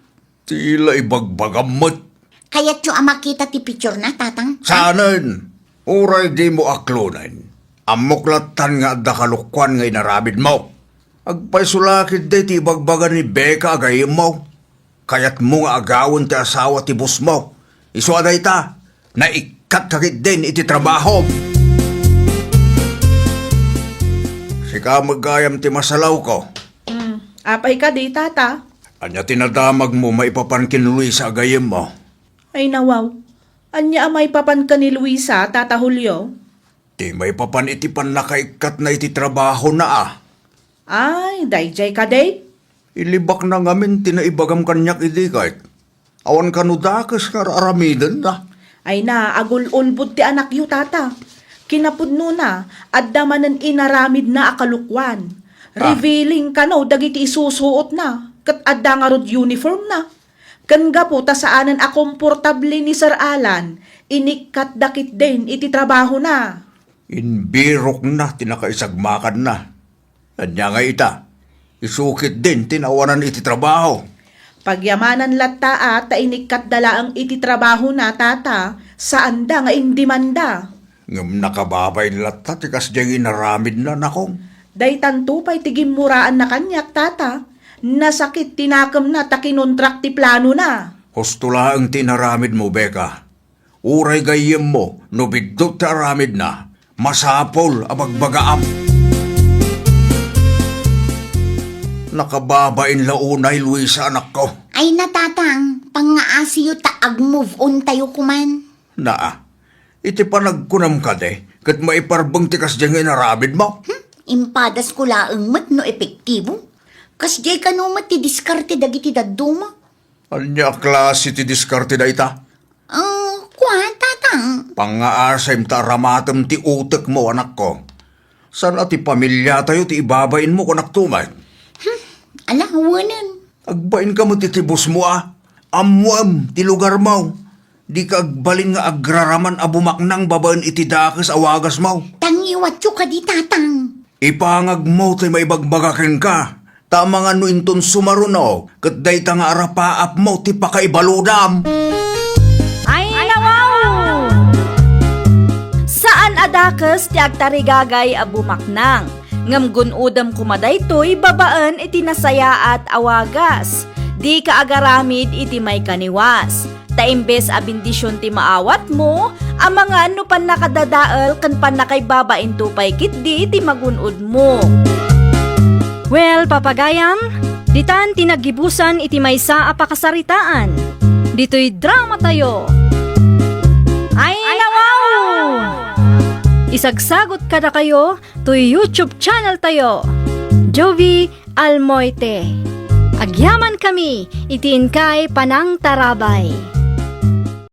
Ti la ibagbagam met. Kayatyo a makita ti picture na, tatang? Saanen? Uray dimo aklonen. Ammok lattan nga adda kalokuan nga inaramidmo. Agpayso la ketdi ti ibagbaga ni Becca a gayyemmo. Kayatmo nga agawen ti asawa ti bossmo. Isu a dayta, naikkatka ketdin iti trabahom. Sika met gayam ti masalawko. Hmm, apay kadi, tata? Ania ti nadamagmo maipapan ken Luisa a gayyemmo? Ay, nawaw. Ania a maipapan ken ni Luisa, Tata Julio? Ti maipapan iti pannakaikkatna iti trabahona a. Ay, daydiay kadi? Ilibakna ngamin ti naibagam kaniak idi ket awan kano dakes nga ar-aramidenna. Ay na, agul-ulbod ti anakyo, tata. Kinapudnona, adda manen inaramidna a kalokuan. Ah. Revealing kano dagiti isusuotna, ket adda ngarud uniformna. Ken gapu ta saanen a komportable ni Sir Alan, inikkatda ketdin iti trabahona. Imbirokna ti nakaisagmakanna. Ania ngay ita, isu ketdin ti nawanan iti trabaho. Pagyamanan latta a ta inikkatda laeng iti trabahona, tata, saanda nga indimanda. Ngem nakababain latta ti kasdiay nga inaramidna, nakong. Daytanto pay ti gimmuraanna kaniak, tata. Nasakit ti nakemna ta kinontrak ti planona. Husto laeng ti inaramidmo, Becca. Uray gayyemmo, no biddut ti aramidna, masapul a bagbagaam. Nakababain la unay, Luisa, anakko. Ay na, tatang, pangngaasiyo ta ag-move on tayo koman. Naa, iti panagkunam kadi, ket maiparbeng ti kasdiay nga inaramidmo? Hmm? Impadasko laeng met no epektibo. Kasdiay kano met ti diskarte dagiti dadduma. Ania a klase ti diskarte dayta? Ah, kua, tatang. Pangngaasem ta aramatem ti utekmo, anakko. Saan a ti pamiliatayo ti ibabainmo, kunak tumet. Hmm, ala, awanen. Agbainka met iti bossmo a. Ammoem ti lugarmo. Dika agbalin nga agraraman a bumaknang babaen iti dakes a wagasmo. Tangiwatyo kadi, tatang. Ipangagmo ti maibagbaga kenka, ta amangan no inton sumaruno, ket dayta nga arapaapmo ti pakaibaludam. Ay, nawaw! Saan a dakes ti agtarigagay a bumaknang, ngem gun-odem koma daytoy babaen iti nasayaat a wagas. Dika agaramid iti maikaniwas. Ta imbes a bendision ti maawatmo, amangan no pannakadadael ken pannakaibabainto pay ketdi ti magun-odmo. Well, papagayam, ditan ti naggibusan iti maysa a pakasaritaan. Ditoy dramatayo. Ay, nawaw! Isagsagot kadakayo toy YouTube channel tayo, Jovie Almoite. Agyamankami iti inkay panangtarabay.